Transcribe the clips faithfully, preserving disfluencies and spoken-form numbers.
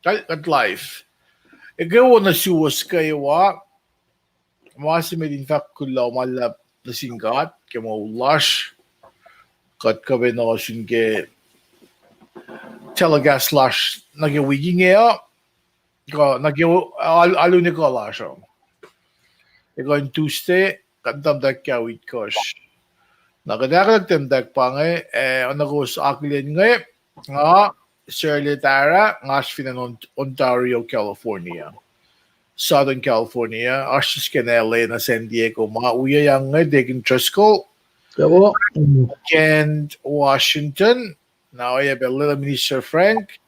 Kuht, kuht live. Ekuh wo nuh suwos kwewa. Ma se met in fahk kuloh ma luhlahp nuh sin God ke moul lasr. Kuht kuh pac in ohsun ke telecast lasr nuh ke wik inge uh, kuh nuh ke al-, alu nuh ke lasr uh. Ekuh in Tuesday, kuht tahmtahk ke wik kosh. Na kuht ahkolah tahmtahk pa inge, eh, oacna kowos akihlen inge, nga Serle Tara, nga oasr fin acn On-, Ontario, California. Southern California, oasr sisken L A na San Diego ma, wiyac inge Deacon Driscoll, Kent, Washington, na oacyacpac Lila Minister Frank,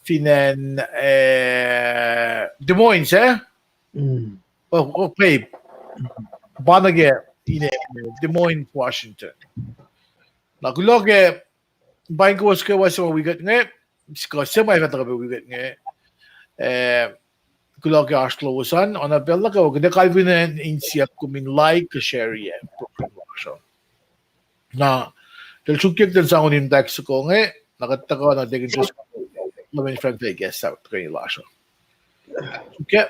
fin acn, eh, Des Moines, eh? Oh, okay. Pa nuh ke ine, Des Moines, Washington. Na kuloh ke paing kowos kwewa suc ma wi kuht inge, kuh suc ma ac fah tuhkuh pac wi kuht inge. Eh, kuloh ke oasr lowos an, oacna pacl nuh kwewa, kuht ac kalweni insiyuck kom in like kuh share-i program lasr uh. Na, tuh sruokyac kuht in sang onim tak soko inge, na kuht tuhkuh na Deacon Driscoll, Lila Minister Frank, fah ikacslah tuhkweni lasr uh. Okay.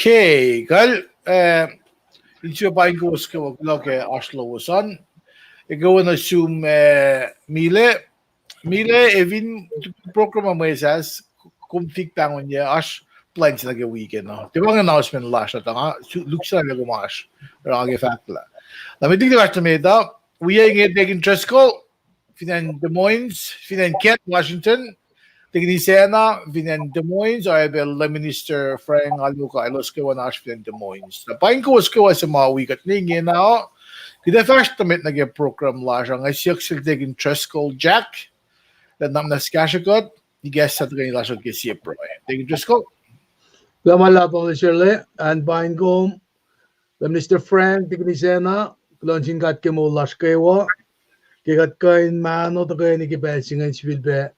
Okay, kal, eh, in sifilpac paing kowos kwewa, kuloh ke oasr lowos an. Ekuh wo nuh sum, eh, Mile. Mile, efin program uh mwesahs, kom fik pahngonyuc, oasr plwacn se nuh ke weekend uh. Tiac pa inge announcement lasr uh, tuh nga su-, lukse na lah kom oasr, oruh nga ke fahklah. Na met liki tiac fahsr nuh met uh, wiyac inge Deacon Driscoll, fin acn Des Moines, fin acn Kent, Washington, Deacon Isacna, fin acn Des Moines, oacyacpac Lay Minister Frank, alu kuh elos kwewa na oasr fin acn Des Moines. Na paing kowos kwewa suc ma wi kuht ne ingena uh, kuht ac fahsr nuh met nuh ke program lasr uh, nga siyuck sel Deacon Driscoll Jack, lah nuhnak muhnahs kahsre kuht, ikacslah tuhkweni lasr uh ke sie pruhe. Deacon Driscoll. Kuloh ma luhlahp, Pastor Serle, an paing kom, Lay Minister Frank, Deacon Isacna, kuloh nuh sin God ke moul lasr kwewa, ke kuht kuh in mahno tuhkweni ke pacl se ingacn sifilpac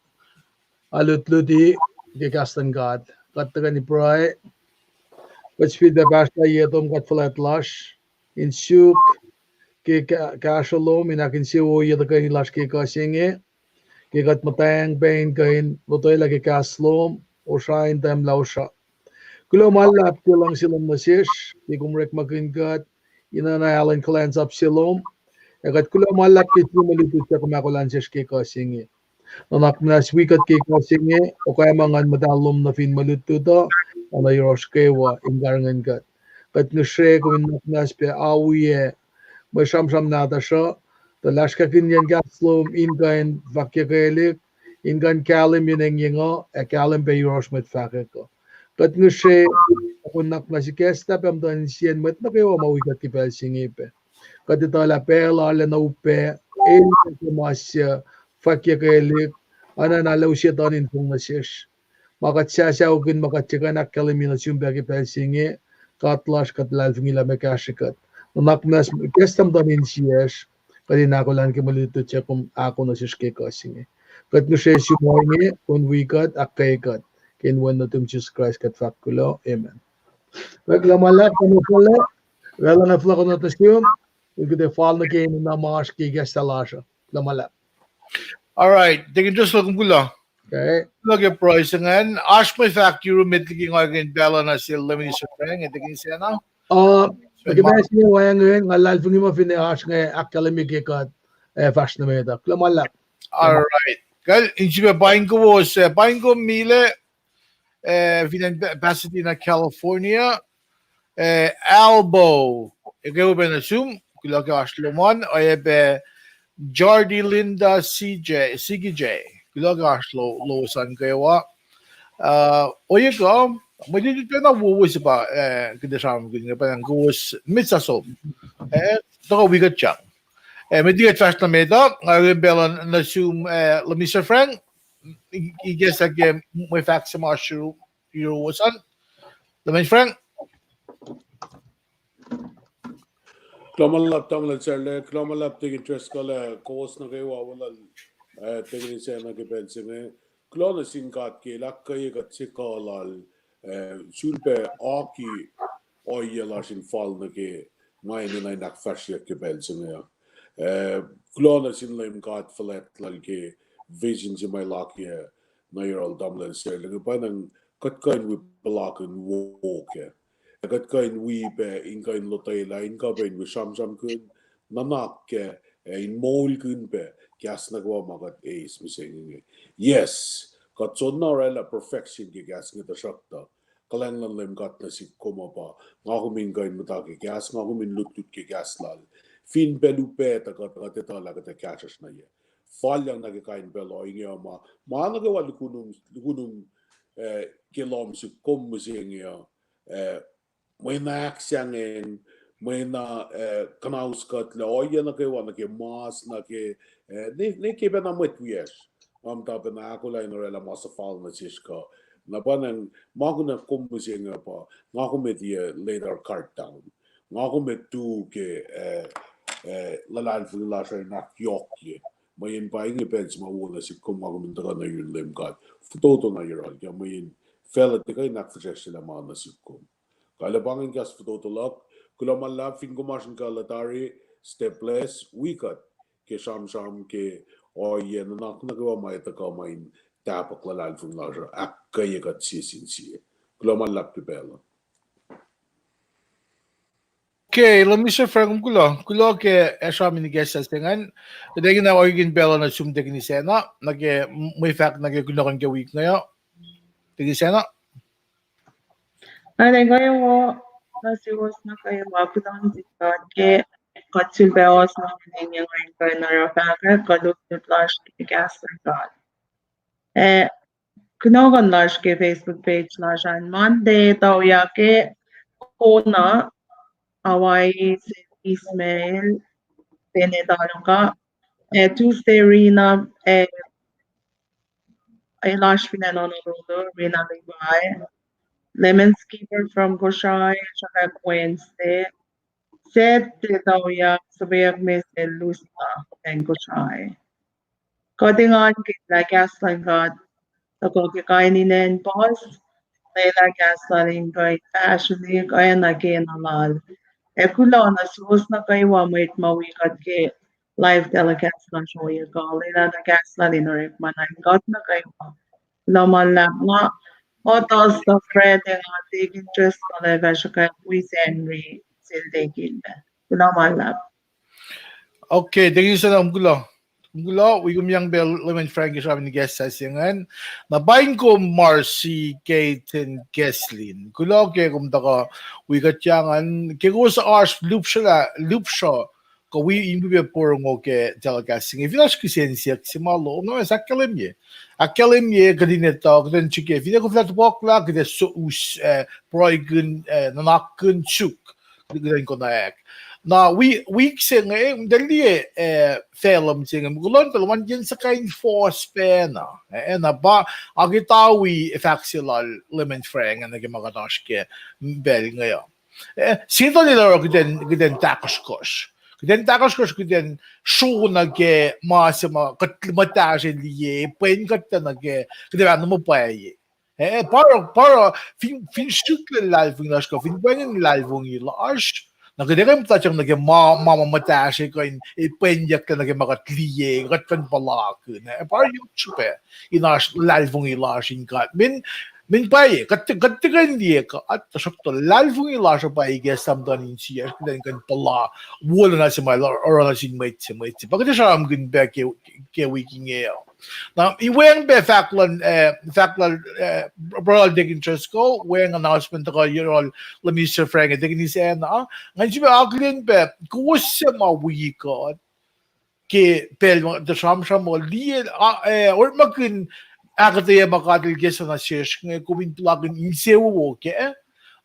alutluti ke kahs luhn God. Kuht tuhkweni pruhe, kuht sifilpac pahsrlah ye tom God fuhlwact lasr, in suk ke ka-, kahsruh lom in ahkinsewowoye tuhkweni lasr ke ekuh se inge, ke kuht muhtweng pac in kuh in lotwelah ke kahs lom, osra in tahmlah osra. Kuloh ma luhlahp ke luhngse lom nuh sesr, ke kom orekmakihn kuht, in oacna alu in kuhlwacnsap se lom, ac kuht kuloh ma luhlahp ke sie mwe lutlut suc kom ahkolah nuh sesr ke ekuh se inge. Nuhnak muhnahs wi kuht ke ekuh se inge, oka ma Nguhn Muhtahl lom nuh fin mwe lutlut uh, oacna yohrohsr kwewa in karihngihn kuht. Kuht ngihsre kom in nuhnak muhnahs pac awiyac mwe sramsram nahtuhsr uh, tuh lasrkakihnyacn kahs lom in kuh in fahkyuckelihk, in kuh in kahlwem yen engyeng uh, ac kahlwem pac yohrohsr mwet fahkwack uh. Kuht ngihsre, kom nuhnak muhnahs ikacslah pac muhtuhn insiyacn mwet nuh kwewa ma wi kuht ke pacl se inge pac. Kuht etuh lah pacl arlac na upac, el ke ma suc fahkyuckelihk, oacna lah use tuh in fong nuh sesr. Ma kuht sasuckihn, ma kuht tiac kuh in ahkkahlwemye nuh sum pac ke pacl se inge, God lasr, kuht luhlahlfongi lah meac kahsrwe kuht. Nuhnak muhnahs ikacslah muhtuhn insiyacsr, kuht in ahkolah ke mwe lutlut suc kom ahko nuh sesr ke ekuh se inge. Kuht ngihsre sum ohinge, kom wi kuht, ahkkweye kuht. Ke inen Wen nuhtum Jisus Kraist kuht fahk kuloh, amen. Kuloh ma luhlahp, Pastor Serle, oraclah nga fohlohk nuh sum, in kuht ac fal nuh ke enenuh ma oasr ke ikacslah lasr uh. Kuloh ma luhlahp. All right, Deacon Driscoll, kom kuloh. Kuloh ke pruhe se ingacn, oasr mwe fahk yurum met liki nga ke in pacl uh nuh sel Lay Minister Frank, ac Deacon Isacna? Uh, ke pacl se inge wacngihn, nga luhlahlfongi muh finne oasr inge ahkkahlwemye ke kuht ac fahsr nuh met uh. Kuloh ma luhlahp. All right. Kal, in srihpac paing kowos, eh, paing kom Mile, eh, fin acn Pa-, Pasadena, California, eh, Albo, ekuh pac nuh sum, kuloh ke oasr lom an, oacyacpac Jardi Linda C J, C K J, kuloh ke oasr lo-, lowos an kwewa. Uh, oacyacpac, mwe lutlut pacna wowo se pa, eh, kuht ac sramsramkihn inge, pa ingacn kowos met sasuc. Eh, tuhkuh wi kuht sang. Eh, met liki kuht fahsr nuh met uh, nga len pacl uh nuh sum, eh, Lemister Frank, i-, ikacslah ke mwe fahk se ma oasr yuruwos an. Lemister Frank. Kuloh ma luhlahp tamuhlwel Sarla, kuloh ma luhlahp Deacon Driscoll, kowos nuh kwewa, wolacna, eh, Deacon Isacna ke pacl se inge. Kuloh nuh sin God ke el ahkkweye kuht sekuh lal, eh, sulpac oaki ohiyac lasr in fal nuh ke ma enenuh in ahkfahsryeyuck ke pacl se inge. Eh, kuloh nuh sin Leum God fuhlwact lal ke vision se ma el akiyac nuh yohrohl tamuhlwel Sarla inge, pa ingacn kuht kuh in wi puhlakihn wo kac. Ac kuht kuh in wi pac in kuh in lotwelah, in kuh pac in wi sramsramkihn, nuhnak kac, ac in moulkihn pac kahs nuh kwewa ma kuht eis mihsenge inge. Yes, kuht soenna orwaclah perfection ke kahs inge, tuhsruhktuh kuhlwacng luhn Leum God nuh sihk kom uh pa, nga kom in kuh in muhta ke kahs, nga kom in lutlut ke kahs lal. Fin pacl upac tuh kuht, kuht etuh lah kuht ac kahsruhsr nuh yac. Fal yang nuh ke kain pacl uh inge uh ma, ma nuh kwewa lukunum, lukunum, eh, ke lohm sihk kom mihsenge uh, eh, mwe na ahksahngweng, mwe na, eh, kuhnauskuhtlac, ohiyac nuh kwewa nuh ke mas, nuh ke, eh, ne, ne ke pacna mwet wiyacsr. Nga muhta pacna ahkolah in orwaclah ma suhfal nuh sesr kuh. Na pa ingacn ma kunac kom mihsenge pa, nga kom ac tiac lay our guard down. Nga kom ac tu ke, eh, eh, luhlahlfongi lasr uh in ahkyohkye. Mweyen pa inge pacl se ma wo nuh sihk kom, nga kom in tuhkuh nuh yurin Leum God. Fototo na yohrohl kac, mweyen facluh tiac kuh in ahkfihsracsryelah ma nuh sihk kom. Kal, pa ingacn kahs fototo luhk. Kuloh ma luhlahp. Fin kom oasr in kuh lah tari, stay blessed, wi kuht ke sramsram ke ohiyac nuhnak nuh kwewa ma etuh kuh ma in tahpuhk luhlahlfongi lasr uh, ahkkweye kuht sie sin sie. Kuloh ma luhlahp ke pacl uh. Okay, Lemister Frank, kom kuloh, kuloh ke sramsram in ikacslah se ingacn. Kuht ac kena orekmakihn pacl uh nuh sum Deacon Isacna, nuh ke mwe fahk nuh ke kunohkohn ke wik inge uh. Deacon Isacna. Nga ac kwewa nuh suwos nuh kwewa, kuloh nuh sin God ke kuht sulpac ohsun nuh ke inge, nga kuh in oruh fahkwack kuh lutlut lasr ke kahs luhn God. Eh, kunohkohn lasr ke Facebook page lasr an Monday, Tauyak Kona, Hawaii, Ismail, Pene Taluka, eh, Tuesday, Rina, eh, eh, lasr fin acn Honolulu, Rina Levi, Lemon Skipper from Kosrae, sruhkwack Wednesday, Saturday, Tauyak, suhpweyuck Mese Lusa, acn Kosrae. Kuht engankihn lah kahs luhn God tuhkuh ke kain in acn puhs, lwelah kahs lal in kuh in fahsrwelihk oacna kena lal. Ac kuloh nuh suwos nuh kwewa mwet ma wi kuht ke live telecast lasr uh, kuh lwelah na kahs lal in orekma nuh in kuht nuh kwewa. Kuloh ma luhlahp. Nga Apostle Fred, nga Deacon Driscoll ac fah sruhkwack wi Sacnri sel Deacon. Kuloh ma luhlahp. Okay, Deacon Isacna, kom kuloh. Kom kuloh, wi kom yang pac Lemister Frank ke sramsram in ikacslah se ingacn. Na paing kom Marcy Kayton Keslin. Kuloh ke kom tuhkuh wi kuht yang an, ke kowos oasr lihpsruh, lihpsruh kuh wi in wi pac porongo ke telecast se inge. Fin oasr kihsen siyuck se ma lohng, na ahkkahlwemye. Ahkkahlwemye kuht in etuh, kuht in srihke, finne kom fin topuklah, kuht ac so us, eh, pruhekihn, eh, nuhnakkihn suk, kuht in konwacack. Na wi-, wik se inge, eh, muhta liye, eh, facluh se inge, mukulan facluh an yen suhkain fohs pacna. Eh, na pa, aketa wi fahk se lal Lemister Frank, nuh ke ma kuht oasr ke pacl inge uh. Eh, sie tuhlihk oruh kuht in, kuht in tahkosrkohsr. Kuht in tahkosrkohsr, kuht in sro nuh ke ma se ma kuht muhtahsr liye, pwen kuht nuh ke, kuht in pacna muh pwacye. Eh, pa oruh, pa oruh, fin, fin srihklac luhlahlfongi lasr kuh fin pwacnwacng luhlahlfongi lasr, na kuht ac kuh in muhta nuh ke ma, ma, ma muhtahsr kuh in, eh, pwenyucklac nuh ke ma kuht liye, kuht kuh in puhlakihn. Eh, pa oruh yohk srihpac in oasr luhlahlfongi lasr in God. Min, min pwacye, kuht, kuht tiac kuh in liye God, tuhsruhktuh luhlahlfongi lasr uh pa ikacslah muhtuhn insiyacsr, kuht in kuh in puhla wolacna se ma el oruh nuh sin mwet se, mwet se. Pa kuht ac sramsramkihn pac ke, ke wik inge uh. Na, iweng pac fahk luhn, eh, fahk luhn, eh, Brother Deacon Driscoll, weacng announcement tuhkuh yohrohl luhn Minister Frank, Deacon Isacna, ngan sifilpac akihlen pac, kowos suc ma wi kuht ke pacl ma tuh sramsram uh, liye, ah, eh, orekmakihn ahkuhtweyac ma God El kena sesr inge, kom in puhlakihn insewowo kac.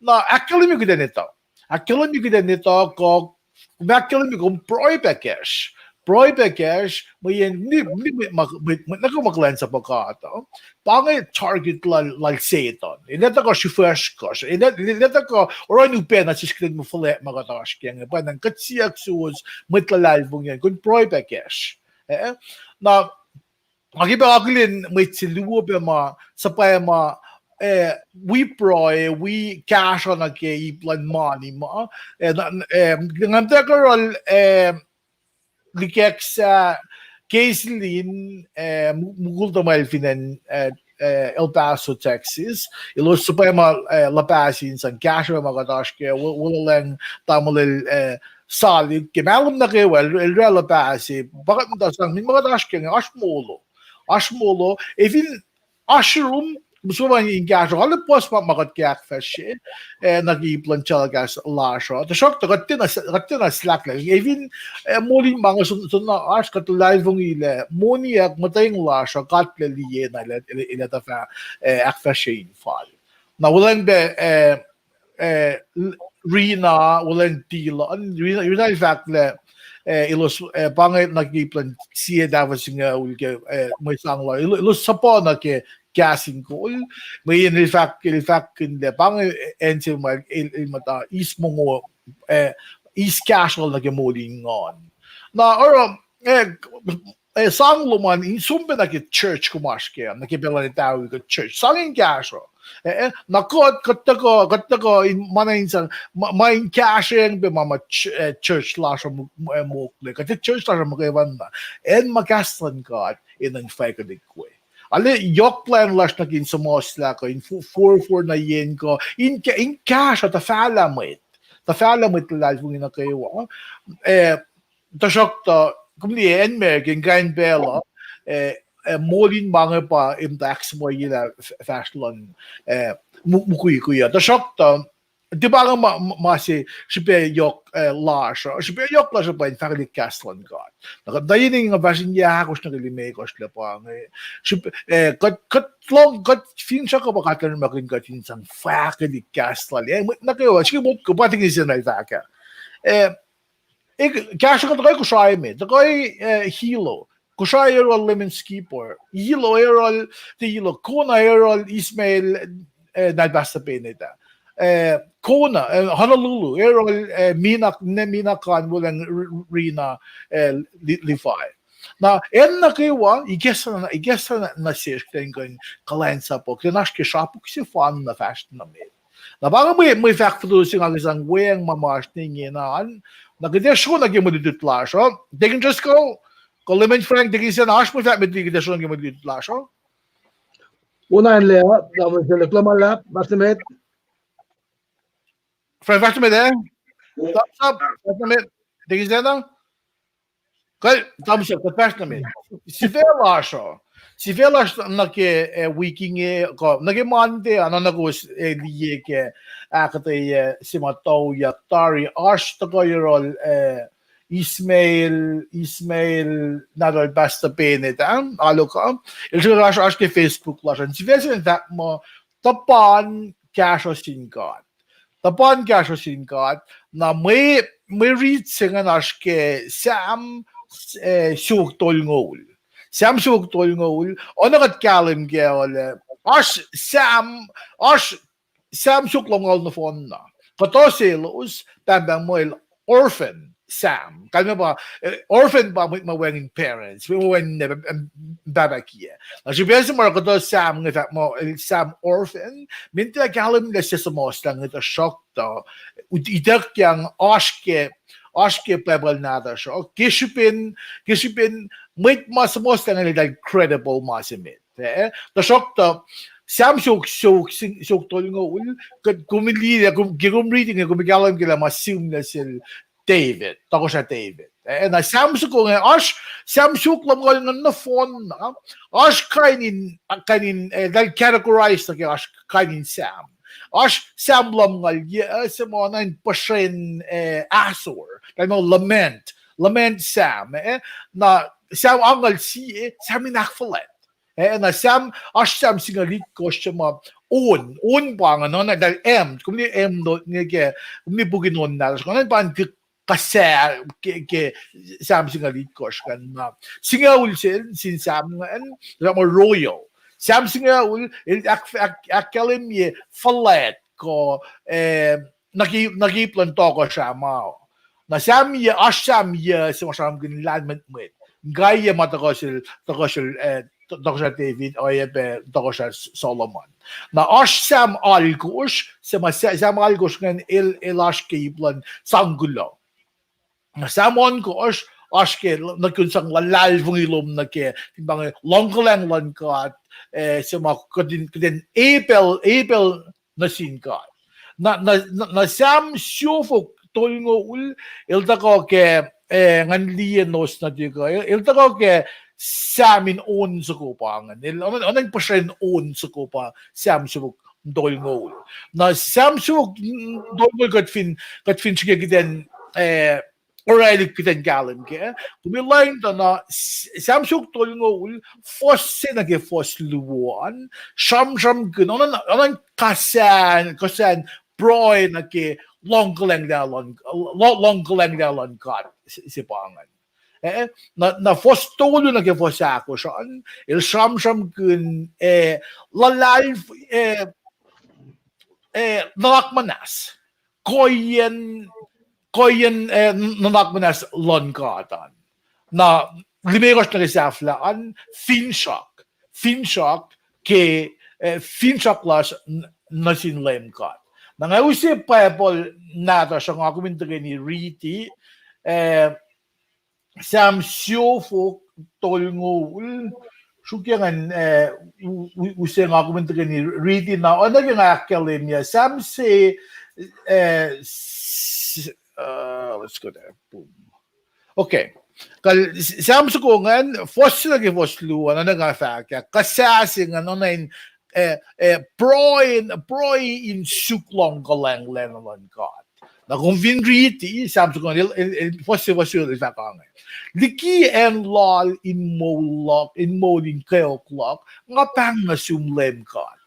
Na ahkkahlwemye kuht in etuh. Ahkkahlwemye kuht in etuh kuh, kom ahkkahlwemye kom pruhe pac kacsr. Pruhe pac kacsr, mweyen ni, ni, ma, ma, ma, nuh ke ma kuhlwacnsapuh God uh. Pa inge target lal, lal Setuhn. El etuh kuh srihfahsr kuh, el etuh, el etuh kuh oruh in upac nuh sesr kuht in muh fuhlwact ma kuht oasr kac inge. Pwacnwacng kuht siyuck suwos mwet luhlahlfongi an, kom pruhe pac kacsr. Eh, na, nga ke pac akihlen mwet se luo pac ma, suhpwacma, eh, wi pruhe, wi kahsruh nuh ke ip luhn mani ma, eh, na, eh, nga muhtwacwacack yohrohl, eh, likacsah Keislin, eh, mu-, mukul tuhmwacl fin acn, eh, eh, El Paso, Texas. Elos suhpwacma, eh, luhpah se in sang kahsruh ma kuht oasr kac, wo-, wolacna tamuhlwel, eh, Salik, ke mahlwem nuh kwewa, el, el orwaclah luhpah se, pa kuht muhta sang, min ma kuht oasr kac inge, oasr molo. Oasr molo, efin oasr yurum, kom suhpwacma in kahsruh, arlac puhs ma, ma kuht ke ahkfahsrye, eh, nuh ke ip luhn telecast lasr uh. Tuhsruhktuh kuht tiacna, kuht tiacna slacklac. Efin, eh, moul in ma inge soenna oasr, kuht luhlahlfongi lah moniyuck muhtweng lasr uh, God El liye na el, el, el ac tuhfah, eh, ahkfahsrye in fal. Na wolacna pac, eh, eh, Rina, wolacna Tilon, Rina, Rina el fahk lah, eh, elos, eh, pa inge nuh ke ip luhn sie tahfuh singucul ke, eh, mwe sang la, el-, elos suhpuh nuh ke kahs in kol, mweyen el fahk, el fahkkihn lah pa inge, eh, acn se ma el, el muhta eis mongo, eh, eis kahsruh lal nuh ke moul in nguhn. Na oruh, eh, eh, sang lom an in som pac nuh ke church kom oasr kac, nuh ke pacl an etawi kuh church. Sang in kahsruh. Eh, eh, na kuht, kuht tuhkuh, kuht tuhkuh in ma na in sang, ma, ma in kahsrweacng pac ma, ma ch-, eh, church lasr uh mo-, eh, mokle. Kuht church lasr uh muhkwena. Acn ma kahs luhn God enenuh in fahkelihk we. Arlac yohk plwacn lasr nuh ke in suhmuhslah kuh in fo-, forfor nuh yen kuh in ka-, in kahsruh tuhfahlah mwet. Tuhfahlah mwet luhlahlfongi nuh kwewa. Eh, Tuhsruhktuh, kom liye acn America, in kain pacl uh, eh, eh, moul in ma inge pa in muhta ahksuhmuhyelah f-, fahsr luhn, eh, mu-, mukwikwi uh. Tuhsruhktuh, tiac pa inge ma, ma se srihpac yohk, eh, lasr uh. Srihpac yohk lasr uh pa in fahkelihk kahs luhn God. Na kuht, na yen nga fahsr in yac ahkosr nuh ke limekohsr lah pa inge. Srihpac, eh, kuht, kuht lohng, kuht finsrak uh pa kuht enenuh in kuht in sang fahkelihk kahs lal. Eh, mwet nuh kwewa, srihke motko, pa tikin se na el fahk ah. Eh, Eh, kahsruh kuh tuhkuh Kosrae me, tuhkuh, eh, Hilo. Kosrae yohrohl Leman Skipper. Hilo yohrohl, tiac Hilo, Kona yohrohl Ismail, eh, nal Pastor Bennett ah. Eh, Kona, eh, Honolulu, yohrohl, eh, Mina, ne Mina Khan, wolacna R-, R-, Rina, eh, Li-, Levi. Na, acn nuh kwewa, ikacslah, ikacslah nuh sesr kuht in kuh in kuhlwacnsapuh, kuht in oasr ke srapuk sefanna fahsr nuh met. Na pa inge mwe, mwe fahk fototo se nga ke sang weacng ma ma oasr ne ingena an. Na kuht ac sro nuh ke mwe lutlut lasr uh. Deacon Driscoll, kuh Leman Frank, Deacon Sena, oasr mwe fahk met liki kuht ac sro nuh ke mwe lutlut lasr uh. Unain le, na mwe se lek lama lap, fahsr nuh met. Frank, fahsr nuh met, eh? Thumbs up, fahsr nuh met. Deacon Sena? Kuh, thumbs up, kuht fahsr nuh met. Sifac lasr uh. Sifac lasr nuh ke, eh, wik inge, kuh, nuh ke Monday, ah, na nuh kowos, eh, liye ke, ahkuhtweyac, se ma tuyak tari, oasr tuhkuh yohrohl, eh, Ismail, Ismail, nahtuhl Pastor Bennett, ah, alu kuh. El srihke oasr, oasr ke Facebook lasr uh. Sifac se in fahk muh, tuhpan kahsruh sin God. Tuhpan kahsruh sin God, na mwe, mwe rit se ingacn oasr ke Sam, eh, siofok tolngoul. Sam siofok tolngoul, oacna kuht kahlwem kac uh lah, oasr Sam, oasr Sam siofok lumngaul nohfohnna. Kuhtuh selos, pahngpahng muh el orphan, Sam. Kalmac pa, eh, orphan pa mwet ma wacngihn parents, mwet ma wacngihn, eh, pahpah kiyac. Na srihpac se ma oruh kuhtuh Sam inge fahk muh el Sam orphan, meac tiac kahlwem lah se suhmuhslah inge tuhsruhktuh, ituckyang oasr ke, oasr ke Bible nahtuhsr uh, ke srihpen, ke srihpen mwet ma suhmuhslah inge eltahl credible ma se met. Eh, tuhsruhktuh, Sam siofok, siofok, siofok tolngoul, kuht, kom liye, kom, ke kom riti inge, kom kahlwem ke lah ma sihmlac sel David, tohkohsrah David. Eh, na Sam soko inge, oasr Sam siofok lumngaul ingacn nohfohn na, oasr kain in, kain in, eh, eltahl categorize nuh ke oasr kain in Sam. Oasr Sam lumngaul yuc, eh, se ma oacna in puhsren, eh, ahsor. Eltahl muh lament, lament Sam, eh, na Sam angngaul sie, Sam in ahkfuhlwact. Eh, na Sam, oasr Sam singucul itkohsr se ma on, on pa ingacn, oacna eltahl M, kom liye M, no, ne ke, kom liye puk in on nahtuhsr, oacna pa in ke, kasa, ke, ke Sam singucul itkohsr ingacn na. Singucul se, sin Sam ingacn, Sam royal. Sam singucul, el ahk-, ahk-, ahkkahlwemye fuhlwact kuh, eh, nuh ke, nuh ke ip luhn tohkohsrah ma. Na Sam yuc, oasr Sam yuc se ma sramsramkihn lahlmwetmwet. Inkaiyacn ma tohkohsrah, tohkohsrah, eh, to-, tohkohsrah David, oacyacpac tohkohsrah S-, Solomon. Na oasr Sam alkosr, se ma Sa-, Sam alkosr ingacn el, el oasr ke ip luhn sang kuloh. Na Sam ohnkohsr, oasr ke l-, nuh ke sang luhlahlfongi lom nuh ke, fin pa inge luhngkuhlwacng luhn God, eh, se ma kuht in, kuht in epel, epel nuh sin God. Na, na, na, na Sam siofok tolngoul, el tuhkuh ke, eh, ngan liye notes nuh tikuh, el, el tuhkuh ke Sam in on soko pa ingacn. El, oacna, oacna in puhsren on soko pa Sam siofok tolngoul. Na Sam siofok tolngoul kuht fin, kuht fin srihke kuht in, eh, orwaclihk kuht in kahlwem kac. Kom liye tuh na S-, Sam siofok tolngoul, fuhs se nuh ke fuhs luo an, sramsramkihn, oacna, oacna in kasahn, kasahn pruhe nuh ke luhngkuhlwacng luhn, luh-, luhngkuhlwacng luhn God se, se pa ingacn. Eh, na, na fuhs tolu nuh ke fuhs ahkosr an, el sramsramkihn, eh, luhlahl-, eh, eh, nuhnak muhnahs. Kuhiyacn, kuhiyacn, eh, nuhnak muhnahs luhn God an. Na limekohsr nuh ke sahflah an, finsrak, finsrak ke, eh, finsrak lasr n-, nuh sin Leum God. Na nga use Bible nahtuhsr uh nga kom in tuhkweni riti, eh, Sam siofok tolngoul, sruokyac ngan, eh, u-, u-, use nga kom in tuhkweni riti na, oacna ke nga ahkkahlwemye, Sam se, eh, s-, uh, let's go there. Boom. Okay. Kal-, Sam soko ingacn, fuhs se nuh ke fuhs luo an, oacna nga fahk ah, kasa se ingacn, oacna in, eh, eh, pruhe in, pruhe in suk luhngkuhlwacng luhn God. Na kom fin riti, Sam soko ingacn, el, el, el, fuhs se, fuhs se el fahk ange. Liki acn lal in moul luhk, in moul in kweok luhk, nga pahng nuh sum Leum God.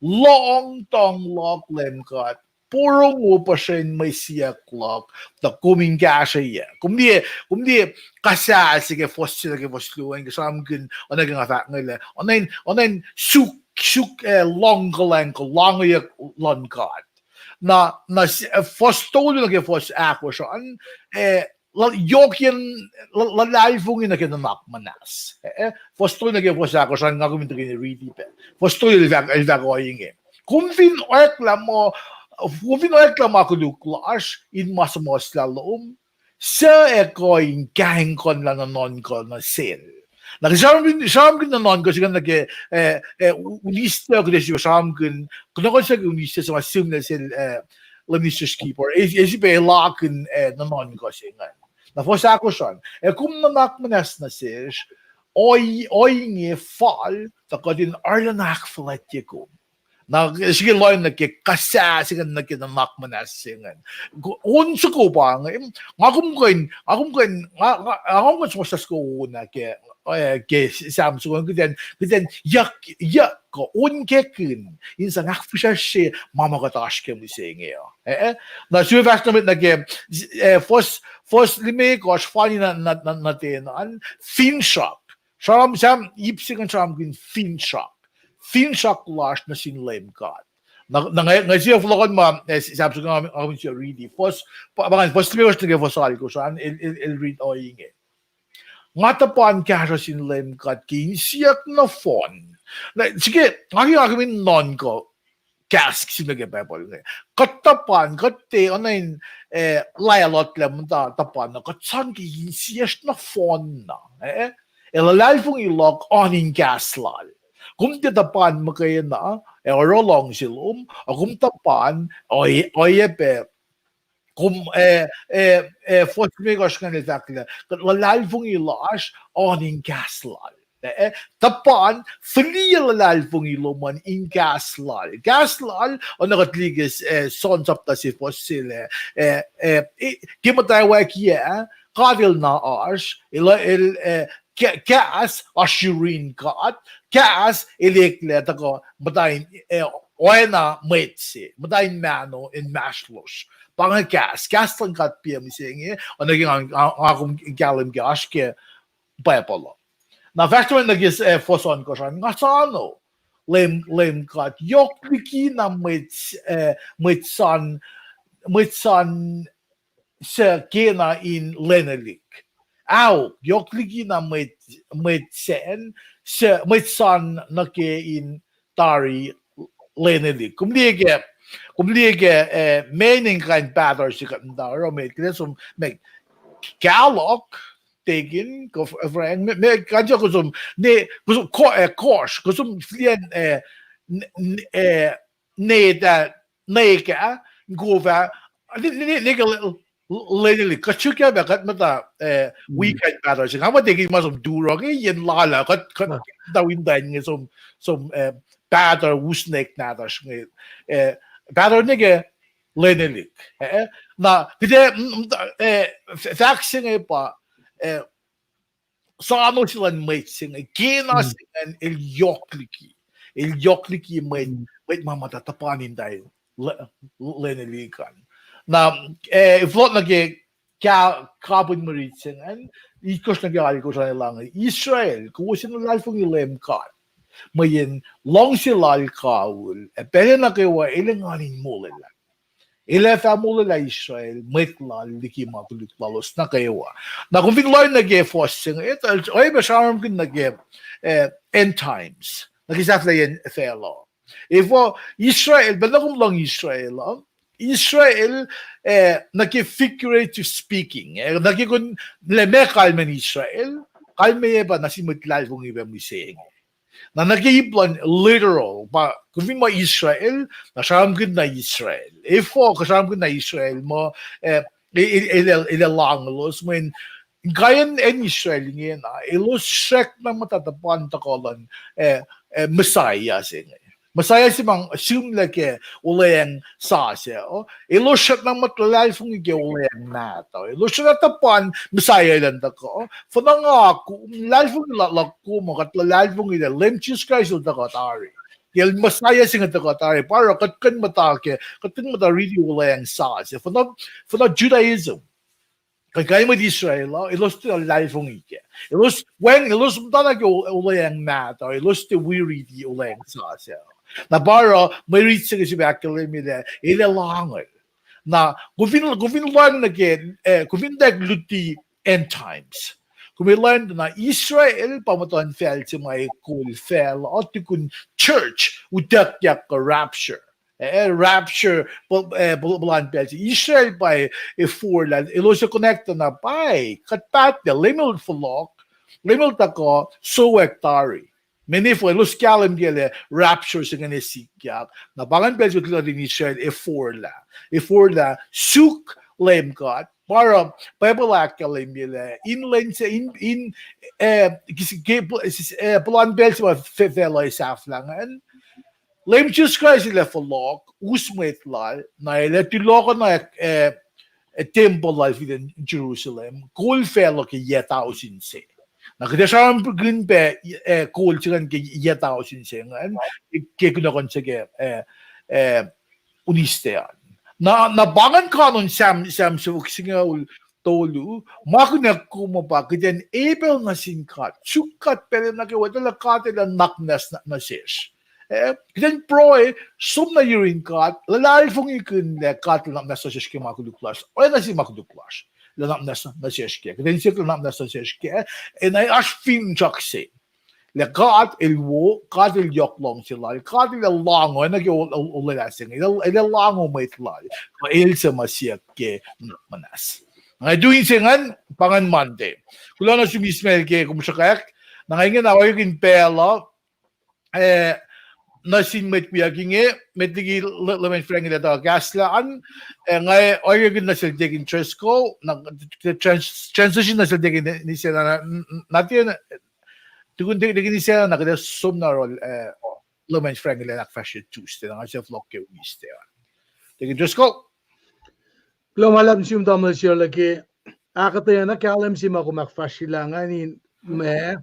Lohng tuhng luhk Leum God. Porongo puhsren mwe siyuck luhk, tuh kom in kahsrweyuc. Kom liye, kom liye kasa se ke fuhs se nuh ke fuhs luo an, ke sramsramkihn, oacna ke nga fahk inge lah, oacna in, oacna in suk, suk, eh, luhngkuhlwacng kuh lahngoyuck luhn God. Na, na s-, eh, fuhs tolu nuh ke fuhs ahkosr an, eh, la-, yohk in la-, luhlahlfongi nuh ke nuhnak muhnahs. Eh, fuhs tolu nuh ke fuhs ahkosr an nga kom in tuhkweni riti pac. Fuhs tolu el fahk, el fahk ohinge. Kom fin oacklah ma, kom fin oacklah ma koluk lasr in ma suhmuhslah lom, suc ac kuh in kahingkuhnlah nuhnuhnkuh nuh sel? Na ke sramsramkihn, sramsramkihn nuhnuhnkuh se ingacn nuh ke, eh, eh, u-, Wednesday, kuht ac sifil sramsramkihn, kunohkohn se ke Wednesday se ma sihmlac sel, eh, Minister Skipper, ac, ac sifilpac lakihn, eh, nuhnuhnkuh se ingacn. Na fuhs ahkosr an, ac kom nuhnak muhnahs nuh sesr, ohi-, ohinge fal, tuh kuht in arulacna ahkfuhlwactye kom. Na srihke lohacng nuh ke kasa se ingacn nuh ke nuhnak muhnahs se ingacn. Ko-, on soko pa inge, nga kom kuh in, nga kom kuh in, nga, nga, nga kom kuh in suhmuhslah soko on ah ke, eh, ke Sam soko ingacn, kuht in, kuht in yuck, yuck kuh on kekihn in sang ahkfihsracsrye ma ma kuht oasr ke mihsenge uh. Eh, na sifil fahsr nuh met nuh ke, eh, fuhs, fuhs limekohsr, fani na, na, na, nuh ten an, finsrak. Sram, Sam, ip se ingacn sramsramkihn finsrak. Finsrak lasr nuh sin Leum God. Na, na nga, nga sie fohlohkohn ma, eh, Sam soko ingacn nga kom in sie riti. Fuhs, pa, pa ingacn, fuhs limekohsr nuh ke fuhs alkosr an, el, el, el riti ohinge. Nga tuhpan kahsruh sin Leum God ke insiyuck nohfohn. Na, srihke, nga ke nga kom in nuhnkuh kahs sihmlac ke Bible inge. Kuht tuhpan, kuht tiac oacna in, eh, laelotllah muhta tuhpan na, kuht sang ke insiyacsr nohfohn na, eh? Ac luhlahlfongi luhk oan in kahs lal. Kom tiac tuhpan muhkwena, ac oruh luhngse lom, ac kom tuhpan, oac-, oacyacpac Kom, eh, eh, eh, fuhs limekohsr ingacn el fahk lah, luhlahlfongi lasr oan in kahs lal. Eh, eh, tuhpan, fihliyac luhlahlfongi lom an in kahs lal. Kahs lal, oacna kuht liye ke, eh, John sapta se fuhs se lah, eh, eh, eh, ke muhtwacwacack ah, God el na oasr, el, el, eh, Ke-, kahs oasr yurin God, kahs el eklac tuhkuh muhta in, eh, oacna mwet se, muhta in mahno inmahsrlosr. Pa inge kahs, kahs luhn God pa mihsenge, oacna ke nga, nga, nga kom kahlwem ke oasr ke Bible uh. Na fahsr nuh ke, eh, fuhs ohnkohsr an, nga soano Leum, Leum God, yohk likina mwet, eh, mwet san, mwet san suc kena in lwenelihk. Ahok, yohk likina mwet, mwet sacn, suc, mwet san nuh ke in tari lwenelihk. Kom liye ke, kom liye ke, eh, meac in kuh in pattern se kuht muhta oruh, meac, kuht som, meac, kahlok, tekin, kuh f-, frang, meac, meac, kuht som, ne, kuh som, ko-, eh, kohsr, kuh som fihliyac, eh, n-, n-, eh, ne ta, ne ka, kof ah, ne, ne, ne, ne ke l-, l-, lwenelihk, kuht suk ah pac, kuht muhta, eh, wi kuh in pattern se. Nga muh tekin ma som turok, eh, yen lala, kuht, kuht, muhta wi in ta inge som, som, eh, pattern, usnek nahtuhsr inge, eh, pattern ne ke lwenelihk. Eh, na, kuht, eh, m-, m-, eh, f-, fahk se inge pa, eh, soano se luhn mwet se inge, kena se ingacn el yohk liki. El yohk liki mwet, mwet ma muhta tuhpan in ta le-, lwenelihk an. Na, eh, fohlohk nuh ke ka-, kapihn mwe rit se ingacn, itkohsr nuh ke alkohsr an, el ange, Israel, kowos in luhlahlfongi Leum God, mweyen luhngse lal kawihl, ac pacl nuh kwewa el engan in molwelah. El ac fah molwelah Israel, mwet lal liki ma koluk lalos nuh kwewa. Na kom fin lohng nuh ke fuhs se inge, oacyacpac sramsramkihn nuh ke, eh, end times, nuh ke sahflahiyacn facluh. Efuh Israel, pacl na kom lohng Israel uh, Israel, eh, nuh ke figurative speaking, eh, nuh ke kom liye meac kalmacn Israel, kalmeyac pa nuh sin mwet luhlahlfongi pac mihsenge. Na nuh ke ip luhn literal, pa kom fin ma Israel, na sramsramkihn na Israel. Efuh kuh sramsramkihn na Israel muh, eh, e-, e-, el ac, el ac lahngolos, mweyen inkaiyacn acn Israel ingena, elos srackna muhta tuhpan tuhkuh luhn, eh, eh, Messiah se inge. Messiah se ma sihmlac ke olweacng sasuc uh. Elos srackna muhta luhlahlfongi ke olweacng mahtuh. Elos srackna tuhpan Messiah elan tuhkuh. Fuhnuh nga kom, luhlahlfongi la-, luhk kom uh, kuht luhlahlfongi lah Leum Jisus Kraist el tuhkuh tari. El Messiah se inge tuhkuh tari. Pa oruh kuht kuh in muhta ke, kuht kuh in muhta riti olweacng sasuc. Fuhnuh, fuhnuh Judaism. Kuht kuh in mwet Israel uh, elos tiac luhlahlfongi kac. Elos, wacng, elos muhtana ke o-, olweacng mahtuh, elos tiac wi riti olweacng sasuc. Na pa oruh, mwe rit se inge sifilpac ahkkahlwemye lah el ac lahngo. Na, kom fin, kom fin lohng nuh ke, eh, kom fin tuh luti end times, kom ac lohng na Israel pa muhtuhnfacl se ma ac kol facluh, tukun church utuckyak ke rapture. Eh, rapture, pu-, eh, pu-, puhlan pacl se. Israel pa ac forlah, elos ac connect na pa, kuht pahtlac, Leum el fohlohk, Leum el tuhkuh, sowack tari. Meni fo, elos kahlwem ke lah rapture se ingacn sikyak. Na pa ingacn pacl se kuht liye nuhtin Israel ac forlah. Ac forlah, suk Leum God. Pa oruh Bible ahkkahlwemye lah in lwen se, in, in, eh, kis-, ke, eh, puhlan pacl se ma fa-, facluh ac sahflah ingacn, Leum Jisus Kraist el ac fohlohk, us mwet lal, na el ac tulohkohnak, eh, tempuhl lal fin acn Jerusalem, kol facluh ke yac tausin se. Na kuht ac sramsramkihn pac, eh, kol se ingacn ke yac tausin se ingacn, ke kunohkohn se ke, eh, eh, Wednesday an. Na, na pa ingacn kanon Sam, Sam sifok singucul tolu, ma kunuhk kom uh pa, kuht in epel nuh sin God, suk God pacl nuh kwewa, etuh lah God el ac nuhnak muhnahs nuh, nuh sesr. Eh, kuht in pruhe, som nuh yurin God, luhlahlfongikihn lah God el nuhnak muhnahs nuh sesr ke ma koluk lasr, oacna sin ma koluk lasr el ac nuhnak muhnahs nuh sesr kac. Kuht in siyuck lah nuhnak muhnahs nuh sesr kac, ac na oasr finsrak se lah God el wo, God el yohk luhngse lal, God el ac lahngo, oacna ke o-, o-, olwelah se inge, el, el ac lahngo mwet lal, kuh el suc ma siyuck ke nuhnak muhnahs. Nga tu in se ingacn, pa ingacn Monday. Kuloh nuh sum Ismail ke kom sruhkwack, na nga ingena orekmakihn pacl uh, eh, nuh sin mwet wiyuck inge, met liki Leman Frank el tuh kahslah an, eh, nga orekmakihn nuh sel Deacon Driscoll, na, trans-, transition nuh sel Deacon Nisena, na, na, na tiac, tukun Deacon Nisena na kuht ac som na rol, eh, Leman Frank el ahkfahsrye Tuesday, na nga sel fohlohk ke Wednesday an. Deacon Driscoll? Kuloh ma luhlahp nuh sum tamuhlwel Sharla ke ahkuhtweyac na kahlwem se ma kom ahkfahsryelah ingacn, ma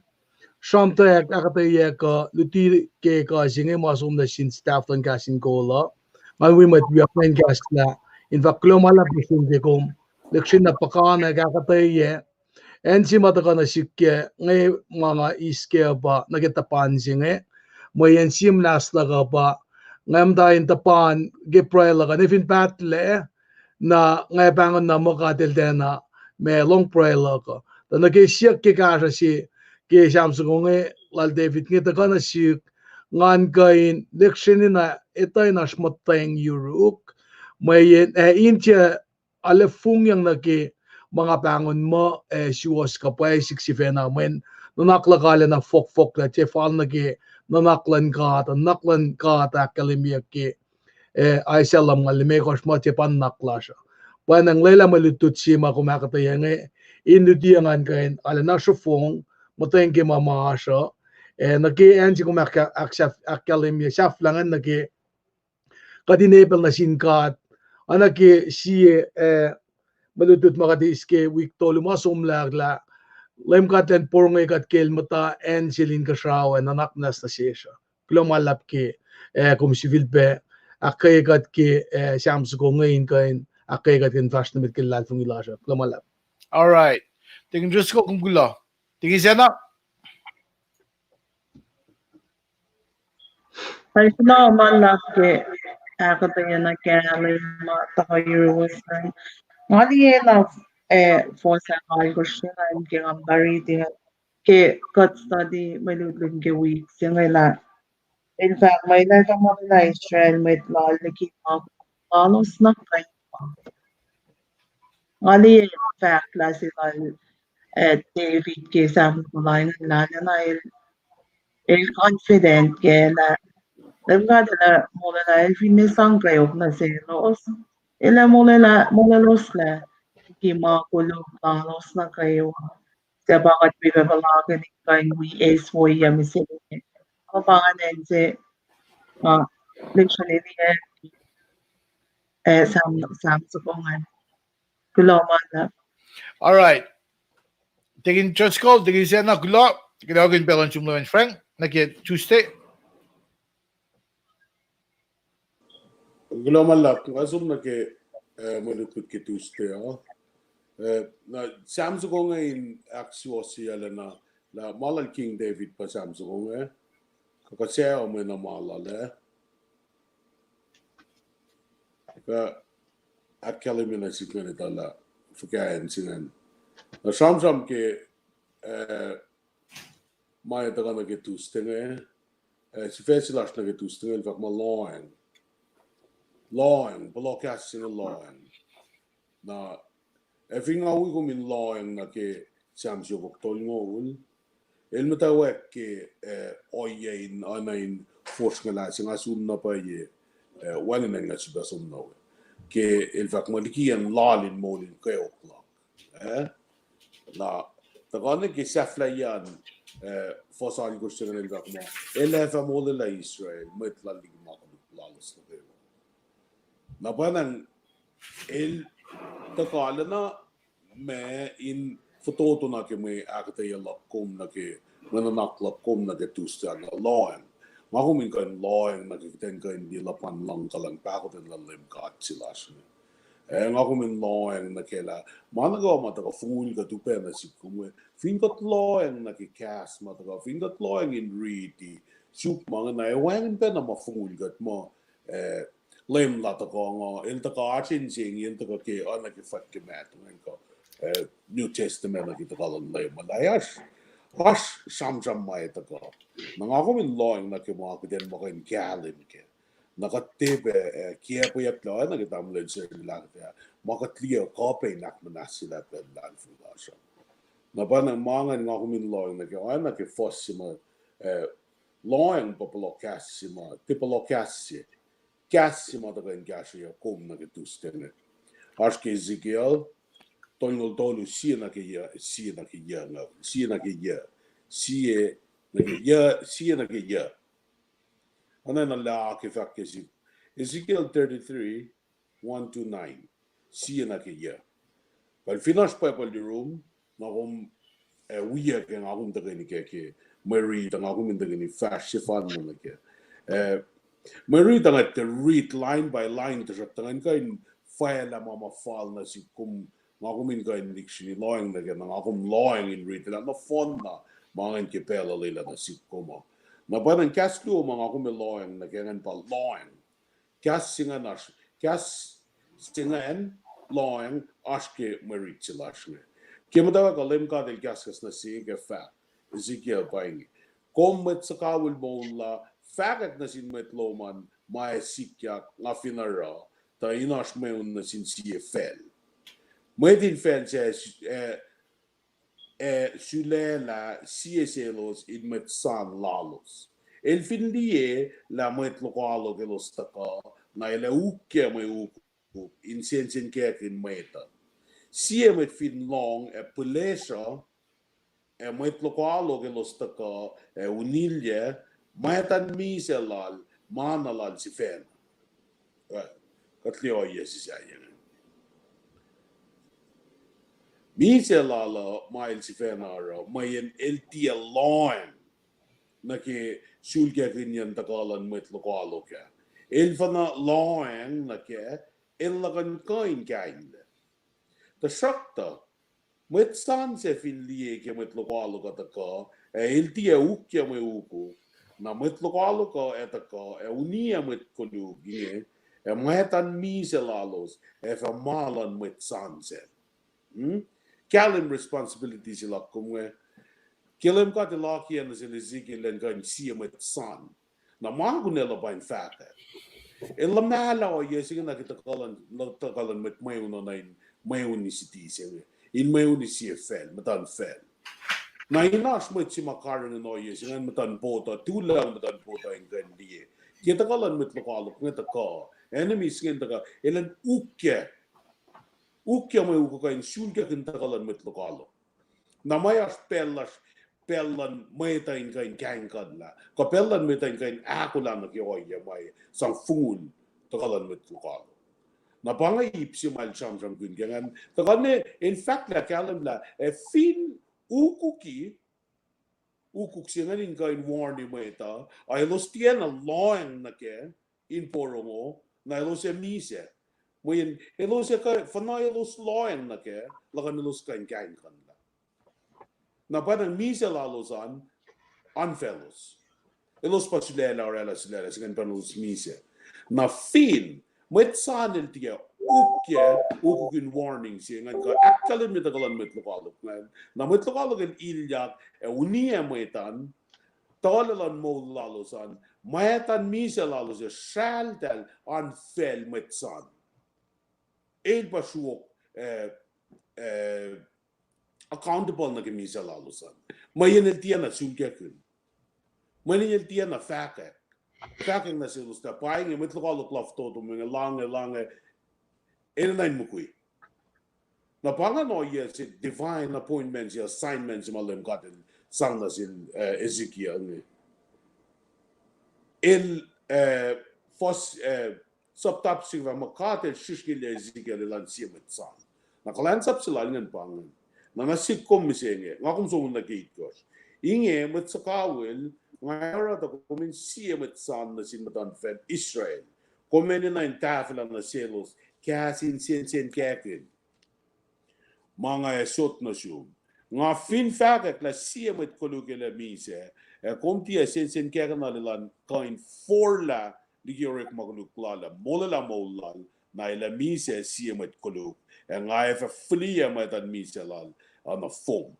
sramtweack ahkuhtweyac kuh luti ke kuh se inge ma som nuh sin staff luhn Kahs in Kol uh. Nga wi mwet wiyuck ingacn kahslah in fahk kuloh ma luhlahp nuh sum ke kom lihksreni na puhkantwen ahkuhtweyac acn se ma tuhkuh nuh sihk ke inge, ma nga eis kac pa nuh ke tuhpan se inge, mweyen sie muhnahs luhk uh pa nga muhta in tuhpan ke pruhe luhk uh, ne fin pahtlac, na nga pahngon na muh God El tiacna ma lohng pruhe luhk uh. Tuh nuh ke siyuck ke kahsruh se ke Sam soko inge lal David inge tuhkuh nuh sihk, ngan kuh in lihksreni na etuh in oasr muhtweng yuruk, mweyen, eh, in tiac arlac fongyang nuh ke ma nga pahngon muh, eh, suwohs kuh pwacye sihk sifacna, mweyen nuhnak luhk arlac na fohkfohk lah tiac fal nuh ke nuhnak luhn God, nuhnak luhn God ahkkahlwemyeyuck ke, eh, Isaiah lumngaul limekohsr muh tiac pa nuhnak lasr uh. Pwacnwacng lwelah mwe lutlut se ma kom ahkuhtweyac inge in luti ngan kuh in arlac na sruhfong, muhtweng ke ma ma oasr uh, eh, nuh ke acn se kom ahk-, ahk-, ahkkahlwemye sahflah ingacn nuh ke kuht in epel nuh sin God. Oacna ke sie, eh, mwe lutlut ma kuht eis ke wik tolu ma somlah lah Leum God Elan porongo kuht ke El muhta acn sel inkuhsrao ac nuhnak muhnahs nuh sesr uh. Kuloh ma luhlahp ke, eh, kom sifilpac ahkkweye kuht ke, eh, Sam soko inge in kuh in ahkkweye kuht in fahsr nuh met ke luhlahlfongi lasr uh. Kuloh ma luhlahp. All right. Deacon Driscoll, kom kuloh. Deacon Sena? Kuloh ma luhlahp ke ahkuhtweyac na kahlwem ma tuhkuh yuruwos an. Nga liye na, eh, fuhs ahkosr se na ke nga muhta riti ke kuht study mwe lutlut ke wik se inge lah el fahk muh El ac fah molwelah Israel mwet Lal liki ma lalos nuh kwewa. Nga liye fahk lah se lal, eh, David ke Sam soko lal ingacn lah, na el, el confident ke lah Leum God El ac molwelah el finne sang kweok nuh selos, El ac molwelah, molwelos lah liki ma koluk lalos nuh kwewa. Suc pa kuht wi pac puhlakihn in kuh in wi eis woiyac mihsenge. Kuh pa ingacn se, uh, lihksreni liye, eh, Sam, Sam soko ingacn. Kuloh ma luhlahp. All right. Deacon Driscoll, Deacon Sena, kuloh. Kuloh ke pacl lom sum Leman Frank nuh ke Tuesday. Kuloh ma luhlahp, nga som nuh ke, eh, mwe lutlut ke Tuesday uh. Eh, na Sam soko inge in ahksuwohsyeyuclac na lah ma lal King David pa Sam soko inge, kuh kuh suc oacna ma lal ah, kuh ahkkahlwemye nuh sihk ingacn etuh lah fuhkah acn se ingacn. Na sramsram ke, eh, ma tuhkuh nuh ke Tuesday inge, eh, sifac se lasr nuh ke Tuesday inge el fahk muh lohacng. Lohacng, puhlohkahs se inge lohacng. Na, ac fin nga wi kom in lohacng nuh ke Sam siofok tolngoul, el muhtwacwacack ke, eh, ohiyac in oacna in fosrngahlah se nga sun na pwacye, eh, wacngihn nga sifilpac som nuh we. Ke el fahk muh liki acn lal in moul in kweok luhk. Eh? Na, tuhkuh nuh ke sahflahiyac an, eh, fuhs alkosr se ingacn el fahk muh, El ac fah molwelah Israel, mwet Lal liki ma koluk lalos nuh kwewa. Na pwacnwacng el tuhkuh lacna ma in fototo na ke mwe ahkuhtweyac luhk kom nuh ke, mwe nuhnak luhk kom nuh ke Tuesday an, lohacng. Nga kom in kuh in lohacng nuh ke kuht in kuh in liye luhpan luhngkuhlacng pahkotwen luhn Leum God se lasr inge. Eh, nga kom in lohacng nuh ke lah ma nuh kwewa ma tuhkuh fongul kuht upac nuh sihk kom we, fin kuht lohacng nuh ke kahs ma tuhkuh, fin kuht lohacng in riti, suk ma ingena ac wacngihn pacna ma fongul kuht muh, eh, Leum la tuhkuh nga, El tuhkuh oasr inse inge, El tuhkuh ke, oacna ke fahk ke matwac ingacn kuh, eh, New Testament nuh ke tuhkuh luhn Leum, lah oasr, oasr sramsram ma ac tuhkuh. Na nga kom in lohacng nuh ke ma kuht in muh kuh in kahlwem kac. Na kuht tiac pac, eh, kiacpweyucklac oacna ke tamuhlwel Sel ahkuhtweyac, ma kuht liye kuh pac in ahkmuhnahsyelah pacl luhlahlfongi lasr uh. Na pwacnwacng ma ingacn nga kom in lohacng nuh ke, oacna ke fuhs se ma, eh, Lohacng pa puhla kahs se ma, tiac puhla kahs se. Kahs se ma tuhkuh in kahsrweyuc kom nuh ke Tuesday inge. Oasr ke Ezekiel, tolngoul tolu, sie nuh ke yuc, sie nuh ke yuc, nga, sie nuh ke yuc, sie nuh ke yuc, sie nuh ke yuc. Oacna lah ke fahk ke Eze-, Ezekiel thirty-three, one to nine. Sie nuh ke yuc. Kuh fin oasr Bible yurum, nga kom, eh, wiyuc ke nga kom tuhkweni ke, ke mwe riti, nga kom in tuhkweni fahsr sefanna nuh ke. Eh, mwe riti nga tiac riti line by line, tuhsruhk tuhkweni kuh in fahlah ma ma fal nuh sihk kom, nga kom in kuh in lihksreni lohacng nuh ke, na nga kom lohacng in riti lah nohfohnna ma ingacn ke pacl uh lwelah nuh sihk kom uh. Na pwacnwacng kahs luo ma nga kom ac lohacng nuh ke ingacn pa lohacng. Kahs se ingacn oasr, kahs se ingacn, lohacng, oasr ke mwe riti se lasr inge. Ke muhtwacwacack uh Leum God El kahskahs nuh se ke fahk, Ezekiel pa inge. Kom mwet suhkawihl moul la, fahkwack nuh sin mwet lom an ma ac sikyak nga fin oruh, tuh in oasr mweun nuh sin sie facl. Mwet in facl sac, eh, ac sulaclah sie selos in mwet san lalos. El fin liye lah mwet lokoalok elos tuhkuh, na el ac ukyac mwe ukuk in sensenkackihn mwet uh. Sie mwet fin lohng ac pihlesruh, ac mwet lokoalok elos tuhkuh ac unilyac, mwatan misac lal, ma na lal sifacna. Kuht liye ohiyac se sahyac inge. Misac lal uh ma el sifacna oruh, mweyen el tiac lohacng nuh ke sulkackihnyacn tuhkuh luhn mwet lokoalok ah. El fana lohacng nuh ke el luhkuhn kuh in kainglac. Tuhsruhktuh, mwet san sac fin liye ke mwet lokoalok uh tuhkuh, ac el tiac ukyac mwe ukuk, na mwet lokoalok uh ac tuhkuh ac uniyac mwet koluk inge, ac mwatan misac lalos ac fah ma luhn mwet san sac. Kahlwem responsibility se luhk kom inge. Ke Leum God El akiyac nuh sel Ezekiel elan kuh in sie mwet san. Na ma kunacl uh pa in fahkwack. El luhmahlah ohiyac se inge nuh ke tuhkuh luhn, tuhkuh luhn mwet mweun uh nuh in mweuni siti se inge, in mweuni sie facl, muhtuhnfacl. Na in oasr mwet se ma karihngihn ohiyac se ingacn, muhtuhn pot uh, tulang muhtuhn pot uh in kuh in liye. Ke tuhkuh luhn mwet lokoalok inge tuhkuh, enemies inge tuhkuh, elan ukyac ukyac mwe ukuk uh in sulkackihn tuhkuh luhn mwet lokoalok. Na ma oasr pacl lasr, pacl luhn mwet uh in kuh in kahingkuhnlah, kuh pacl luhn mwet uh in kuh in ahkolah nuh ke ohiyac ma sang fongul tuhkuh luhn mwet lokoalok. Na pa inge ip se ma el sramsramkihn ke ingacn, tuhkuh ne el fahk lah kahlwem lah ac fin ukuki ukuk se ingacn in kuh in warni mwet uh, a elos tiacna lohacng nuh kac in porongo, na elos ac misac. Mweyen elos ac kuh, fana elos lohacng nuh kac, luhkuhn elos kuh in kahingkuhnlah. Na pwacnwacng misac lalos an, unfalos. Elos pa sulaclah, oraclah sulaclah, se ingacn pa elos misac. Na fin mwet san el tiac ukyac ukuk in warning se ingacn kuh ahkkahlwemye tuhkuh luhn mwet lokoalok ingacn, na mwet lokoalok el ilyak ac uniyac mwet an, tuhlac luhn moul lalos an, mwatan misac lalos ac srahltahl an facl mwet san. El pa sruok, eh, accountable nuh ke misac lalos an. Mweyen el tiacna sulkackihn. Mweyen el tiacna fahkwack. Fahkwack nuh selos lah pa inge mwet lokoalok la fototo me inge, lahnge, lahnge, enenuh in mukwi. Na pa ingacn ohiyac se divine appointment se, assignment se ma Leum God El sang nuh sel, eh, Ezekiel inge. El, eh, fuhs, eh, saptap se fah muh God El srihsrngilac Ezekiel elan sie mwet sang. Na kuhlwacnsap se lal ingacn pa ingacn. Na nuh sihk kom mihsenge, nga kom som nuh ke itkohsr. Inge mwet suhkawihl, nga oruh tuh kom in sie mwet sang nuh sin muhtuhnfacl Israel. Kom enenuh in tahfwelah nuh selos kahs in sensenkackihn ma nga ac sot nuh sum. Nga fin fahkwack lah sie mwet koluk el ac misac, ac kom tiac sensenkackihn lal elan kuh in forlah liki orekma koluk lal ac molwelah moul lal, na el ac misac sie mwet koluk, ac nga ac fah fihliyac mwatan misac lal uh nohfohn.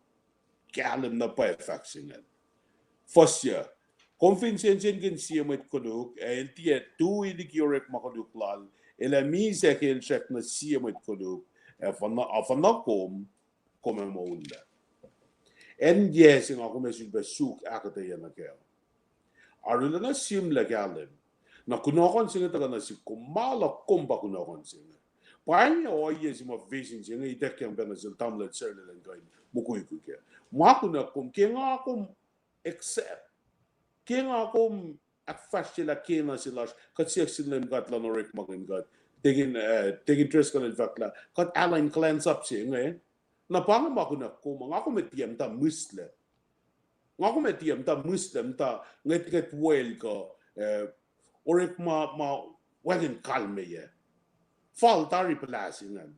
Kahlwem na pwacye fahk se ingacn. Fuhs yuc, kom fin sensenkihn sie mwet koluk ac el tiac tui liki orekma koluk lal, el ac misac ke el srackna sie mwet koluk, ac fana, a fana kom, kom ac moullac. Acn yac se nga kom ac sulpac suk ahkuhtweyac nuh kac. Arulacna sihmlac kahlwem. Na kunohkohn se inge tuhkuh nuh sihk kom, ma luhk kom pa kunohkohn se inge. Pa inge ohiyac se ma vision se inge ituckyang pacna sel tamuhlwel Sarlel in kuh in mukwikwi kac. Ma kunohkohn kom, ke nga kom accept, ke nga kom ahkfahsryelah kena se lasr, kuht siyuck sin Leum God Elan orekmakihn kuht, Deacon, eh, Deacon Driscoll el fahk lah kuht align kuhlwacnsap se inge. Na pa inge ma kunohkohn kom, nga kom ac tiac muhta mihslac. Nga kom ac tiac muhta mihslac, muhta ngwetngwet wel kuh, eh, orekma ma wacngihn kalmeyac. Fal tari puhla se ingacn.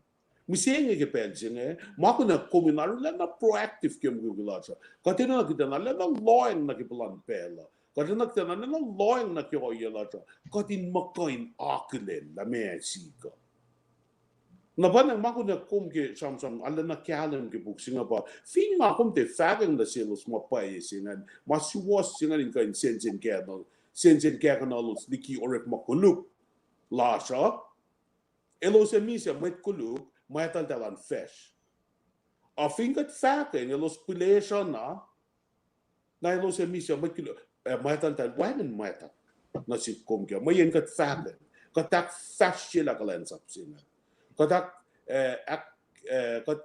Mihsenge ke pacl se inge, ma kunohkohn kom in arulacna proactive ke mukwikwi lasr uh. Kuht enenuh kuht in arulacna lohacng nuh ke puhlan pacl uh. Kuht enenuh kuht in arulacna lohacng nuh ke ohiyac lasr uh. Kuht in muh kuh in akihlen lah meac sikyak. Na pa na ma kunohkohn kom ke sramsram arulacna kahlwem ke puk se inge pa, fin nga kom tiac fahkwacng nuh selos ma pwacye se ingacn, ma suwohs se ingacn in kuh in sensen kahk-, sensen kahkuhnalos liki orekma koluk lasr uh, elos ac misac mwet koluk ma eltahl an facsr. A fin kuht fahkwacng elos pihlesruh na, na elos ac misac mwet koluk, eh, ma eltahl wacngihn mwet nuh sihk kom kac. Mweyen kuht fahkwacng, kuht ahkfahsryelah kuhlwacnsap se inge. Kuht ahk-, eh, ahk-, eh, kuht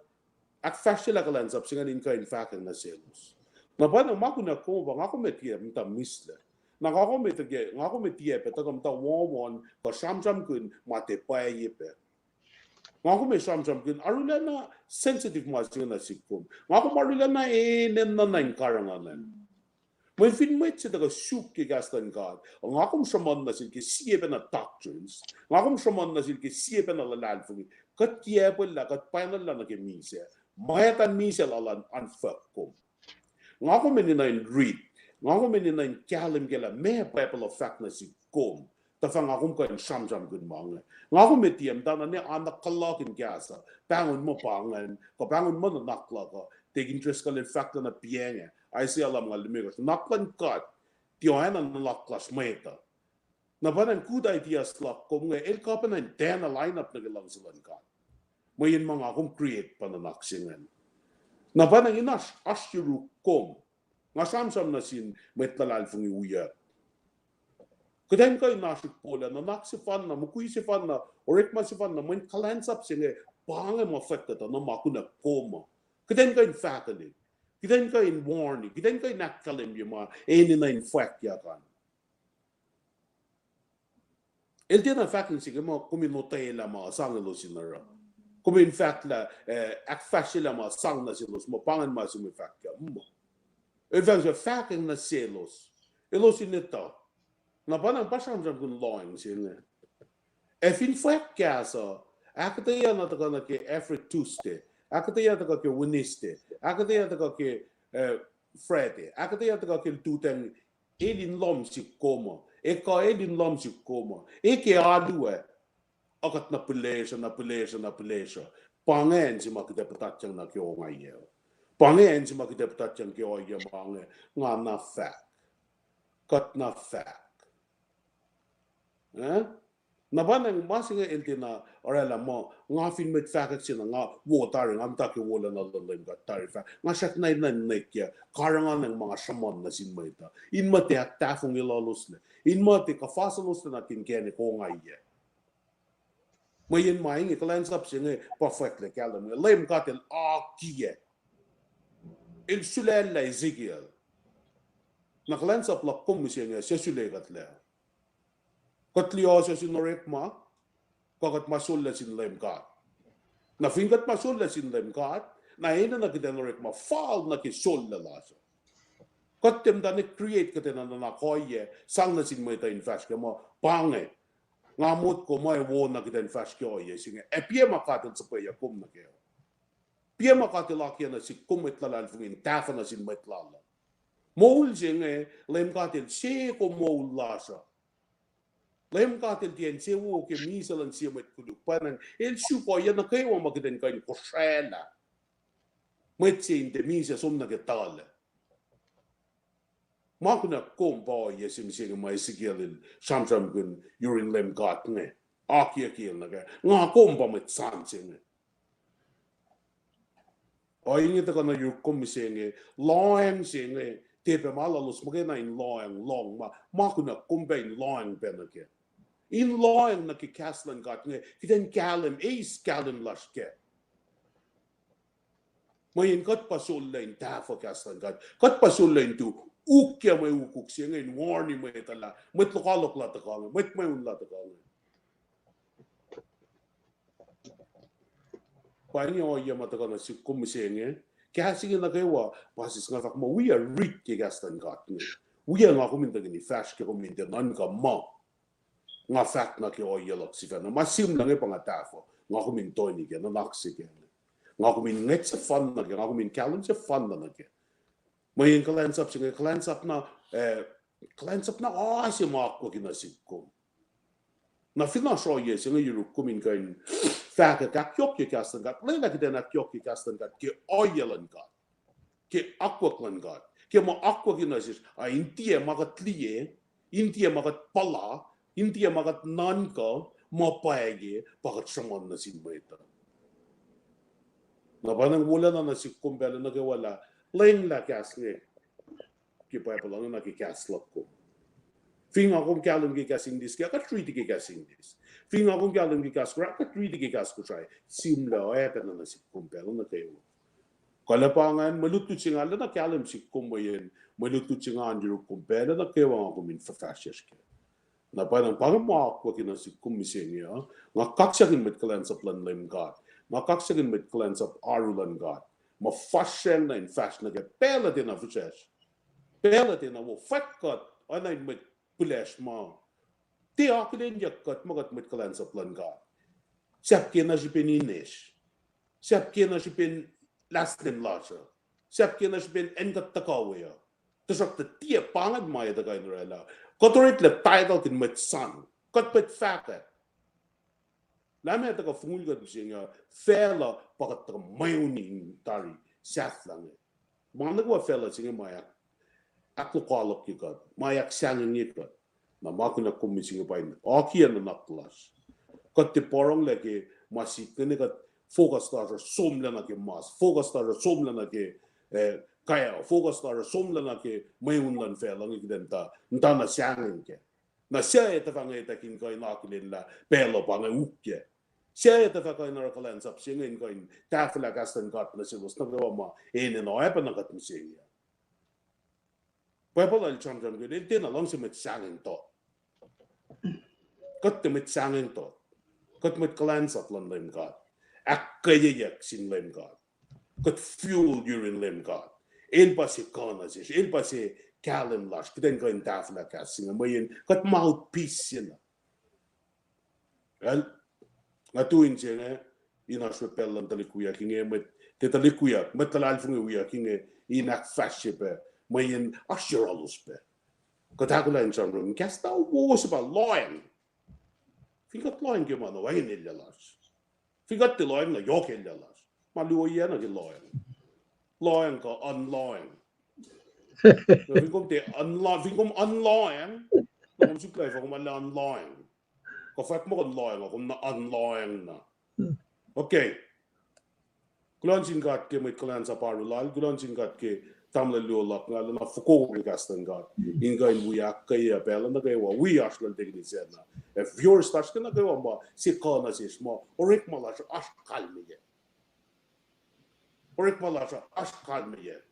ahkfahsryelah kuhlwacnsap se ingacn in kuh in fahkwacng nuh selos. Na pa na ma kunohkohn kom pa, nga kom ac tiac muhta mihslac. Na nga kom ac tiac, nga kom ac tiac pac tuhkuh muhta wohwohn kuh sramsramkihn ma tiac pwacye pac. Nga kom ac sramsramkihn arulacna sensitive ma se inge nuh sihk kom. Nga kom arulacna enenuh na in karihngihn. Mweyen fin mwet se tuhkuh suk ke kahs luhn God, nga kom sruhmuhn nuh sel ke sie pacna doctrines, nga kom sruhmuhn nuh sel ke sie pacna luhlahlfongi, kuht kiacpwacllah, kuht pwacnwacllah nuh ke misac, ma eltahl misac lal an, an fuhk kom. Nga kom enenuh in rit, nga kom enenuh in kahlwem kac lah meac Bible uh fahk nuh sihk kom, tuhfah nga kom kuh in sramsramkihn ma inge. Nga kom ac tiac muhtana ne anukuhluhk in kahs uh, pahngon muh pa ingacn, kuh pahngon muh nuhnak luhk uh, Deacon Driscoll el fahk lah na piacng ah, Isaiah lumngaul limekohsr, nuhnak luhn God tiac oacna nuhnak lasr mwet uh. Na pa na good ideas luhk kom inge, el kuh pacna in tiacna line up nuh ke luhngse luhn God. Mweyen ma nga kom create pa nuhnak se ingacn. Na pa na in oasr, oasr yuruk kom. Nga sramsram nuh sin mwet luhlahlfongi wiyuck. Kuht in kuh in oasr uk pola nuhnak sefanna, mukwi sefanna, orekma sefanna, mweyen kuhlwacnsap se inge, pa inge ma fwack kuhtuh na ma kunohkohn kom uh. Kuht in kuh in fahkwacng, kuht in kuh in warn, kuht in kuh in ahkkahlwemye ma enenuh in fwackyak an. El tiacna fahk in sihk muh kom in otwelah ma sang elos in oruh. Kom in fahk lah, eh, ahkfahsryelah ma sang nuh selos muh pa ingacn ma se mwe fahk kac muh. El fahk, fahkwacng nuh selos, elos in etuh. Na pa na pa sramsramkihn lohacng se inge. Ac fin fwack kahs uh, ahkuhtweyac na tuhkuh nuh ke every Tuesday, ahkuhtweyac tuhkuh ke Wednesday, ahkuhtweyac tuhkuh ke, eh, Friday, ahkuhtweyac tuhkuh ke lututacng, el in lohm sihk kom uh, ekuh el in lohm sihk kom uh, e ke alu ac, a kuht na pihlesruh, na pihlesruh, na pihlesruh. Pa ingacn se ma kuht ac puhtatyang nuh ke ongaiyac. Pa ingacn se ma kuht ac puhtatyang ke ohiyac ma inge, nga na fahk. Kuht na fahk. Eh? Na pa na ma se inge el tiacna oraclah muh, nga fin mwet fahkwack se na nga wo tari, nga muhta ke wolacna luhn Leum God tari fahk. Nga srackna enenuh in nwacklah, karihngihn ma nga sruhmuhn nuh sin mwet uh. In muh tiac ahktahfongelalos lac. In muh tiac kuhfaselos lac nuh ke inkacnek ongaiyac. Mweyen ma inge kuhlwacnsap se inge pa fwacklac kahlwem inge. Leum God el akiyac. El sulaclah Ezekiel. Na kuhlwacnsap luhk kom mihsenge se sule kuhtlac. Kuht liye ohsun orekma, kuh kuht ma sollac sin Leum God. Na fin kuht ma sollac sin Leum God, na enenuh kuht in orekma fal nuh ke sollac lasr. Kuht tiac muhta ne create kuht in nuhnak ohiyac, sang nuh sin mwet uh in fahsr kac muh, pa inge, nga motko muh ac wo na kuht in fahsr ke ohiyac se inge. Ac piac ma God el suhpweyuck kom nuh kac. Piac ma God el akiyac nuh sihk kom mwet luhlahlfongi in tahfuh nuh sin mwet lal uh. Moul se inge, Leum God el se kom moul lasr uh. Leum God el tiac insewowo ke misac luhn sie mwet koluk. Pwacnwacng el suk ohiyac nuh kwewa ma kuht in kuh in kosraclah. Mwet se in tiac misac som nuh ke tuhlac. Ma kunohkohn kom pa ohiyac se mihsenge ma Ezekiel el sramsramkihn yurin Leum God inge. Akiyac kiyacl nuh kac. Nga kom pa mwet san se inge. Ohinge tuhkuh nuh yuruk kom mihsenge, lohacng se inge, Tiac pac ma lalos muhkwena in lohacng lohng ma, ma kunuh kom pac in lohacng pac nuh kac. In lohacng nuh ke kahs luhn God inge, kuht in kahlwem, eis kahlwem lasr kac. Mweyen kuht pa sollac in tahfuh kahs luhn God. Kuht pa sollac in tu ukwe mwe ukuk se inge in warn-i mwet uh lah mwet lokoalok la tuhkuh inge, mwet mweun la tuhkuh inge. Pa inge ohiyac ma tuhkuh nuh sihk kom mihsenge. Kahs inge nuh kwewa pa sisnga fahk muh wi rit ke kahs luhn God inge. Wi nga kom in tuhkweni fahsr ke kom in tiac nuhnkuh muh nga fahk nuh ke ohiyac luhk sifacna. Ma sihmlac inge pa nga tahfuh, nga kom in toeni kac, nuhnak se kac. Nga kom in ngwet sefanna kac, nga kom in kahlwem sefanna nuh kac. Mweyen kuhlwacnsap se inge, kuhlwacnsap na, eh, kuhlwacnsap na oase ma akwucki nuh sihk kom. Na fin oasr ohiyac se inge yuruk kom in kuh in fahkwack, ahkyohkye kahs luhn God, lwelah kuht in ahkyohkye kahs luhn God ke ohiyac luhn God, ke akwuck luhn God, ke ma akwucki nuh sesr, a in tiac ma kuht liye, in tiac ma kuht puhla, in tiac ma kuht nuhnkuh, ma pwacye pa kuht sruhmuhn nuh sin mwet uh. Na pa nga wolacna nuh sihk kom pacl nuh kwewa lah lenglah kahs inge ke Bible uh, na ke kahs luhk kom. Fin nga kom kahlwem ke kahs English kac, kuht riti ke kahs English. Fin nga kom kahlwem ke kahs Kosrae, kuht riti ke kahs Kosrae. Sihmlac oacpacna nuh sihk kom pacl nuh kwewa. Kuh lah pa ingacn, mwe lutlut se nga lwelah kahlwem sihk kom mweyen mwe lutlut se nga oan yuruk kom pacl nuh kwewa nga kom in fuhfahsryucsr kac. Na pa nga pa ma akwucki nuh sihk kom mihsenge uh, nga kaksakihn mwet kuhlwacnsap luhn Leum God. Nga kaksakihn mwet kuhlwacnsap oaru luhn God. Ma fahsracng na in fahsr nuh kac, pacl uh tiacna fihsracsr. Pacl uh tiacna wo, fwack kuht, oacna in mwet pilacsr ma tiac akihlenyuck kuht ma kuht mwet kuhlwacnsap luhn God. Sahp kena srihpen inesr. Sahp kena srihpen last name lasr uh. Sahp kena srihpen acn kuht tuhkuh we uh. Tuhsruhktuh tiac pa ingacn ma ac tuhkuh in orwaclah. Kuht oreklac title kihn mwet sang. Kuht mwet fahkwack. Lah meac tuhkuh fongul kuht mihsenge uh, facluh pa kuht tuhkuh mweuni in tari sahflah inge. Ma nuh kwewa facluh se inge ma ahklokoalokye kuht, ma ahksahngwengye kuht. Na ma kunuh kom mihsenge pa in akiyac nuhnak lasr. Kuht tiac porongolah ke ma sikyak inge, kuht focus lasr uh somlah nuh ke mas, focus lasr uh somlah nuh ke, eh, kac, focus lasr uh somlah nuh ke mweun luhn facluh inge, kuht in muhta, muhta na sahngweng kac. Na suc etuh fah ngwetacng in kuh in akihlen lah pacl uh pa inge ukwe? Suc etuh fah kuh in oruh kuhlwacnsap se inge in kuh in tahfwelah kahs luhn God nuh selos nuh kwewa ma enenuh oacpacna kuht mihsenge uh? Bible el sramsramkihn, el tiacna luhngse mwet sahngweng tot. Kuht tiac mwet sahngweng tot. Kuht mwet kuhlwacnsap luhn Leum God. Ahkkweyeyuck sin Leum God. Kuht fuel yurin Leum God. El pa se kuh nuh sesr, el pa se kahlwem lasr, kuht in kuh in tahfwelah kahs se inge, mweyen kuht mouthpiece se na. Well, nga tu in se inge, in oasr pacl luhn tuhlihk wiyuck inge, mwet, tiac tuhlihk wiyuck, mwet luhlahlfongi wiyuck inge, in ahkfahsrye pac, mweyen oasr yohrohlos pac. Kuht ahkolah in sramsram, kahs na wo se pa lohacng. Fin kuht lohacng ke ma na wacngihn elyah lasr. Fin kuht tiac lohacng na yohk elyah lasr. Ma luo ohiyac na ke lohacng. Lohacng kuh unlohacng. Na fin kom tiac unlo-, fin kom unlohacng, na kom suk lah fah kom unlohacng. Kuh fahk muh kom lohacng, kom na unlohacng na. Okay. Kuloh nuh sin God ke mwet kuhlwacnsap oaru lal, kuloh nuh sin God ke tamuhlwel luo luhk inge, lwelah fokoko ke kahs luhn God in kuh in wi ahkkweye pacl nuh kwewa, wi oasr lal tekini sacna. Ac viewers lasr ke nuh kwewa ma se kuh nuh sesr ma orekma lasr oasr kalmeyac. Orekma lasr oasr kalmeyac.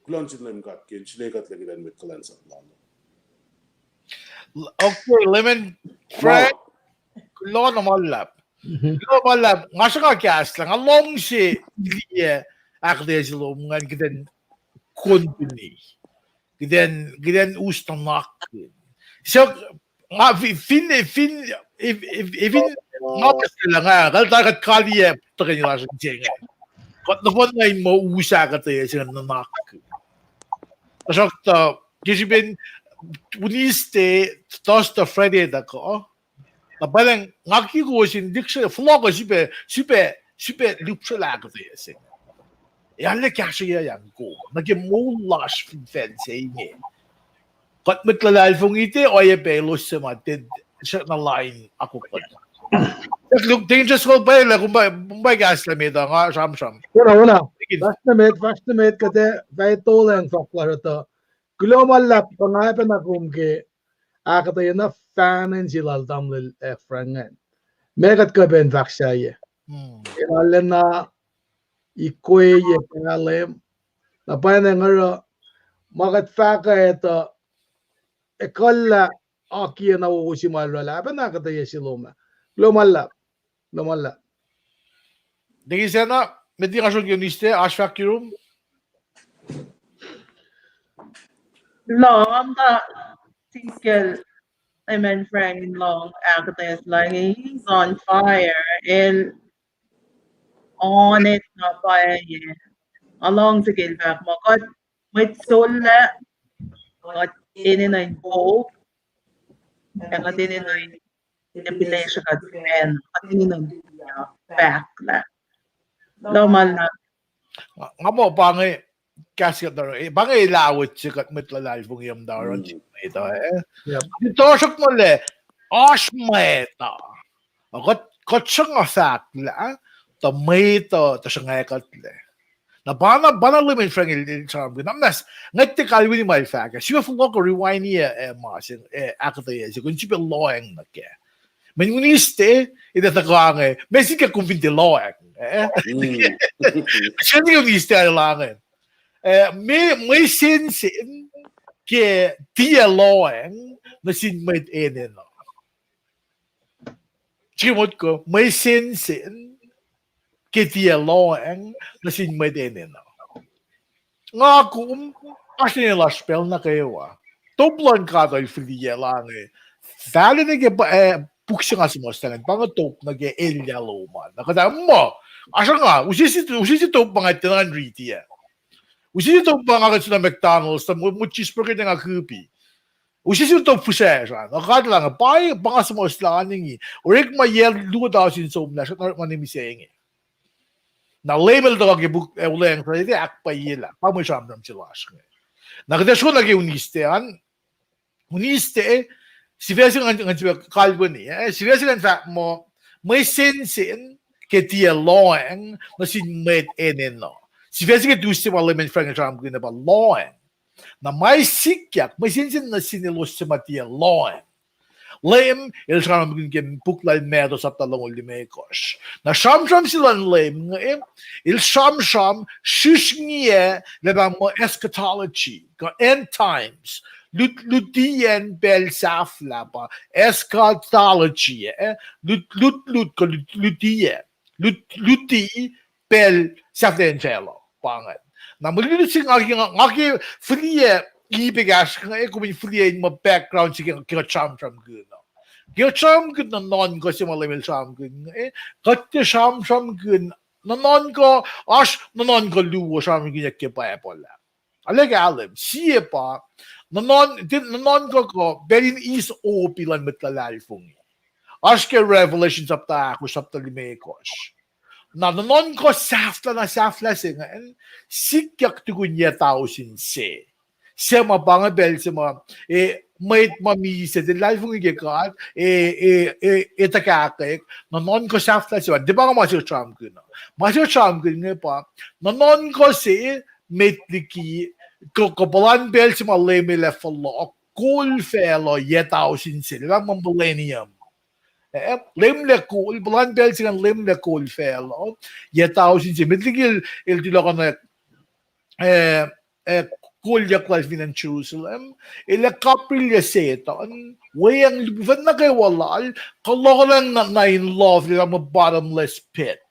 Kuloh nuh sin Leum God ke el srihke kuht liki mwet kuhlwacnsap lal. Okay, Leman Frank, kuloh na ma luhlahp. Kuloh ma luhlahp. Nga sruhnga kahslah, nga luhngse liye ahkuhtweyac se lom ingacn kuht in continue. Kuht in, kuht in us nuhnak. So, nga fi-, fin, fin, if, if, if in, nga pihsrlah nga, kal-, kal-, kuht kaliyac tuhkweni lasr se inge. Kuht nohfohn na in muh us ahkuhtweyac se inge nuhnak. Tuhsruhktuh, ke srihpen Wednesday, Thursday, Friday tuhkuh, na pwacnwacng nga ki kowos in liksreni, fohlohk uh sifilpac, sifilpac, sifilpac lihpsrwaclah ahkuhtweyac se inge. Ac arlac kahsrweyuciyang kom nuh ke moul lasr fin facl se inge. Kuht mwet luhlahlfongi tiac oacyacpac elos suc ma tiac srackna lain akwuck luhn God. Tekin just kol pwacye lah kom pa, kom pa kahslah met uh nga sramsram. Oacna, oacna. Fahsr nuh met, fahsr nuh met, kuht ac fah tolacng fahk lasr uh tuh. Kuloh ma luhlahp, pa nga pacna kom ke ahkuhtweyac na fahna in se lal tamuhlwel, eh, Frank ingacn. Meac kuht kuh pac in fahk sahyac? Elallana ikweye kahlwem. Na pwacnwacng oruh ma kuht fahk uh etuh, ekuhllah akiyac na wowo se ma el oraclah, pacna ahkuhtweyac se lom ah. Kuloh ma luhlahp. Kuloh ma luhlahp. Liki sacna, met liki nga sruok ke Wednesday, oasr fahk yurum? Lohng, nga siskel Amen Frank in lohng ahkuhtweyac se lal inge, he's on fire. El on it na pwacye. Nga lohng sihk el fahk muh kuht mwet sollac, kuht enenuh in pouk, ac kuht enenuh in epilesr kuht fan, kuht enenuh in fahklah. Lom an, nga muh pa inge kahs kuht, eh, pa inge elah wet se kuht mwet luhlahlfongi muhta oruh sik mwet uh, eh. Tohsruhk muh lah oasr mwet uh, kuht, kuht sruhnga fahklah, tuh mwet uh, tuh sruhnga kuhtlac. Na pa na, pa na Leum el Frank el, el sramsramkihn. Na muhnahs, ngwet tiac kalweni ma el fahk ah. Sifa fohlohk rewind-i, eh, ma se, eh, ahkuhtweyac se, kom sifilpac lohacng nuh kac. Mweyen Wednesday, el ac tuhkuh inge, ma sikyak kom fin tiac lohacng, eh? Sifilpac Wednesday el ah inge. Eh, mwe, mwe sensen ke tiac lohacng nuh sin mwet enenuh. Srihke motko, mwe sensen ke tiac lohacng nuh sin mwet enenuh. Nga kom, oasr enenuh lasr pacl nuh kwewa. Top luhn God el fihliyac lah inge. Fahlen nuh ke, eh, puk se nga suhmuhslah ingacn, pa inge top nuh ke elyah lom an. Na kuht ac muh, oasr nga, use se, use se top ma nga tiacna riti ah. Use se top ma nga kuht sun McDonald's, tuh mut cheeseburger ne nga kupi. Use se top fihsracsr an. Na God lah inge, pa, pa nga suhmuhslah an inge. Orekma yac luo tausin somlah, srackna orekma ne mihsenge. Na Leum el tuhkuh ke puk, eh, Olweacng Sasuc, ahkpwacyelah. Pa mwe sramsram se lasr inge. Na kuht ac sro nuh ke Wednesday an, Wednesday, sifac se ngan, ngan sifac kalweni, eh, sifac se ngan fahk muh, mwe sensen ke tiac lohacng nuh sin mwet enenuh. Sifac se ke Tuesday ma Leum el Frank el sramsramkihn pa lohacng. Na ma sikyak, mwe sensen nuh sin elos se ma tiac lohacng. Leum el sramsramkihn ke puk lal Matthew sapta longoul limekohsr. Na sramsram se luhn Leum inge, el sramsram srihsrngiyac lah pa muh eschatology, kuh end times, lut-, lutiyacn pacl sahflah pa, eschatology, eh, lut-, lutlut kuh lut-, lutiyacn, lut-, luti pacl sahflahiyacn facluh, pa ingacn. Na mwe lutlut se nga ke, nga ke fihliyac ipe kahsruh inge, kom in fihliyac in muh background se ke, ke kuht sramsramkihn uh. Ke kuht sramsramkihn nuhnuhnkuh se ma Leum el sramsramkihn inge, kuht tiac sramsramkihn nuhnuhnkuh, oasr nuhnuhnkuh luo sramsramkihnyuck ke Bible ah. Arlac kahlwem, sie pa, nuhnuhn-, nuhnuhnkuh kuh pacl in eis opi luhn mwet luhlahlfongi. Oasr ke Revelation sapta ahkosr, sapta limekohsr. Na nuhnuhnkuh sahflah, na sahflah se ingacn, sikyak tukun yac tausin se. Se ma pa inge pacl se ma, eh, mwet ma misac, tiac luhlahlfongi ke God, eh, eh, eh, eh, tuhkahkwack, nuhnuhnkuh sahflah se, tiac pa inge ma se sramsramkihn. Ma se sramsramkihn inge pa, nuhnuhnkuh se, met liki, kuh, kuh puhlan pacl se ma Leum el ac fohlohk, kol facluh yac tausin se, lah ma millennium. Eh, Leum el ac kol, puhlan pacl se ingacn Leum el ac kol facluh yac tausin se, met liki el, el tulokanak, eh, eh, kolyuck lal fin acn Jerusalem, el ac kaprilyac Setuhn, weacng lihpufacn nuh kwewa lal, kulokolang na, na in love, lah ma bottomless pit.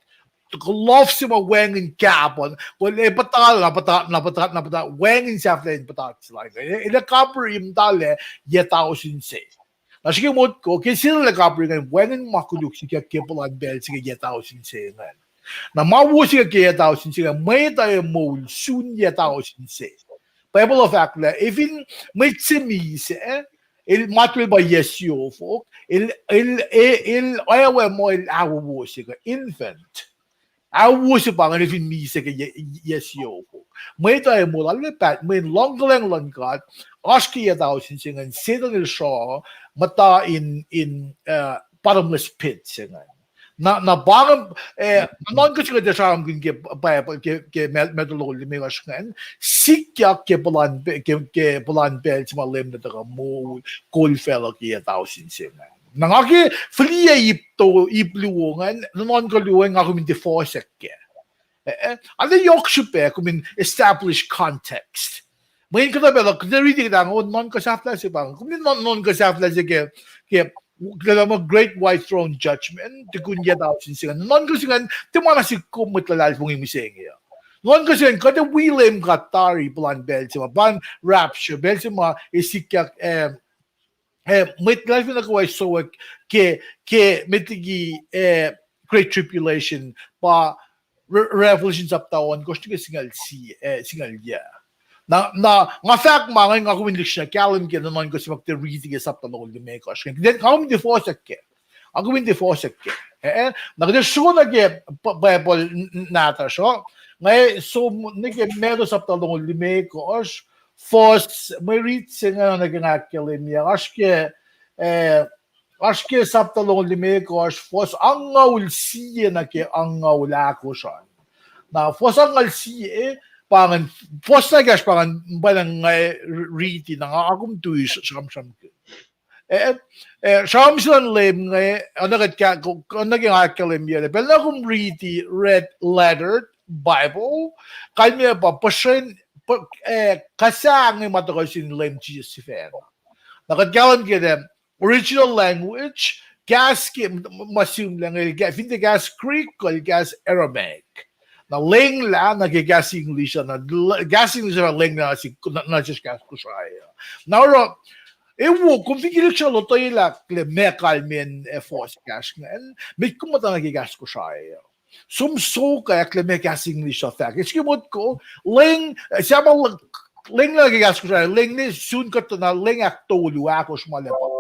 Kulof se ma wacngihn kahpuh, kuh el puhtat, na puhtat, na puhtat, na puhtat, wacngihn sahflahiyacn puhtat se lal. El ac kapri muhta lah yac tausin se. Na srihke motko, ke Setuhn el ac kapri ingacn, wacngihn ma koluk sikyak ke puhlan pacl se ke yac tausin se ingacn. Na ma wo sikyak ke yac tausin se ingacn, mwet uh ac moul sun yac tausin se. Bible uh fahk lah, efin mwet se misac, el matwel pa yac siofok, el, el, el, el awewe muh el ahwowo se kuh infant. Ahwowo se pa ingacn fin misac ke yac, yac siofok. Mwet uh ac moul arlac paht, mweyen luhngkuhlacng luhn God, oasr ke yac tausin se ingacn, Setuhn el sruh, muhta in, in, uh, bottomless pit se ingacn. Na, na pa inge, eh, nuhnuhnkuh se inge tuh sramsramkihn ke Bible, ke, ke Matthew longoul limekohsr ingacn, sikyak ke puhlan pe-, ke, ke puhlan pacl se ma Leum El tuhkuh moul, kol facluh ke yac tausin se ingacn. Na nga ke fihliyac ip to, ip luo ingacn, nuhnuhnkuh luo ingacn, nga kom in tiac fohsack kac. Eh, eh, arlac yohk srihpac kom in establish context. Mweyen kuhtuh pacl uh, kuht riti kuht ah, oh, nuhnuhnkuh sahflah se pa inge. Kom in nuhnuhnkuh sahflah se ke, ke, ke lah muh Great White Throne Judgment, tukun yac tausin se ingacn. Nuhnuhnkuh se ingacn, tiac ma na sik kom mwet luhlahlfongi mihsenge uh. Nuhnuhnkuh se ingacn, kuht ac wi Leum God tari puhlan pacl se ma, puhlan rapture, pacl se ma ac sikyak, eh, eh, mwet luhlahlfongi nuh kwewa ac sowack ke, ke met liki, eh, Great Tribulation, pa Re-, Revelation sapta ohnkohsr nuh ke singucul sie, eh, singucul yac. Na, na, nga fahk ma inge, nga kom in lihksreni kahlwem ke nuhnuhnkuh se ma kuht ac riti ke sapta longoul limekohsr. Nga kom in tiac fohsack kac. Nga kom in tiac fohsack kac. Eh, eh, na kuht ac sruok nuh ke Bible nahtuhsr uh. Nga som nuh ke Matthew sapta longoul limekohsr, fuhs, mwe rit se inge nuh ke nga ahkkahlwemye, oasr ke, eh, oasr ke sapta longoul limekohsr, fuhs angngaul sie nuh ke angngaul ahkosr an. Na fuhs angngaul sie, pa ingacn, fuhs na ekahsr pa ingacn, pa ingacn nga riti, na nga kom tui sramsramkihn. Eh, eh, sramsram se luhn Leum inge, oacna kuht, oacna ke nga ahkkahlwemye lah pacl na kom riti red letter Bible, kalmac pa puhsren, eh, kahs inge ma tuhkuh sin Leum Jisus sifacna. Na kuht kahlwem ke the original language, kahs ke, ma sihmlac inge, fin tiac kahs Greek, kuh kahs Aramaic. Na lenglah nuh ke kahs English, na kahs English uh lenglah nuh sesr kahs Kosrae uh. Na oruh, e wo, kom fin ke lihksreni lotwelah lah meac kalmacn, eh, fuhs ekahsr ingacn, met kom muhta nuh ke kahs Kosrae uh, som sokwack lah meac kahs English uh fahk. Srihke motko, leng, eh, sahp lenglah nuh ke kahs Kosrae, leng ne sun kuhtuh na leng ahktolu ahkosr ma lah pa.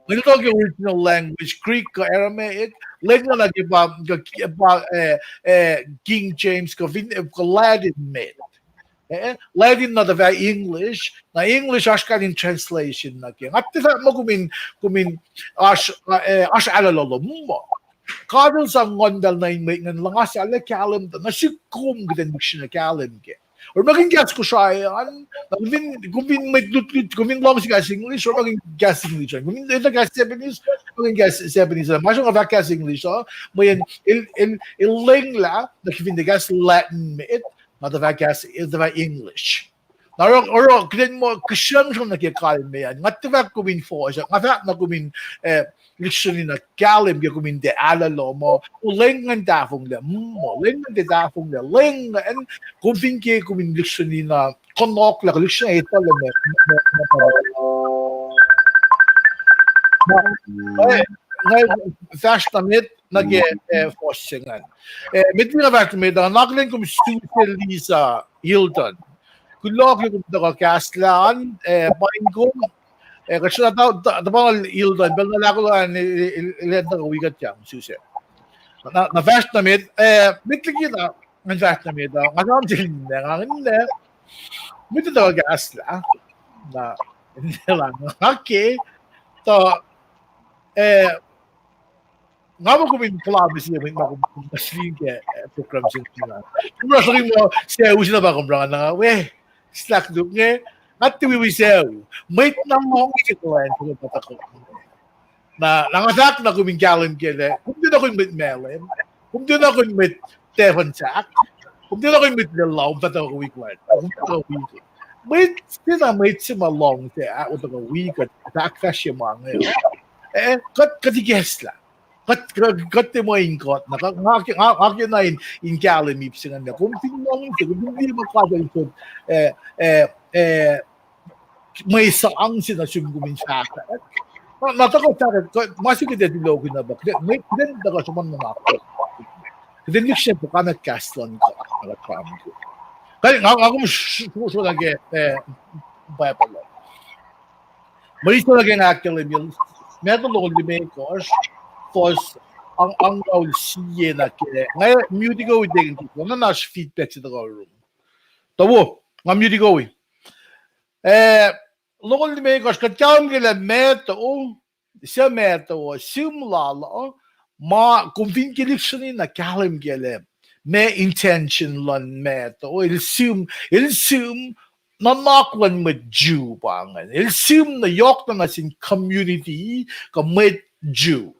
Mweyen tuh ke original language, Greek kuh Aramaic, lenglah nuh ke pa, pa, eh, eh, King James kuh fin, kuh Latin met. Eh, Latin na tuh fah English, na English oasr kain in translation nuh ke. Nga tiac fahk muh kom in, kom in oasr, eh, oasr ahlolo muh God El sang Nguhn Lal nuh in mwet ingacn, luhngaslah kahlwem tuh nuh sik kom kuht in lihksreni kahlwem kac. Orekmakihn kahs Kosrae an, na kom fin, kom fin mwet lutlut, kom fin luhngse kahs English, orekmakihn kahs English an. Kom fin etuh kahs Japanese, orekmakihn kahs Japanese an. Ma sruhnga fahk kahs English uh, mweyen el, el, el lenglah nuh ke fin tiac kahs Latin met, na tuh fah kahs, el tuh fah English. Na oruh, oruh kuht in muh kihsrangsrang nuh ke kalmac an. Nga tiac fahk kom in fohsack, nga fahk na kom in, eh, lihksreni na kahlwem ke kom in tiac ahlolo muh, o, leng ingacn tahfonglac, mm, leng ingacn tiac tahfonglac, leng ingacn, kom fin ke kom in lihksreni na kunohkohn lah, lihksreni etuh lah meac, nga, nga fahsr na met nuh ke, eh, fuhs se ingacn. Eh, met liki nga fahsr na met uh, nga akihlen kom Suse Lisa Hilton. Kuloh ke kom tuhkuh kahslah an, eh, paing kom, eh, kuht sruhna tuh, tuh, tuhpangal Hilton, pacl na lah kuloh an, eh, eh, eh, el tuhkuh wi kuht yang Suse. Na, na fahsr na met, eh, met liki na, ngan fahsr na met uh, nga sramsram se ninac, nga ninac, met tuhkuh kahslah, na, ninac lah, nga ke, tuh, eh, nga muh kom in puhla mihsenge, ma kom, kom sling ke, eh, program se inge. Kom oruh srihke muh sucu se na pa kom oruh na, we, slahk luk inge, nga tiac wi, wi sucu. Mwet na lohng ke kuhlwacnsap ma tuhkuh. Na, na nga fahk na kom in kahlwem kac lah, kom tiac na kom mwet Malem, kom tiac na kom mwet Tefonsahk, kom tiac na kom mwet Lelu, fah tuhkuh wi kuhlwacnsap, kom tuhkuh wi kuhlwacnsap. Mwet se na mwet se ma lohng se, ah, o tuhkuh wi kuht, ahkfahsrye ma inge. Eh, kuht, kuht ikacslah. Kuht, kuht, kuht tiac muh in kuht, na nga, nga, nga ke na in, in kahlwem ip se ingacn, kom fin lohng se, kom fin liye ma God El sot, eh, eh, eh, mwe sang se nuh sum kom in fahkwack. Na, na tuhkuh fahkwack, ma se kuht ac tulokihnah pa, kuht, kuht in tuhkuh sruhmuhn nuhnak. Kuht in lihksreni pukana kahs luhn God, na kuht pamko. Kuht, nga, nga kom sruhmuhn ke, eh, Bible uh. Mwe rit se nuh ke nga ahkkahlwemye, Matthew longoul limekohsr, fuhs angngaul sie nuh ke, nga mute-i kuh wi tekin kiko, na oasr feedback se tuhkuh room. Tuh wo, nga mute-i kuh wi. Eh, longoul limekohsr, kuht kahlwem ke lah Matthew, suc Matthew uh, sihm lal uh, Ma kom fin ke lihksreni na kahlwem ke lah meac intention luhn Matthew, el sihm, el sihm nuhnak luhn mwet Jew pa ingacn. El sihm na yohkna nuh sin community kuh mwet Jew.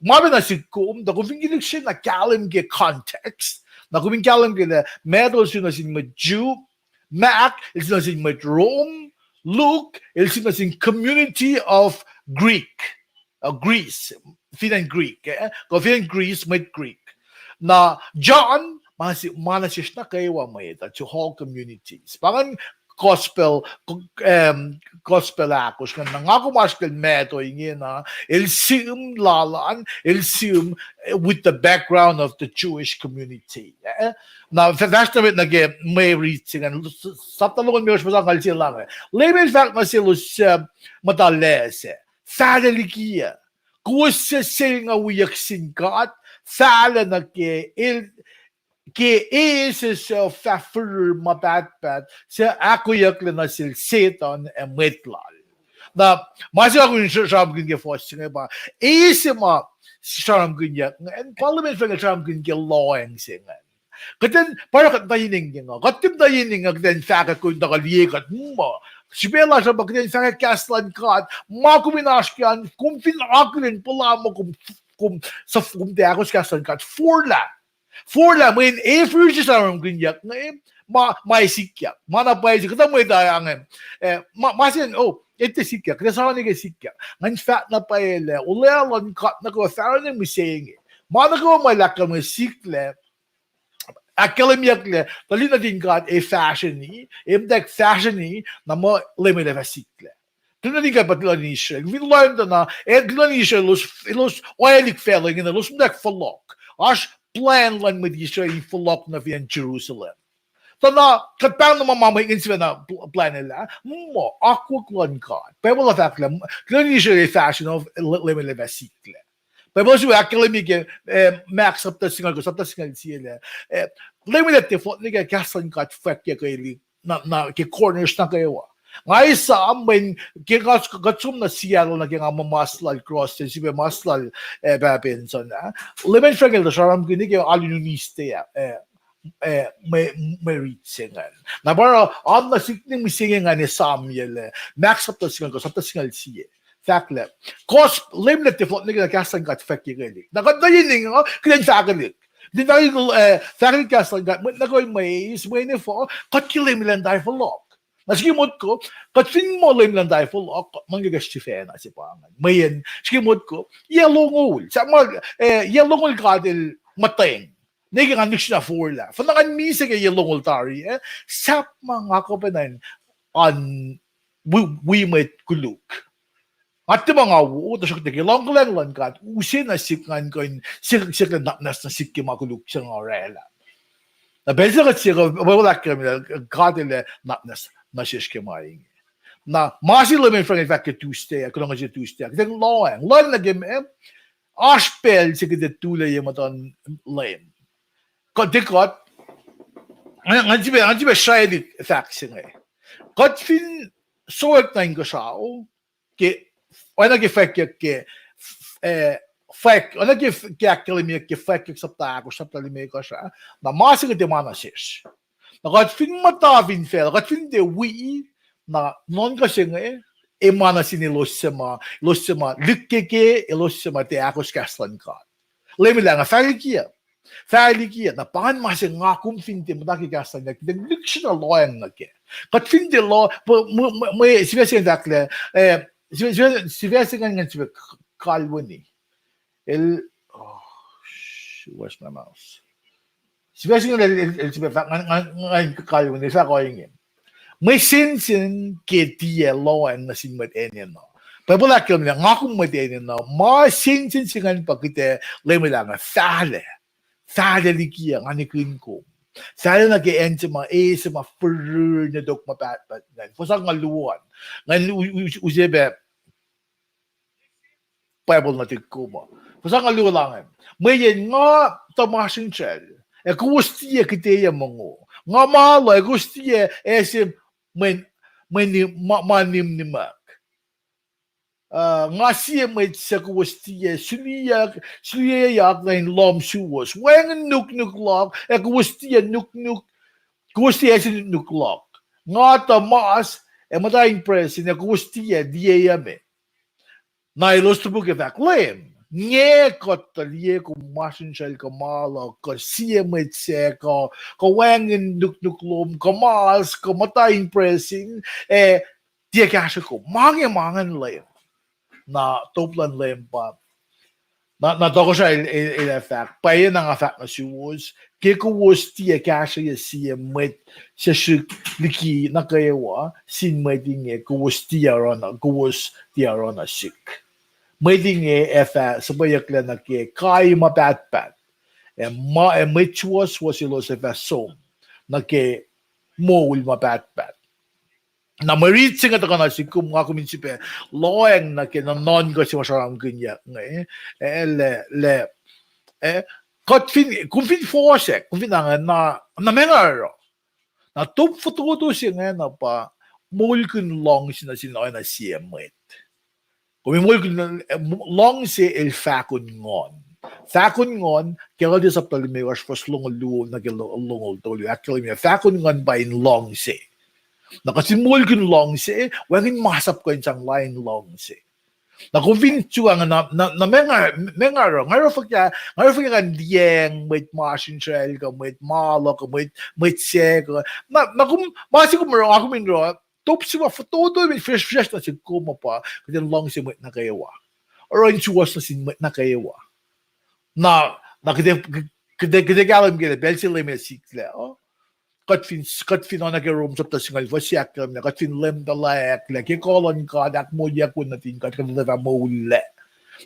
Ma pa nuh sik kom, tuh kom fin ke lihksreni na kahlwem ke context, na kom fin kahlwem ke lah Matthew el sihm nuh sin mwet Jew, Mark el sihm nuh sin mwet Rome, Luke el sihm nuh sin community of Greek, uh, Greece, fin acn Greek, eh? Kuh fin acn Greece, mwet Greek. Na John, ma se-, ma nuh sesr nuh kwewa mwet uh, to all communities. Pa ingacn gospel, um, gospel ahkosr ingacn. Na nga kom oasr ke Matthew ingena, el sihm lalan, el sihm, eh, with the background of the Jewish community, eh? Na fahsr nuh met nuh ke mwe rit se ingacn, sapta longoul limekohsr, fuhs angngaul sie, el ange: Leum el fahk nuh selos suc muhta loes ah, fahlac liki uh, kowos suc selngah wiyuck sin God, fahlac nuh ke el, ke e se suc fah firir ma pahtpaht, suc ahkoeyucklac nuh sel Setuhn ac mwet lal. Na ma se nga kom sramsramkihn ke fuhs se inge pa, e se ma sramsramkihnyuck ingacn pa Leum el fahk el sramsramkihn ke lohacng se ingacn. Kuht in, pa oruh kuht muhta yen inge nga, kuht in muhta yen inge nga, kuht in fahkwack kuh in tuhkuh liye kuht muh, srihpac lasr uh pa kuht in fahkwack kahs luhn God, ma kom in oasr ke an, kom fin akihlen puhla muh kom, kom, kom tiac ahkos kahs luhn God, forlah. Forlah mweyen e firir se sramsramkihnyuck inge, ma, ma sikyak, ma na pwacye se, kuhtuh mwet uh ange, eh, ma, ma se, oh, e tiac sikyak, kuht ac sa nuh ke sikyak. Ngan fahk na pwacye lah olwelah luhn God nuh kwewa fahsruh ne mihsenge. Ma nuh kwewa ma el ahkkahlwemye siklac, ahkkahlwemyeyucklac, tuhlihk nuhtin God ac fahsrweni, ac muhtwacwacack fahsrweni, na muh Leum el ac fah siklac. Tuhlihk nuhtin God pa tuhlihk nuhtin Israel. Fin lohacng tuh na, e, tuhlihk nuhtin Israel, elos, elos oalihk facluh ingena, elos muhtwacwacack fohlohk. Oasr plan luhn mwet Israel in fohlohk nuh fin acn Jerusalem. Tuh na, kuht pahng na ma, ma mwet ingacn sifacna pl-, plan el ah, muh akwuck luhn God. Bible uh fahk lah, tuhlihk nuhtin Israel ac fahsrweni, Leum el ac fah siklac. Bible sifil ahkkahlwemye ke, eh, Mark sapta singucul, sapta singucul sie lah, eh, Leum el ac tiac fohlohk nuh ke kahs luhn God fwackyuckelihk, na, na ke corners nuh kwewa. Nga esam mweyen ke nga, kuht som nuh Seattle nuh ke nga muh mas lal cross, sifilpac mas lal, eh, Pahpah Benson ah, Leum el fahk el tuh sramsramkihn ke alu in Wednesday ah, eh, eh, mwe, mwe rit se ingacn. Na pa oruh, oan na sik ne mihsenge ngan esamyacl ah, Mark sapta singucul, sapta singucul sie. Fahk lah, kos Leum el ac tiac fohlohk nuh ke kahs luhn God fwackyuckelihk. Na kuht nuh yen inge, kuht in fahkelihk. Kuht in fahkelihk, eh, fahkelihk kahs luhn God, mwet nuh kwewa mwe eis, mweyen efuh, kuht ke Leum el ac tiac fohlohk. Na srihke motko, kuht fin muh Leum el ac tiac fohlohk, kuht nuhnkuh ke srihfacna se pa ingacn. Mweyen, srihke motko, yac longoul, sahp ma, eh, yac longoul God el muhtweng. Ne ke ngan lihksreni forlah, fin ngan misac ke yac longoul tari ah, sahp ma nga kuh pacna in, an, wi, wi mwet koluk. Nga tiac ma nga wo, tuhsruhktuh ke luhngkuhlwacng luhn God use nuh sihk, ngan kuh in sihk, sihk lah nwacsnwacs nuh sihk ke ma koluk se nga orwaclah. Na pacl se kuht sihk, Bible ahkkahlwemye lah God el ac nwacsnwacs nuh sesr ke ma inge. Na ma se Leum el fahk, fahk ke Tuesday, kuloh se Tuesday, kuht in lohacng, lohacng nuh ke, eh, oasr pacl se kuht ac tulac ye muhtuhn Leum. Kuht, kuht, ngan, ngan sifilpac, ngan sifilpac srwaclihk fahk se inge. Kuht fin sowack nuh inkuhsrao, ke, oacna ke fwackyuck ke, eh, fwack, oacna ke, ke ahkkahlwemyeyuck ke Fwackyuck sapta ahkosr, sapta limekohsr ah, na ma se inge tiac ma nuh sesr. Na kuht fin muhta fin facluh, kuht fin tiac wi, na nuhnkuh se inge, e ma nuh sin elos suc ma, elos suc ma likkeke, elos suc ma tiac ahkos kahs luhn God. Leum el ac nga fahk liki uh. Fahk liki uh, na pa ingacn ma se nga kom fin tiac muhta ke kahs luhn God, kuht in lihksreni lohacng nuh kac. Kuht fin tiac lo-, mwe, mwe, mwe, sifac se ingacn fahk lah, eh, sifac, sifac, sifac se ingacn, ingacn sifac k-, kalweni. El, oh, sh-, where's my mouse? Sifac se ingacn el, el, el sifac fahk, ngan, ngan, ngan kalweni, el fahk ohinge: Mwe sensen ke tiac lohacng nuh sin mwet enenuh. Bible ahkkahlwemye lah nga kom mwet enenuh, ma sensen se ingacn pa kuht ac, Leum el ac nga fahlac. Fahlac liki uh, nga nihkihn kom. Fahlac nuh ke acn se ma, e se ma firir ne tok ma pahtpaht ingacn. Fuhs angngaul luo an. Ngan u-, u-, use pac Bible nuhtihk kom uh. Fuhs angngaul luo el ange: Mweyen nga tuh masrinsral, ac kowos tiac kihteyac mongo. Nga malo, ac kowos tiac ase mwe, mwe ni-, ma, ma nimnimuck. uh, nga sie mwet suc kowos tiac suliyuck, suliyuck nuh in lohm suwos. Wacngihn nuknuk luhk, ac kowos tiac nuknuk, kowos tiac ase nuknuk luhk. Nga tuh mas ac muhta in presin, ac kowos tiac liyeyuc me. Na elos topuk ac fahk, Leum, nge kuht tuh liye kom masrinsral kuh ma luhk, kuh sie mwet sac, kuh, kuh wacngihn nuknuk lom, kuh mas, kuh muhta in presin, ac tiac kahsruh kom. Ma inge ma ingacn, Leum. Na top luhn Leum pa, na, na tohkohsrah el, el, el ac fahk, pwacye na nga fahk nuh suwos, ke kowos tiac kahsrweyuc sie mwet suc srihk liki nuh kwewa sin mwet inge, kowos tiac oruh na, kowos tiac oruh na sihk. Mwet inge ac fah suhpweyucklac nuh ke kai ma pahtpaht, ac ma, ac mwet suwohswohs elos ac fah som nuh ke moul ma pahtpaht. Na mwe rit se inge tuhkuh nuh sihk kom, nga kom in sifilpac lohacng nuh ke nuhnuhnkuh se ma sramsramkihnyuck inge, eh, lah, lah, eh, kuht fin, kom fin fohsack, kom fin ange na, na meac nga oruh. Na top fototo se ingena pa moulkihn luhngse nuh sin oacna sie mwet. Kom in moulkihn, eh, luhngse el fahkon nguhn. Fahkon nguhn, Galatia sapta limekohsr fuhs longoul luo nuh ke lo-, longoul tolu, ahkkahlwemye fahkon nguhn pa in luhngse. Na kuht fin moulkihn luhngse, wacngihn masap kuh in sang lain luhngse. Na kom fin sukange na, na, na meac nga, meac nga oruh, nga oruh fuhkah, nga oruh fuhkah ngan liyacacng mwet masrinsral kuh mwet ma luhk kuh mwet, mwet sac kuh. Na, na kom, ma se kom oruh, nga kom in oruh, top se ma fototo, fihsrwacsr, fihsrwacsr nuh sihk kom uh pa kuht in luhngse mwet nuh kwewa. Oruh in suwohs nuh sin mwet nuh kwewa. Na, na kuht ac, kuht ac, kuht ac kahlwem kac lah pacl se Leum El sikyak uh, kuht fin, kuht fin oacna ke Rom sapta singucul fuhs se ahkkahlwemye, kuht fin lemtuhlac lah ke kuh luhn God ahkmoulyak wi nuhtin God, kuht ac fah moul lac.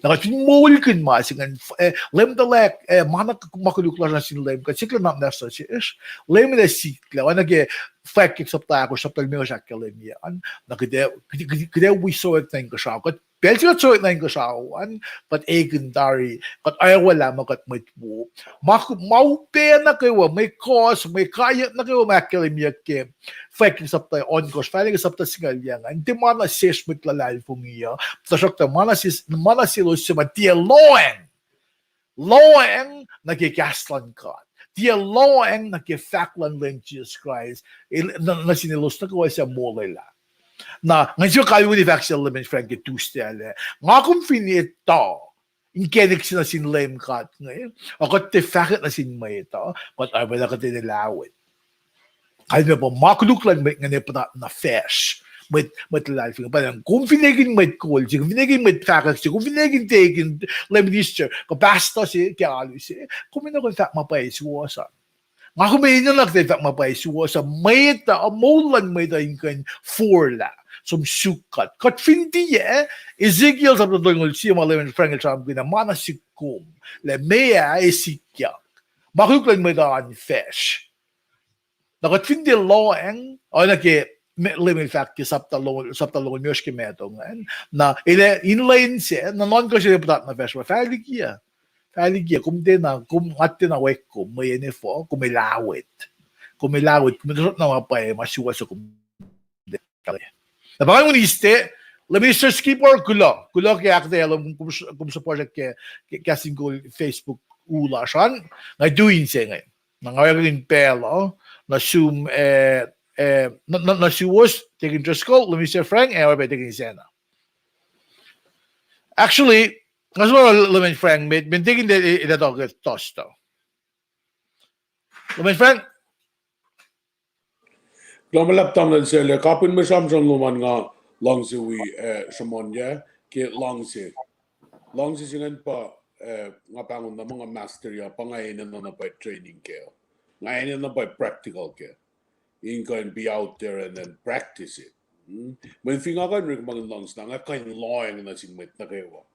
Na kuht fin moulkihn ma se ingacn, eh, lemtuhlac, eh, ma na, ma koluk lasr nuh sin Leum, kuht siyuck lah na muhnahs nuh sesr, Leum El ac sikyak, oacna ke Fwackyuck sapta ahkosr, sapta limekohsr ahkkahlwemye an, na kuht ac, kuht, kuht, kuht ac wi sowack nuh inkuhsrao, kuht pacl se kuht sowack nuh inkuhsrao an, kuht ekihn tari, kuht oacwalah muh kuht mwet wo. Ma, ma upac nuh kwewa, mwe kohs, mwe kaiyuck nuh kwewa ma ahkkahlwemyeyuck ke Fwackyuck sapta ohnkohsr, Fwackyuck sapta singucul yuc an, tiac ma nuh sesr mwet luhlahlfongi uh, tuhsruhktuh ma nuh se, ma nuh selos suc ma tiac lohacng lohacng nuh ke kahs luhn God. Tiac lohacng nuh ke fahk luhn Leum Jisus Kraist, el, nuh, nuh sin elos nuh kwewa suc molwelah. Na, ngan sifil kalweni fahk sel Leum Frank ke Tuesday ah lah, nga kom fin etuh inkacnek se nuh sin Leum God inge, ac kuht tiac fahkwack nuh sin mwet uh, kuht oacpacna kuht in elah wet. Kalmac pa ma koluk luhn mwet ingacn puhtat na facsr. Mwet, mwet luhlahlfongi. Pa kom fin ekihn mwet kol se, kom fin ekihn mwet fahkwack se, kom fin ekihn tiac ekihn Leum minister, kuh pastor se ke alu se, kom enenuh in fahk ma pwacye suwohs an. Nga kom enenuh in fahk ma pwacye suwohs an. Mwet uh, moul luhn mwet uh in kuh in forlah. Som suk kuht. Kuht fin tiac, Ezekiel sapta tolngoul sie ma Leum Frank el sramsramkihn ah, ma nuh sihk kom. Lah meac ac sikyak. Ma koluk luhn mwet uh an facsr. Na kuht fin tiac lohacng, oacna ke me-, Leum El fahk ke sapta longoul, sapta longoul limekohsr ke Matthew ingacn. Na el ac in lwen se, na nuhnkuh se puhtat na facsr, fah likiya. Fah likiya, kom tiacna, kom, nga tiacna wek kom, mweyen efuh, kom elah wet. Kom elah wet, kom etuh na ma pwacye, ma suwohs uh kom Na pa ngan wi Minister, Minister Skipper, kuloh, kuloh ke ahkuhtweyac lom, kom, kom suhpwacrsrak ke, ke, kahs in kol Facebook u lasr an, nga tu inse inge. Na nga orekmakihn pacl uh, nuh sum, eh, eh, nuh, nuh, nuh suwos, Deacon Driscoll, Minister Frank, ac oacyacpac Deacon Sena. Actually, nga sumwacl Leman Frank, met, met Deacon de, eh, eh, Tohkohsrah. Leman Frank? Kuloh ma luhlahp tamuhlwel Sele, kapin mwe sramsram lom an nga luhngse wi, eh, sruhmuhnyuck ke luhngse. Luhngse se ingacn pa, eh, nga pahngon na ma nga master-i uh, pa nga enenuh na pwacye training kac. Nga enenuh na pwacye practical kac. In kuh in be out there and then practice it. Hmm? Mweyen fin nga kuh in orekmakihn luhngse na, nga kuh in lohacng nuh sin mwet nuh kwewa.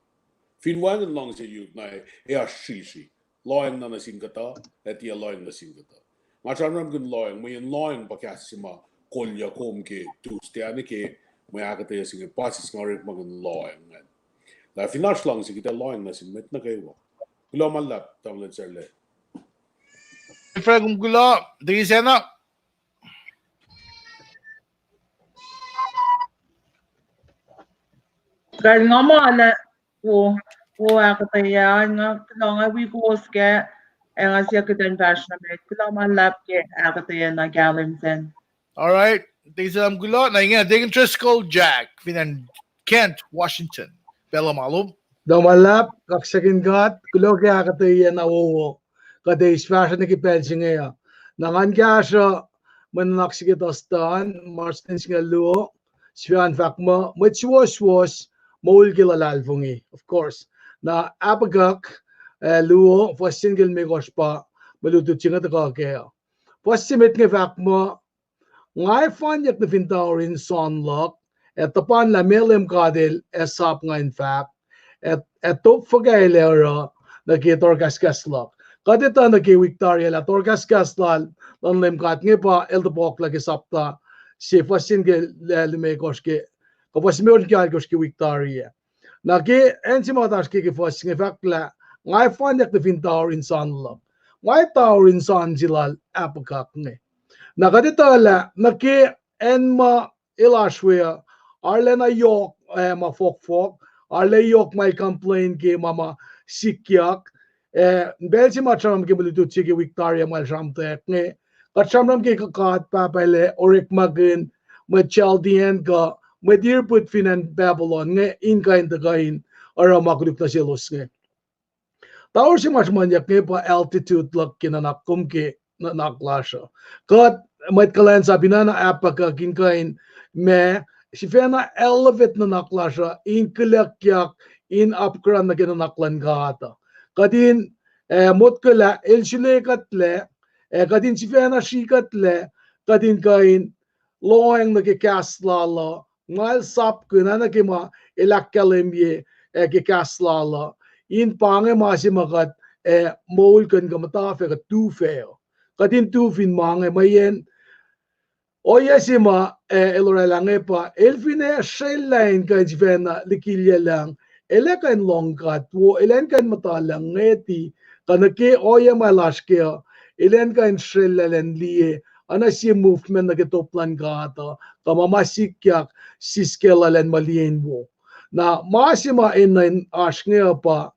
Fin wacngihn luhngse yuruk na, ac oasr srihsrihk. Lohacng na nuh sin kuhtuh, ac tiac lohacng nuh sin kuhtuh. Nga sramsramkihn lohacng, mweyen lohacng pa kahs se ma kolyuck kom ke Tuesday ah nuh ke mwe ahkuhtweyac se inge, pa sisken orekmakihn lohacng ingacn. Lah fin oasr luhngse, kuht ac lohacng nuh sin mwet nuh kwewa. Kuloh ma luhlahp, tamuhlwel Sele. Frank, kom kuloh, Deacon Sena. Pacl nga ma lah, wo, wo ahkuhtweyac, nga kuloh nga wi kowos kac, ac nga siyuck kuht in fahsr nuh met, kuloh ma luhlahp ke ahkuhtweyac na kahlwem sacn. All right. Thank you, Sam. Kuloh. Na ingena Deacon Driscoll Jack fin acn Kent, Washington. Pacl uh ma lom. Kuloh ma luhlahp, kaksakihn God, kuloh ke ahkuhtweyac na wowo kuht eis fahsruh nuh ke pacl se inge uh. Na ngan kahsruh mwe nuhnak se ke Dustin, Marsden singucul luo, sifacna fahk muh, mwet suwohswohs moul ke luhlahlfongi, of course. Na Habakkuk, eh, luo, fuhs se nuh ke limekohsr pa mwe lutlut se inge tuhkuh kac uh. Fuhs se met inge fahk muh, nga ac fanyak nuh fin tower in soan luhk, ac tuhpan lah meac Leum God El ac sap nga in fahk, ac, ac top fuhkah El ac oruh nuh ke tohrkahskahs luhk. Kuht etuh nuh ke wik tari ah lah tohrkahskahs lal luhn Leum God inge pa El tohpohklah ke sapta se fuhs se nuh ke, eh, limekohsr ke, kuh fuhs se limekohsr nuh ke alkohsr ke wik tari ah. Na ke acn se ma kuht oasr ke ke fuhs se inge fahk lah, nga ac fanyak nuh fin tower in soan luhk. Nga ac tower in soan se lal Habakkuk inge. Na kuht etuh lah nuh ke acn ma el oasr we uh, arulacna yohk, eh, ma fohkfohk, arulacna yohk ma el complain ke ma ma sikyak, eh, pacl se ma sramsram ke mwe lutlut se ke wik tari ah ma el sramtweack inge, kuht sramsram ke God Pahpah El ac orekmakihn mwet Chaldean kuh mwet irput fin acn Babylon inge in kuh in tuhkuh in oruh ma koluk nuh selos inge. Tower se ma sruhmuhnyuck inge pa altitude luhk ke nuhnak kom ke nuhnak lasr uh. Kuht mwet kuhlwacnsap in oacna Habakkuk in kuh in ma sifacna elevate nuhnak lasr uh in kihlacukyak in apkuhran nuh ke nuhnak luhn God uh. Kuht in, eh, motko lah El sulekuhtlac, ac kuht in sifacna srikuhtlac, kuht in kuh in lohacng nuh ke kahs lal uh, ma el sapkihn, oacna ke ma el ahkkahlwemye, ac ke kahs lal uh, in pa inge ma se ma kuht, ac moulkihn kuh muhta fac kuh tu fac uh. Kuht in tu fin ma inge, mweyen ohiyac se ma, eh, el oraclah inge pa, el fin ac srwaclah in kuh in sifacna likilyac lucng, el ac kuh in lohng God wo, el ac kuh in muhta lucng ngeti, kuh nuh ke ohiyac ma el oasr kac uh, el ac kuh in srwaclah elan liye, oacna sie movement nuh ke top luhn God uh, kuh ma ma sikyak, siskacl elan muh liyacn wo. Na ma se ma enenuh in oasr inge uh pa,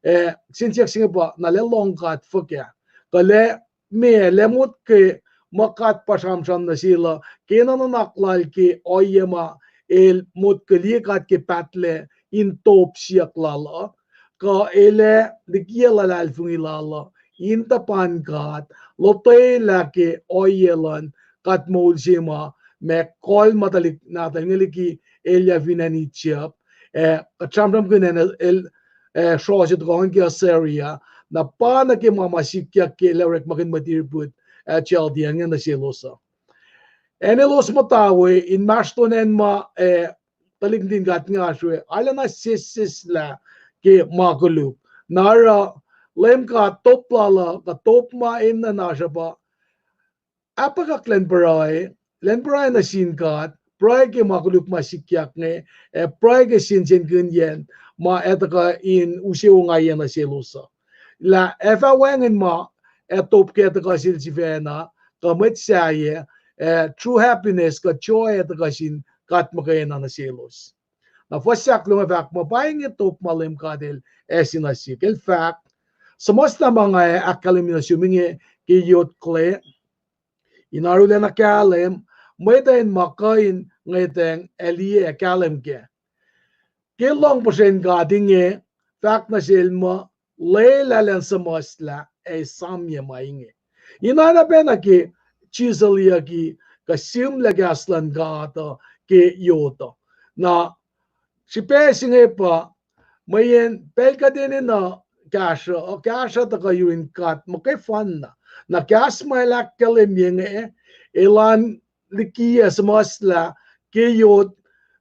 eh, siyuck se inge pa, na el ac lohng God fuhkah. Kuh el ac meac, el ac motko muh God pa sramsram nuh sel uh, ke na nuhnak lal ke ohiyac ma el motko liye God ke pahtlac in top siyuck lal uh, kuh el ac likiyac luhlahlfongi lal uh in tuhpan God, lotwelah ke ohiyac luhn God moul se ma, ma kol ma tuhlihk nahtuhl inge liki elyah fin acn Egypt, eh, kuht sramsramkihn acn el, eh, srohse tuhkuh ke Assyria, na pa nuh ke ma ma sikyak ke el ac orekmakihn mwet irput, eh, Chaldean inge nuh selos uh. Acn elos muhta we inmahsrlon acn ma, eh, tuhlihk nuhtin God inge oasr we, arulacna sesseslah ke ma koluk. Na oruh Leum God top lal uh, kuh top ma enenuh in oasr uh pa, Habakkuk elan pruhe, elan pruhe nuh sin God, pruhe ke ma koluk ma sikyak inge, ac pruhe ke sensenkackihnyacn ma ac tuhkuh in use ongaiyac nuh selos uh. Lah ac fah wacngihn ma ac top ke ac tuhkuh sel sifacna, kuh mwet sahyac, eh, true happiness kuh joy ac tuhkuh sin God muhkwena nuh selos. Na fuhs ahkluo inge fahk muh pa inge top ma Leum God El ase nuh sihk. El fahk, suhmuhslah ma nga ahkkahlwemye nuh sum inge ke yot Clay, in arulacna kahlwem, mwet uh in ma kuh in ngwetacng ac liye ac kahlwem kac. Ke lohng puhsren God inge, fahk nuh sel muh, lwelah elan suhmuhslah ac esamye ma inge. In oacna pacna ke chiseliyucki kuh sihmlac kahs luhn God uh ke yot uh. Na srihpac se inge pa, mweyen pacl kuht enenuh kahsruh, uh, kahsruh tuhkuh yurin God muhkwefanna. Na kahs ma el ahkkahlwemye inge, elan likiyac suhmuhslah ke yot,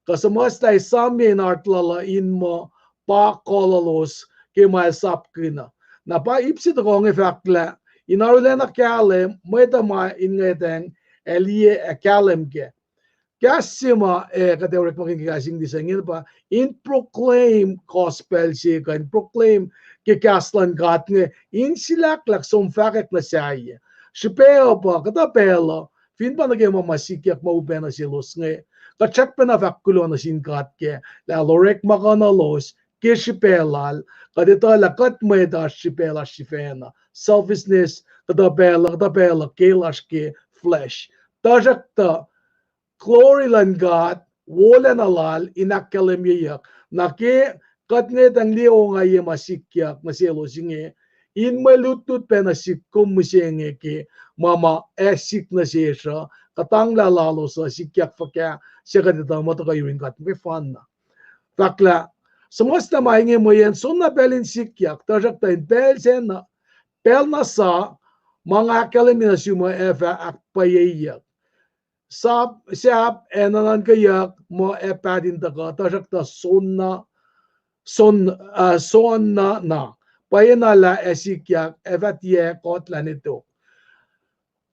kuh suhmuhslah esamye in heart lal uh in muh pa kuh lalos ke ma el sapkihn uh. Na pa ip se tuhkuh inge fahk lah, in arulacna kahlwem, mwet uh ma in ngwetacng ac liye ac kahlwem kac. Kahs se ma, eh, kuht ac orekmakihn ke kahs English ingena pa, in proclaim gospel se kuh in proclaim ke kahs luhn God inge, in silahklahk som fahkwack nuh sahyac. Srihpac uh pa, kuhtuh pacl uh, fin pa nuh ke ma ma sikyak ma upac nuh selos inge, Kuht srackpacna fahk kuloh nuh sin God kac lah El orekmakihnuhlos ke srihpac Lal, kuht etuh lah kuht mwet oasr srihpac lasr sifacna. Selfishness, kuhtuh pacl uh, kuhtuh pacl uh ke lasr ke flesh. Tuhsruhktuh, glory luhn God, wolacna Lal in ahkkahlwemyeyuck. Na ke kuht nge tuh liye ongaiyac ma sikyak nuh selos inge, in mwe lutlut pac nuh sihk kom mihsenge ke ma ma ac sik nuh sesr uh, kuhtanglah lalos uh sikyak fuhkah, suc kuht etuh muh tuhkuh yurin God muhkwena. Fahk lah, suhmuhslah ma inge mweyen soenna pacl in sikyak, tuhsruhktuh in pacl sacna, pacl na sa, ma nga ahkkahlwemye nuh sum uh ac fah ahkpwacyeyuck. Sahp, sahp ac nuhnuhnkweyuck muh ac paht in tuhkuh, tuhsruhktuh soenna, soenna, uh, soenna na, pwacyena lah ac sikyak, ac fah tiac kuhtlac ne tok.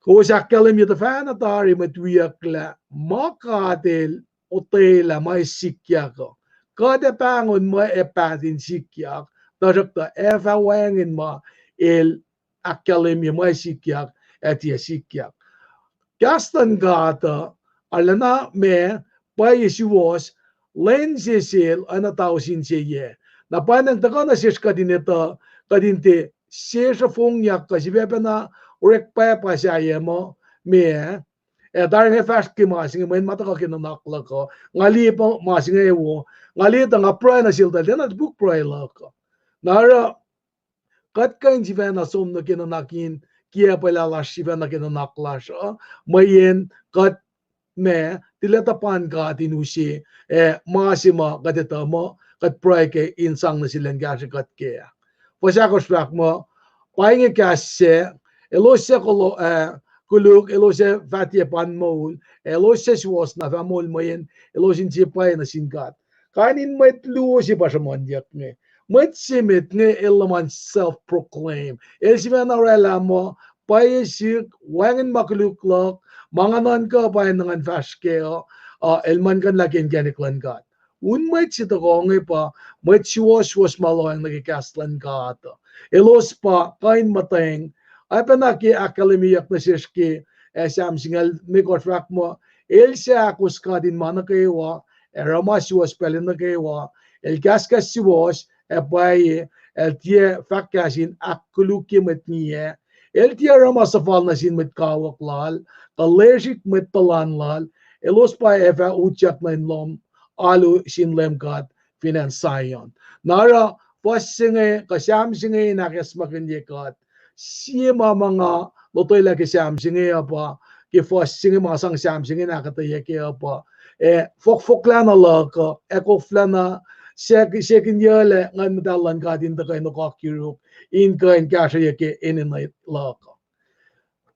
Kowos ahkkahlwemye tuhfahna tari mwet wiyuck lah ma God El otwelah ma sikyak uh. Kuht ac pahngon muh ac paht in sikyak, tuhsruhktuh ac fah wacngihn ma El ahkkahlwemye ma sikyak ac tiac sikyak. Kahs luhn God uh arulacna ma pwacye suwohs, lwen se sel oacna tausin se yac. Na pwacnwacng tuhkuh nuh sesr kuht in etuh, kuht in tiac sesr fongyak kuh sifacpacna orek pwacpa sahyac muh meac, ac tari nga fahsr ke ma se inge mweyen ma tuhkuh ke nuhnak luhk uh, nga liye pa ma se inge wo, nga liye tuh nga pruhe nuh sel tuh tiacna topuk pruhe luhk uh. Na oruh kuht kuh in sifacna som nuh ke nuhnak in kiacpwelah lasr sifacna ke nuhnak lasr uh, mweyen kuht ma tilac tuhpan God in use, ac ma se ma kuht etuh muh kuht pruhe ke in sang nuh sel in kahsrwe kuht kac. Fuhs ahkosr fahk muh, pa inge kahs sac, elos suc kolo-, ah, koluk, elos ac fah tiac pan moul, elos suc suwohs na fah moul mweyen elos inse pwacye nuh sin God. Kain in mwet luo se pa sruhmuhnyuck inge. Mwet se met inge el luhman self-proclaim. El sifacna orwaclah muh pwacye sihk, wacngihn ma koluk luhk, ma nga nuhnkuh pa in nuhnuhnkuh fahsr kac uh, uh, el muhlkuhnlah ke inkacnek luhn God. Un mwet se tuhkuh inge pa mwet suwohswohs ma lohacng nuh ke kahs luhn God uh. Elos pa kuh in muhtweng, oacpacna ke ahkkahlwemyeyuck nuh sesr ke, ah, Sam singucul limekohsr fahk muh, el suc ahkos God in ma nuh kwewa, ac oruh ma suwohs pacl nuh kwewa, el kahskahs suwohs, ac pwacye, el tiac fahk kahs in ahkkolukye mwet ngiyac, el tiac oruh ma suhfal nuh sin mwet kawuck lal, kuh lesrihk mwet tuhlan lal, elos pa ac fah utyak nuh in lohm alu sin Leum God fin acn Zion. Na oruh fuhs se inge, kuh Sam se inge in ahkacsmakihnye kuht, sie ma ma nga lotwelah ke Sam se inge uh pa, ke fuhs se inge ma sang Sam se inge in ahkuhtweyac kac uh pa, ac fohkfohklah na luhk uh, ac koflah na, sek-, sekinyuclac Nguhn Muhtahl luhn God in tuhkuh in okak yuruk, in kuh in kahsrweyuc ke enenuh luhk uh.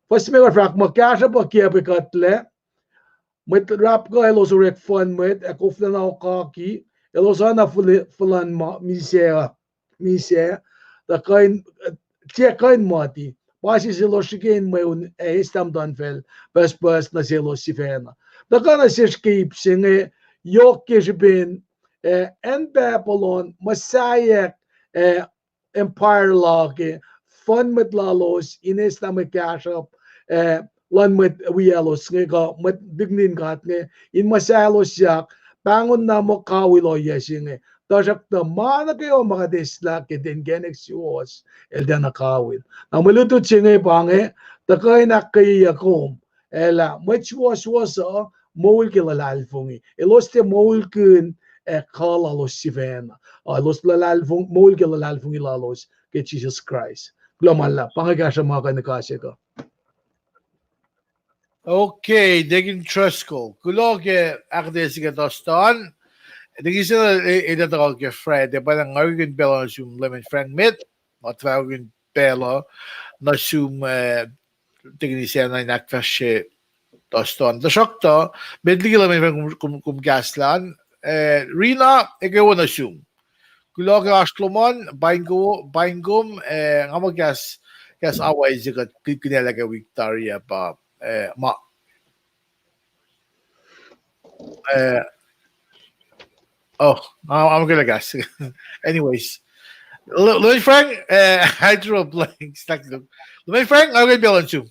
Fuhs limekohsr fahk muh kahsruh pa kiacpwe kuhtlac, mwet rapkuh elos orek fuhn mwet, ac koflah na okaki, elos oacna fuhl-, fuhlwacn ma-, misac, misac, tuh kuh in, tiac kuh in muhti, pa sie selos srihke in mweun ac eslah muhtuhnfacl pucspucs nuh selos sifacna. Tuhkuh nuh sesr ke ip se inge, yohk ke srihpen, ah, acn Babylon muhsaheack, ah, empire la ke, fuhn mwet lalos in eslah mwe kahsruhp, ah, luhn mwet wiyaclos inge kuh mwet lihknin God inge, in muhsahlosyak, pahngon na muh kawihl ohiyac se inge. Tuhsruhktuh ma nuh kwewa ma kuht eslah ke ten inkacnek suwohs, el tiacna kawihl. Na mwe lutlut se inge pa inge, tuhkuh in ahkkweyeyuck kom, elah mwet suwohswohs uh, moul ke luhlahlfongi. Elos tiac moulkihn, ah, kuh lalos sifacna. Ah, elos luhlahlfong-, moul ke luhlahlfongi lalos ke Jisus Kraist. Kuloh ma luhlahp, pa inge kahsruh ma kuh in kahs se kuh. Okay, Deacon Driscoll. Kuloh ke ahkuhtweyac se ke Thursday an. Deacon se, e, e, tuhkuh ke Friday, pa nga orekmakihn pacl uh nuh sum Leman Frank met, ma tuhfahkihn pacl uh nuh sum, eh, Deacon Isacna in ahkfahsrye Thursday an. Tuhsruhktuh, met liki Leman Frank kom, kom, kom kahslah an, eh, Rina, ekuh wo nuh sum. Kuloh ke oasr lom an, paing ko-, paing kom, eh, nga muh kahs, kahs awa se kuht ki-, kihnaclah ke wik tari ah pa, eh, ma, eh, oh, nga, nga muh ke kahs. Anyways. L-, Leman Frank, eh, I drew a blank. Stuck. Leman Frank, nga orekmakihn pacl uh nuh sum.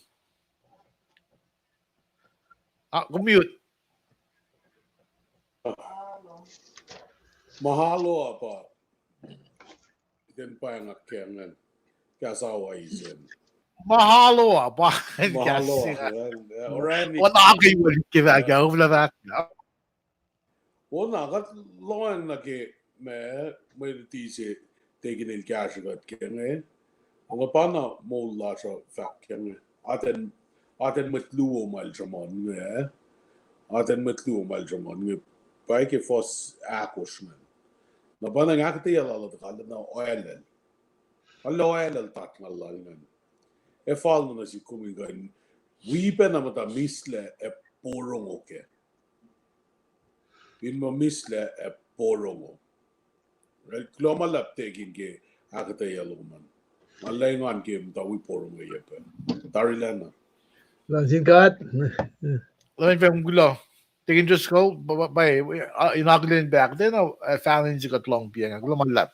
Ah, kom mute. Mahalo uh pa. Iten pa nga kengin. Kahs awa isen. Mahalo uh pa. Mahalo uh. Orani. Ona ke wal ke fahk uh, umla fahk uh. Ona kuht lohacng nuh ke ma, mwe luti se tekin el kahsruh kuht ke inge. Nga pa na moul lasr uh fahk ke inge. Atacn, atacn mwet luo ma el sruhmuhn inge. Atacn mwet luo ma el sruhmuhn inge. Pa ke fuhs ahkosr ingacn. Na pa na nga ahkuhtweyac lal uh tuh kalena oalel. Kalena oalel tatngal lal ingacn. Ac fal na nuh sihk kom in kuh in wi pac na muhta mislac ac porongo kac. In muh mislac ac porongo. Kuloh ma luhlahp tekin ke ahkuhtweyac lom an. Nga lwengan ke muhta wi porongo ye pac. Tarilacna. Luhn sin God. Luhn pac kuloh. Tekin Driscoll, pa, in akihlen pac ahkuhtweyac na, fahlen se kuht lohng piacng. Kuloh ma luhlahp.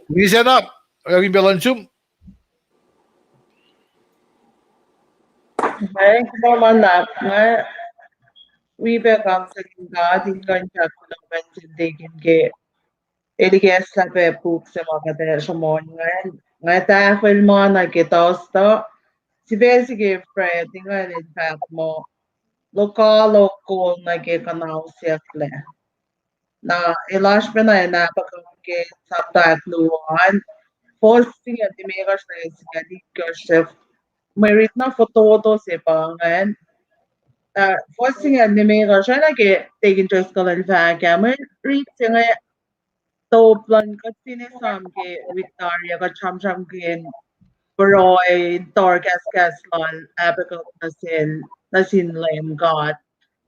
Tekin Sacna, oakin pac luhn sum. Ac kuloh ma luhlahp, nga wi pac kaksakihn God in kuh in fahk kuloh ma luhlahp sin tekin ke el ikacslah pac puk se ma kuht ac sruhmuhn ingacn. Nga tahfwelah ma nuh ke Thursday, sifac se ke Friday ingacn el fahk muh, lokoalok kol nuh ke kuhnahosyucklac. Na el oasr pacna in Habakkuk ke sapta ahkluo an, fuhs singucul limekohsr nuh ke singucul itkohsr, mwe rit na fototo se pa ingacn. Fuhs singucul limekohsr, oacna ke tekin Driscoll el fahk ah, mwe rit se inge top luhn kuht fin esam ke rit tari ah kuht sramsramkihn pruhe in tohrkahskahs lal Habakkuk nuh sel, nuh sin Leum God.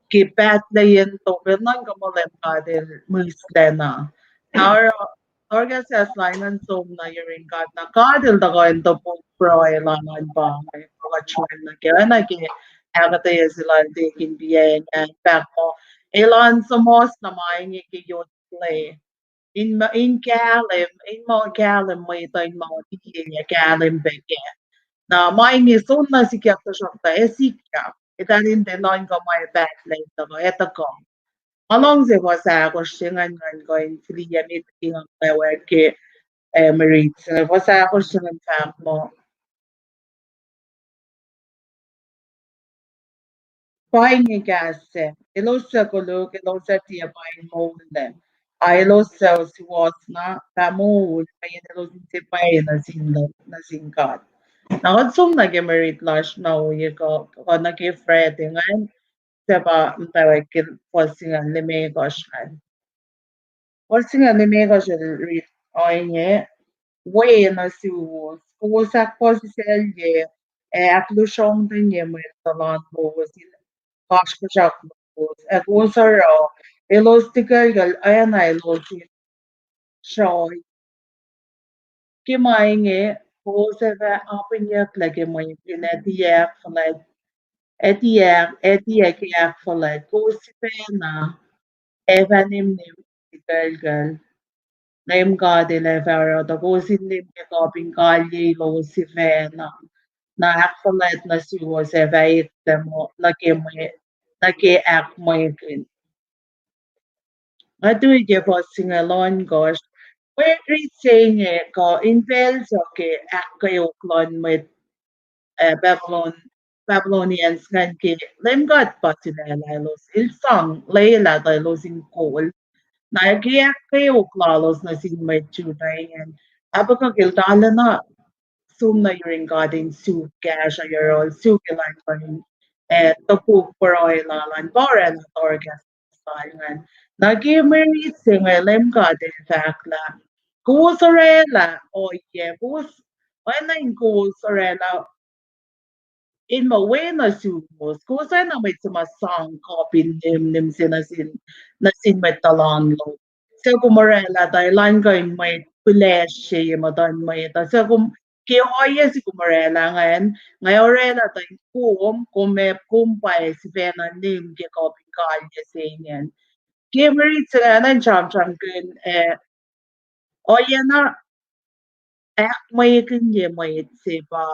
Ke pahtlac in top el nuhnkuh muh Leum God el mihslac na. Na oruh tohrkahskahs lal ingacn som nuh yurin God, na God el tuhkuh in topuk pruhe lal an pa inge, kuht srihke nuh ke, oacna ke ahkuhtweyac se lal tekin piac ingacn, fahk muh elan suhmuhslah ma inge ke yot play. In ma, in kahlwem, in ma kahlwem mwet uh in ma liye ac kahlwem pac kac. Na ma inge soenna sikyak, tuhsruhktuh ac sikyak. Eltahl in tiac nuhnkuh ma pahtlac in tuhkuh, ac tuhkuh. Nga luhngse fuhs ahkosr se ingacn, ngan kuh in fihliyac met ke nga kwewa ke, eh, mwe rit se inge. Fuhs ahkosr se ingacn fahk muh, pa inge kahs se, elos suc koluk, elos suc tiac pain moul lac, a elos suc suwohs na fah moul, mweyen elos in tiac pwacye nuh sin, nuh sin God. Na kuht som nuh ke mwe rit lasr na ohiyac kuh, kuh nuh ke Friday ingacn, suc pa muhtwacwacack ke fuhs singucul limekohsr ingacn. Fuhs singucul limekohsr el rit ohinge, we nuh suwos, kowos ahkpuhsisaclye ac ahklusrongtenye mwet tuhlan lowos in kasrkuhsrak lowos, ac kowos oruh elos tikuclkucl oacna elos in sruoh. Ke ma inge, kowos ac fah apihnyucklac ke mwet in ac tiac ahkfuhlwact, ac tiac, ac tiac ke ahkfuhlwact, kowos sifacna ac fah nihmnihm tikuclkucl. Leum God El ac fah oruh tuh kowos in nihm ke kuhpin kalyei lowos sifacna, na ahkfuhlwact nuh suwos ac fah eklac nuh ke mwe, nuh ke ahkmwekihn. Nga tui ke fuhs singucul ohnkohsr, mwe rit se inge kuh in pacl suc ke ahkkweok luhn mwet, eh, Babylon, Babylonians ingacn ke Leum God pa sulaclah elos, El sang lwelah tuh elos in kol. Na ke ahkkweok lalos nuh sin mwet Judah ingacn, Habakkuk el kalena som nuh yurin God in suk kahsruh yohrohl, suk elan kuh in, eh, topuk pruhe lal an pa oraclah tohrkahskahs lal ingacn. Na ke mwe rit se inge Leum God El fahk lah, kowos oraclah ohiyac, kowos, oacna in kowos oraclah in muh we nuh suwos, kowos oacna mwet suc ma sang kuhpin nihmnihm se nuh sin, nuh sin mwet tuhlan lom. Suc kom oraclah tuh elan kuh in mwet pihlesrye ye muhtuhn mwet uh. Suc kom, ke ohiyac se kom oraclah ingacn, nga oraclah tuh kom, kom ac, kom pwacye sifacna nihm ke kuhpin kalye se ingacn. Ke mwe rit se ingacn sramsramkihn, eh, ohiyac na ahkmwekinye mwet se pa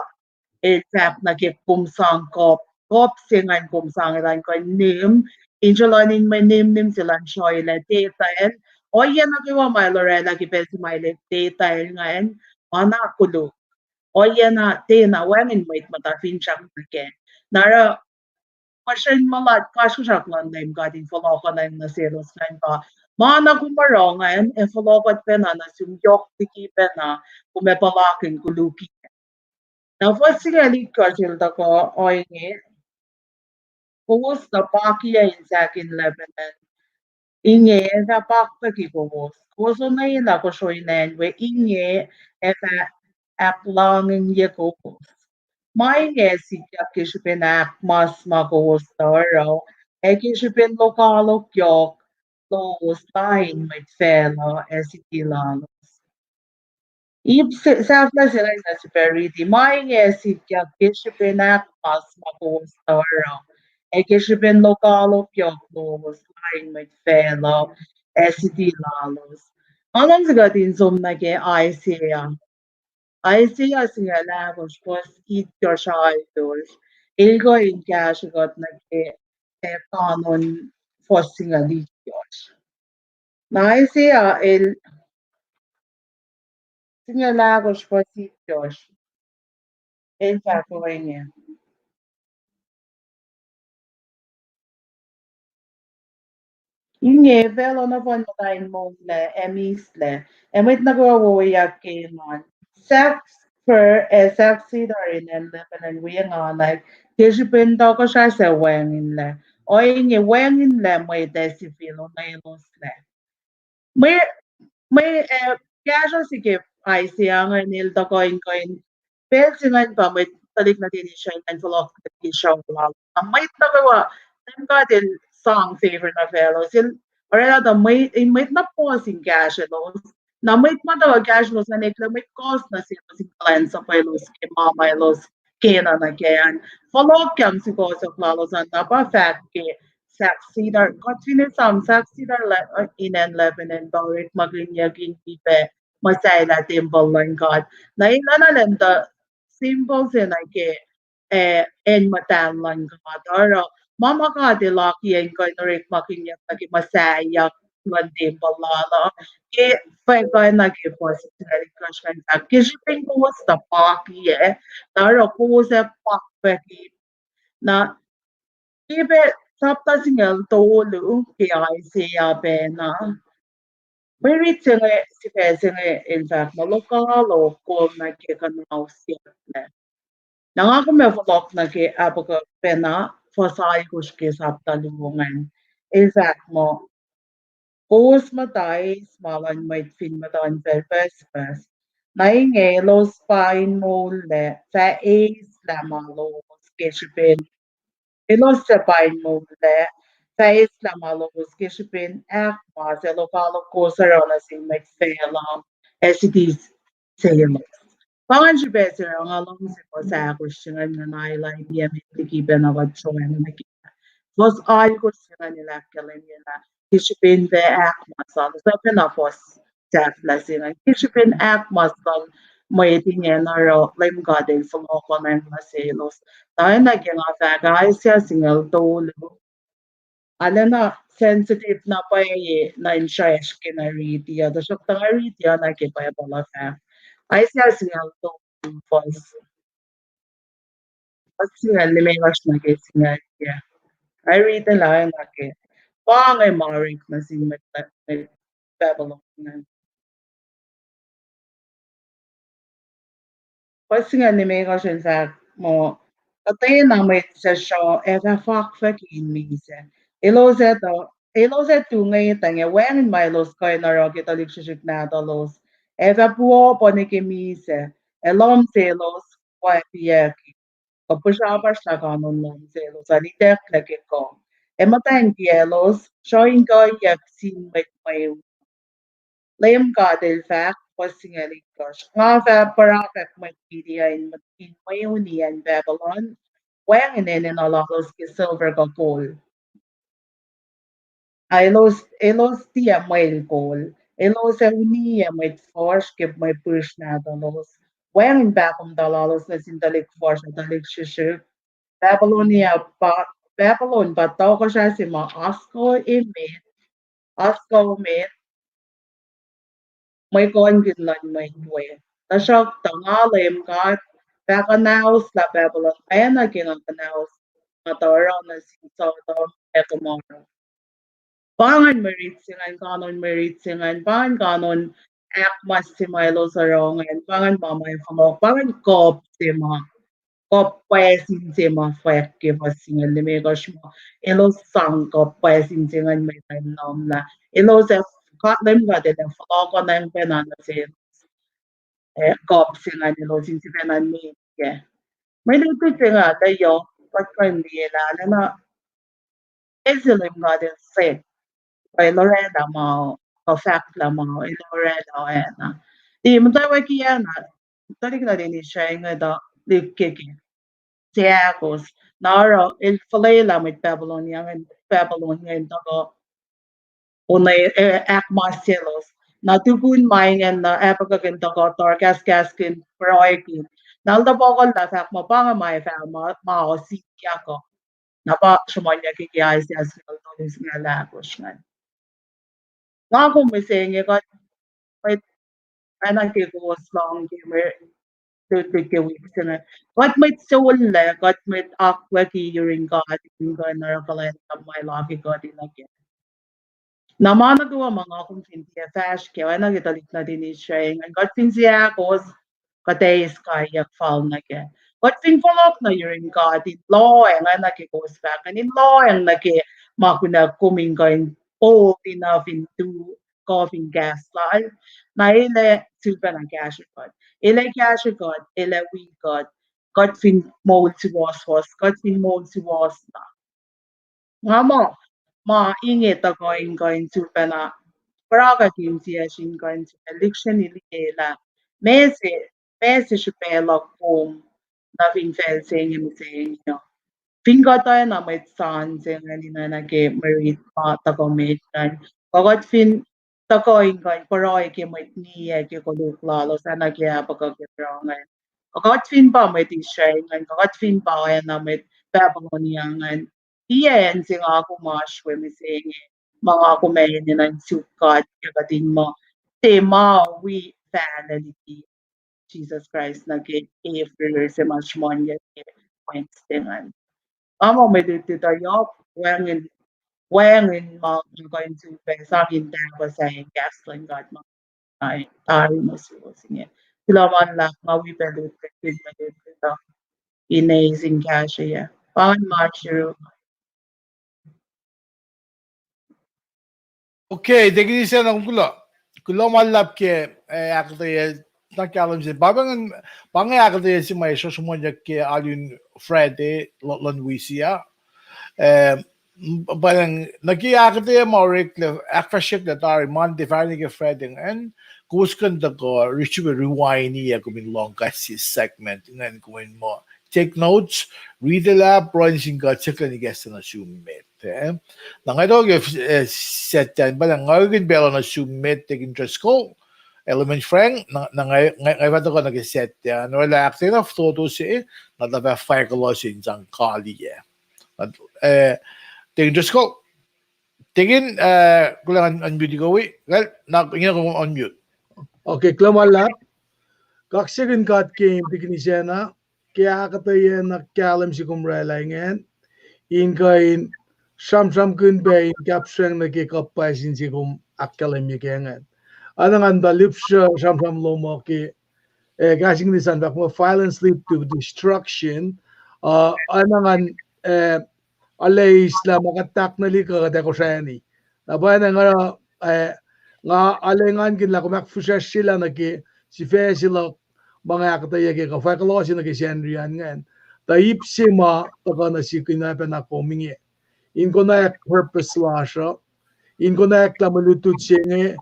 el fahk nuh ke kom sang kuhp, kuhp se ingacn kom sang elan kuh in nihm in sruhlun in mwe nihmnihm se luhn sruoh lac tetacl. Ohiyac nuh kwewa ma el oraclah ke pacl se ma el tetacl ingacn, ma na koluk. Ohiyac na tiacna wacngihn mwet muhta finsrak nuh kac. Na oruh, puhsren mulat kasrkuhsrak luhn Leum God in fohlohkohnacng nuh selos ingacn pa, ma na kom oruh ingacn ac fohlohkoht pacna nuh sum yohk liki pacna kom ac puhlakihn koluki. Na fuhs singucul itkohsr el tuhkuh ohinge, kowos tuh pakiyac in sahk in Lebanon. Inge ac fah pakpahki kowos. Kowos onwelah kosro in acn we, inge ac fah ahklangengye kowos. Ma inge ac sikyak ke srihpen ahkmas ma kowos tuh oruh, ac ke srihpen lokoalok yohk lowos lain mwet facluh ac siti lalos. Ip se-, sahflah se ingacn na sifilpac riti, ma inge ac sikyak ke srihpen ahkmas ma kowos tuh oruh, ac ke srihpen lokoalok yohk lowos lain mwet facluh ac siti lalos. Nga luhngse kuht in som nuh ke Isaiah. Isaiah singucul ahkosr fuhs itkohsr alkosr. El kuh in kahsrwe kuht nuh ke, eh, kanon fuhs singucul itkohsr. Na Isaiah el singucul ahkosr fuhs itkohsr. El fahk ohinge. Inge facluh nohfohn muhta in moullac ac mihslac, ac mwet nuh kwewa wowoyak ke engan. Sahk fir ac sahk cedar in acn Lebanon wi enganwack, ke srihpen tohkohsrah sac wacngihnlac. Ohinge wacngihnlac mwet ac sifil onweloslac. Mwe, mwe, eh, kahsruh se ke Isaiah ingacn el tuhkuh in kuh in, pacl se ingacn pa mwet tuhlihk nuhtin Israel ingacn fohlohk nuh ke sruoh lal. Na mwet nuh kwewa, Leum God el sang favor nuh faclos, el oraclah tuh mwet, in mwet na puhs in kahsrwelos. Na mwet ma tuhkuh kahsrwelos an eklac mwet kohs nuh selos in kuhlwacnsuhpwelos ke ma ma elos kena nuh kac an. Fohlohkyang sukohsohk lalos an na pa fahk ke sahk cedar, kuht fin esam sahk cedar la-, uh, in acn Lebanon pa orekmakihnyuck in tiac muhsahelah tempuhl luhn God. Na elan alan tuh symbol se nuh ke, eh, acn muhtahl luhn God. Oruh ma ma God el akiyac in kuh in orekmakihnyuck nuh ke muhsahelah luhn tempuhl lal uh, ke fahk na ke fuhs singucul itkohsr ingacn fahk, ke srihpen kowos tuh pakiyac, na oruh kowos ac pakpahki. Na ke pac sapta singucul tolu ke Isaiah pacna. Mwe rit se inge sifac se inge in fahk muh lokoalok kom nuh ke kuhnausyucklac. Na nga kom ac fohlohk nuh ke Habakkuk pacna, fuhs alkosr ke sapta luo ingacn. El fahk muh, kowos muhta eis ma luhn mwet fin muhtuhnfacl pucspucs. Na inge elos pa in moullac, fah eislah ma lowos ke srihpen, elos suc pa in moullac, fah eislah ma lowos ke srihpen ahkmas ac lokoalok kowos oruh nuh sin mwet facluh ac siti selos. Pa ingacn srihpac se nga luhngse fuhs ahkosr se ingacn, nga na elan liye met liki pacna kuht sroang nuh ke fuhs alkosr se ingacn el ahkkahlwemye lah ke srihpen pac ahkmas lal, sahp na fuhs sahflah se ingacn, ke srihpen ahkmas lal mwet ingacn oruh Leum God el fohlohkohnacng nuh selos. Na oacna ke nga fahk Isaiah singucul tolu, arulacna sensitive na pwacye na in sracsr ke nga riti uh, tuhsruhktuh nga riti uh na ke Bible uh fahk. Isaiah singucul tolu fuhs, fuhs singucul limekohsr nuh ke singucul yac. Nga riti lah na ke, pa inge ma orek nuh sin mwet, mwet Babylon ingacn. Fuhs singucul limekohsr in fahk muh, kuhtwena mwet suc sruoh ac fah fakfaki in misac. Elos ac tu, elos ac tu ngwetacng ac wacngihn ma elos kuh in oruh ke tuhlihk srihsrihk nahtuhlos, ac fah puopuh nuh ke misac, ac lohm selos wacpiyucki, kuh pihsrapasr na kanon lohm selos an itucklac ke kuh, ac muhtwacn kiyaclos sruh in kuhiyuck sin mwet mweun. Leum God el fahk, fuhs singucul itkohsr, nga fah purakrack mwet Midian in mweuni acn Babylon, wacngihn enenuh lalos ke silver kuh kol. A elos, elos tiac mwel kol, elos ac uniyac mwet fuhsr ke mwe pihsr nahtuhlos. Wacngihn pahkomuhta lalos nuh sin tuhlihk fuhsr ac tuhlihk srihsrihk. Babylonia pa, Babylon pa tohkohsrah se ma oasr kuh emet, oasr kuh emet, mwe kohnkihn luhn mwet we. Tuhsruhktuh nga Leum God fah kuhnahoslah Babylon oacna ke nga kuhnahoslah nga tuh oruh nuh sin Sodom ac Gomorrah. Pa ingacn mwe rit se ingacn, kanon mwe rit se ingacn, pa ingacn kanon ahkmas se ma elos oruh ingacn, pa ingacn ma ma fohlohk, pa ingacn kuhp se ma, kuhp pwacsin se ma fwack ke fuhs singucul limekohsr ma elos sang kuhp pwacsin se ingacn mwe nuhnlah. Elos ac, God, Leum God El ac fohlohkohnacng pacna nuh selos, eh, kuhp se ingacn elos in sifacna nikac. Mwe lutlut se ingacn lah yohk, kuht kuh in liye lah, lah na, ese Leum God El sek, kuh El oraclah ma, kuh fahklah ma El oraclah oacna. Tiac muhtwacwacack na, tuhlihk nuhtin Israel inge tuh likkeke seahkos, na oruh el fuhlwelah mwet Babylon, Babylon ingacn tuhkuh, on, eh, ahkmas selos. Na tukun ma ingacn na Habakkuk in tuhkuh tohrkahskahskihn, pruhekihn. Na el tuh puhkuhllah fahk muh pa inge ma ac fah ma, ma sikyak uh. Na pa sruhmuhnyuck ke Isaiah singucul tolu, singucul ahkosr ingacn. Nga kom mihsenge kuht, kuht, oacna ke kowos lohng ke mwe lutlut ke wik se inge, kuht mwet sollac, kuht mwet akwucki yurin God in kuh in oruh kuhlwacnsap ma El aki kuht in nuh kac. Na ma nuh kwewa ma nga kom fin tiac fahsr kac, oacna ke tuhlihk nuhtin Israel ingacn, kuht fin seahkos, kuht ac eis kaiyuck fal nuh kac. Kuht fin fohlohk nuh yurin God in lohacng, oacna ke kowos fahk ingacn, in lohacng nuh ke ma kunac kom in kuh in bold enough in tu, kuh fin kahs lal, na El ac sulpacna kahsrwe kuht. El ac kahsrwe kuht, El ac wi kuht, kuht fin moul suwohswohs, kuht fin moul suwohs na. Nga muh ma inge tuhkuh in kuh in sulpacna, pruhe kuht in tiac sin kuh in sulpac lihksreni liyelah, ma se, ma se srihpac luhk kom nuh fin facl se inge mihsenge uh. Fin kuht oacna mwet san se ingacn, oacna ke mwe rit ma tuhkuh met ingacn, kuh kuht fin tuhkuh in kuh in pruhe ke mwet niyac ke koluk lalos, oacna ke Habakkuk el oruh ingacn. Kuh kuht fin pa mwet Israel ingacn, kuh kuht fin pa oacna mwet Babylonia ingacn, tiac acn se nga kom oasr we mihsenge, ma nga kom ac enenuh in suk God ke kuht in muh, tiac ma wi fahlac liki Jisus Kraist nuh ke April se ma sruhmuhnyuck ke Wednesday ingacn. Nga muh mwe lutlut uh yohk, wacngihn, wacngihn ma nga kuh in sulpac, sang in tahfuh sahyacn kahs luhn God ma, ai, tari ma suwohs inge. Kuloh ma luhlahp, nga wi pac lutlut, lutlut, lutlut uh in eis in kahsrweyuc. Pa ingacn ma sruk. Okay, tekini sacna kom kuloh. Kuloh ma luhlahp ke, eh, ahkuhtweyac, na kahlwem se. Pa inge, pa inge ahkuhtweyac se ma sruhmuhnyuck ke alu in Friday, luhn wi se ah. Eh, pa inge, nuh ke ahkuhtweyac ma oreklac, ahkfahsryucklah tari Monday, Friday ke Friday ingacn, kowos kuh in tuhkuh, re-, srihpac rewind-i ac kom in lohng kahs sie segment ingacn, kom in muh take notes, riti lah, pruhe nuh sin God, siyucklac kahs nuh sum met. Eh? Na nga tuhkuh ke, eh, Saturday, pa lah nga kihtin pacl nuh sum met, Deacon Driscoll, Element Frank, na, na nga, nga, nga fah tuhkuh nuh ke Saturday, na oraclah ahkuhtweyac na fototo se, na tuh fah fahkuhlos in sang kaliyac. Na, eh, Deacon Driscoll, Deacon, eh, kulang un-, unmute-i kowos, kuh, na, ingena kom unmute. Okay, kuloh ma luhlahp. Kaksakihn God ke Deacon Isacna, ke ahkuhtweyac na kahlwem se kom oraclah ingacn, in kuh in sramsramkihn pac in kapsreng nuh ke kuhp pwacye sin se kom ahkkahlwemye ke ingacn. Oacna ngan tuh lihpsruh sramsram lom uh ke, eh, kahs Inglis an fahk muh violence lead to destruction, uh, oacna ngan, eh, aleislah ma kuht tahk nuh liki kuht ac kosrani. Na pwacye nga, eh, nga alengankihn lah kom ahkfihsracsryelah nuh ke sifac se luhk ma nga ahkuhtweyac ke kuh fahkuhlohse nuh ke Sacnri an ingacn. Tuh ip se ma tuhkuh nuh sihk in oacpacna kom inge, in konwacack purpose lasr uh, in konwacack lah mwe lutlut se inge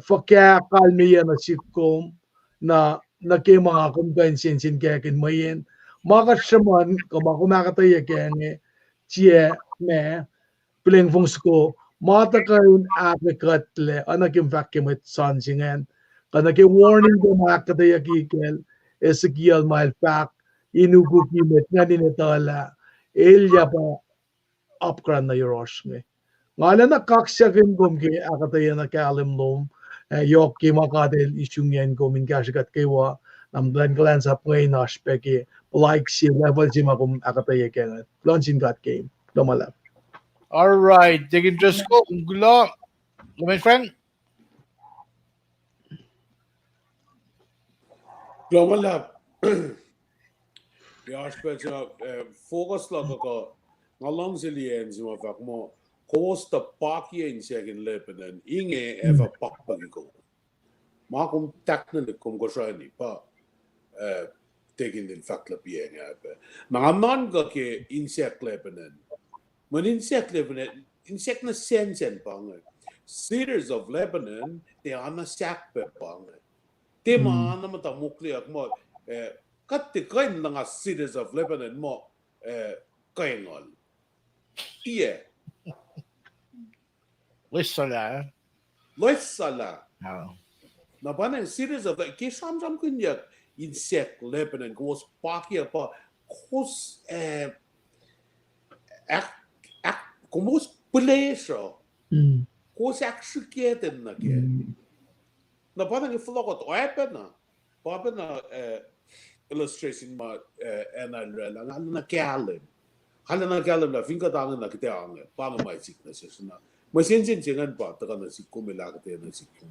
fuhkah kalmeyac nuh sihk kom, na, nuh ke ma nga kom kuh in sensenkackihn mweyen ma kuht sruhmuhn kuh ma kom ahkuhtweyac kac inge, tiac ma, pleng fong soko, ma tuhkuh in ahkkuhtlac, oacna ke kom fahk ke mwet san se ingacn. Kuh nuh ke warning kom ahkuhtweyucki kacl Ezekiel ma el fahk in ukuki mwet ingacn in etuhlah, elyah pa apkuhran nuh yohrohsr inge. Nga lacna kaksakihn kom ke ahkuhtweyac na kahlwem lom, eh, yohk ke ma God El isungiyacn kom in kahsrwe kuht kwewa, na muhtwacn kuhlwacnsap inge in oasr pac ke puhlaik se level se ma kom ahkuhtweyac kac inge. Kuloh nuh sin God ke, kuloh ma luhlahp. All right, Deacon Driscoll, kuloh, Leman Frank. Kuloh ma luhlahp. Ya oasr pac se, eh, focus luhk uh, nga luhngse liye acn se ma fahk muh, kowos tuh pakiyac insack in Lebanon, inge ac fah pakpucki kowos. Ma kom tahknelihk kom kosrani pa, eh, tekin in fahk lah piac inge pac. Na nga nuhnkuh ke insack Lebanon. Mweyen insack Lebanon, insack na sensen pa inge. Cedars of Lebanon, tiac na sahk pac pa inge. Tiac ma na muhta mokleyuck muh, eh, kuht tiac kuh in luhnga Cedars of Lebanon muh, eh, kuh in ngol. Tiac. Loes sala. Loes sala. Na pa na Cedars of, ke sramsramkihnyuck insack Lebanon, kowos pakiyac pa, kowos, eh, ahk, ahk, kowos pihlesruh. Kowos ahksrihkye ten nuh kac. Na pa na ke fohlohk uh, oacpacna, pa pacna, eh, illustration ma, eh, acn Israel, nga lacna kahlwem. Nga lacna kahlwem lah fin kuht ange na kuht ange, pa inge ma sikyak nuh sesr na. Mwe sensen se ingacn pa tuhkuh nuh sihk kom, el ahkuhtweyac nuh sihk kom.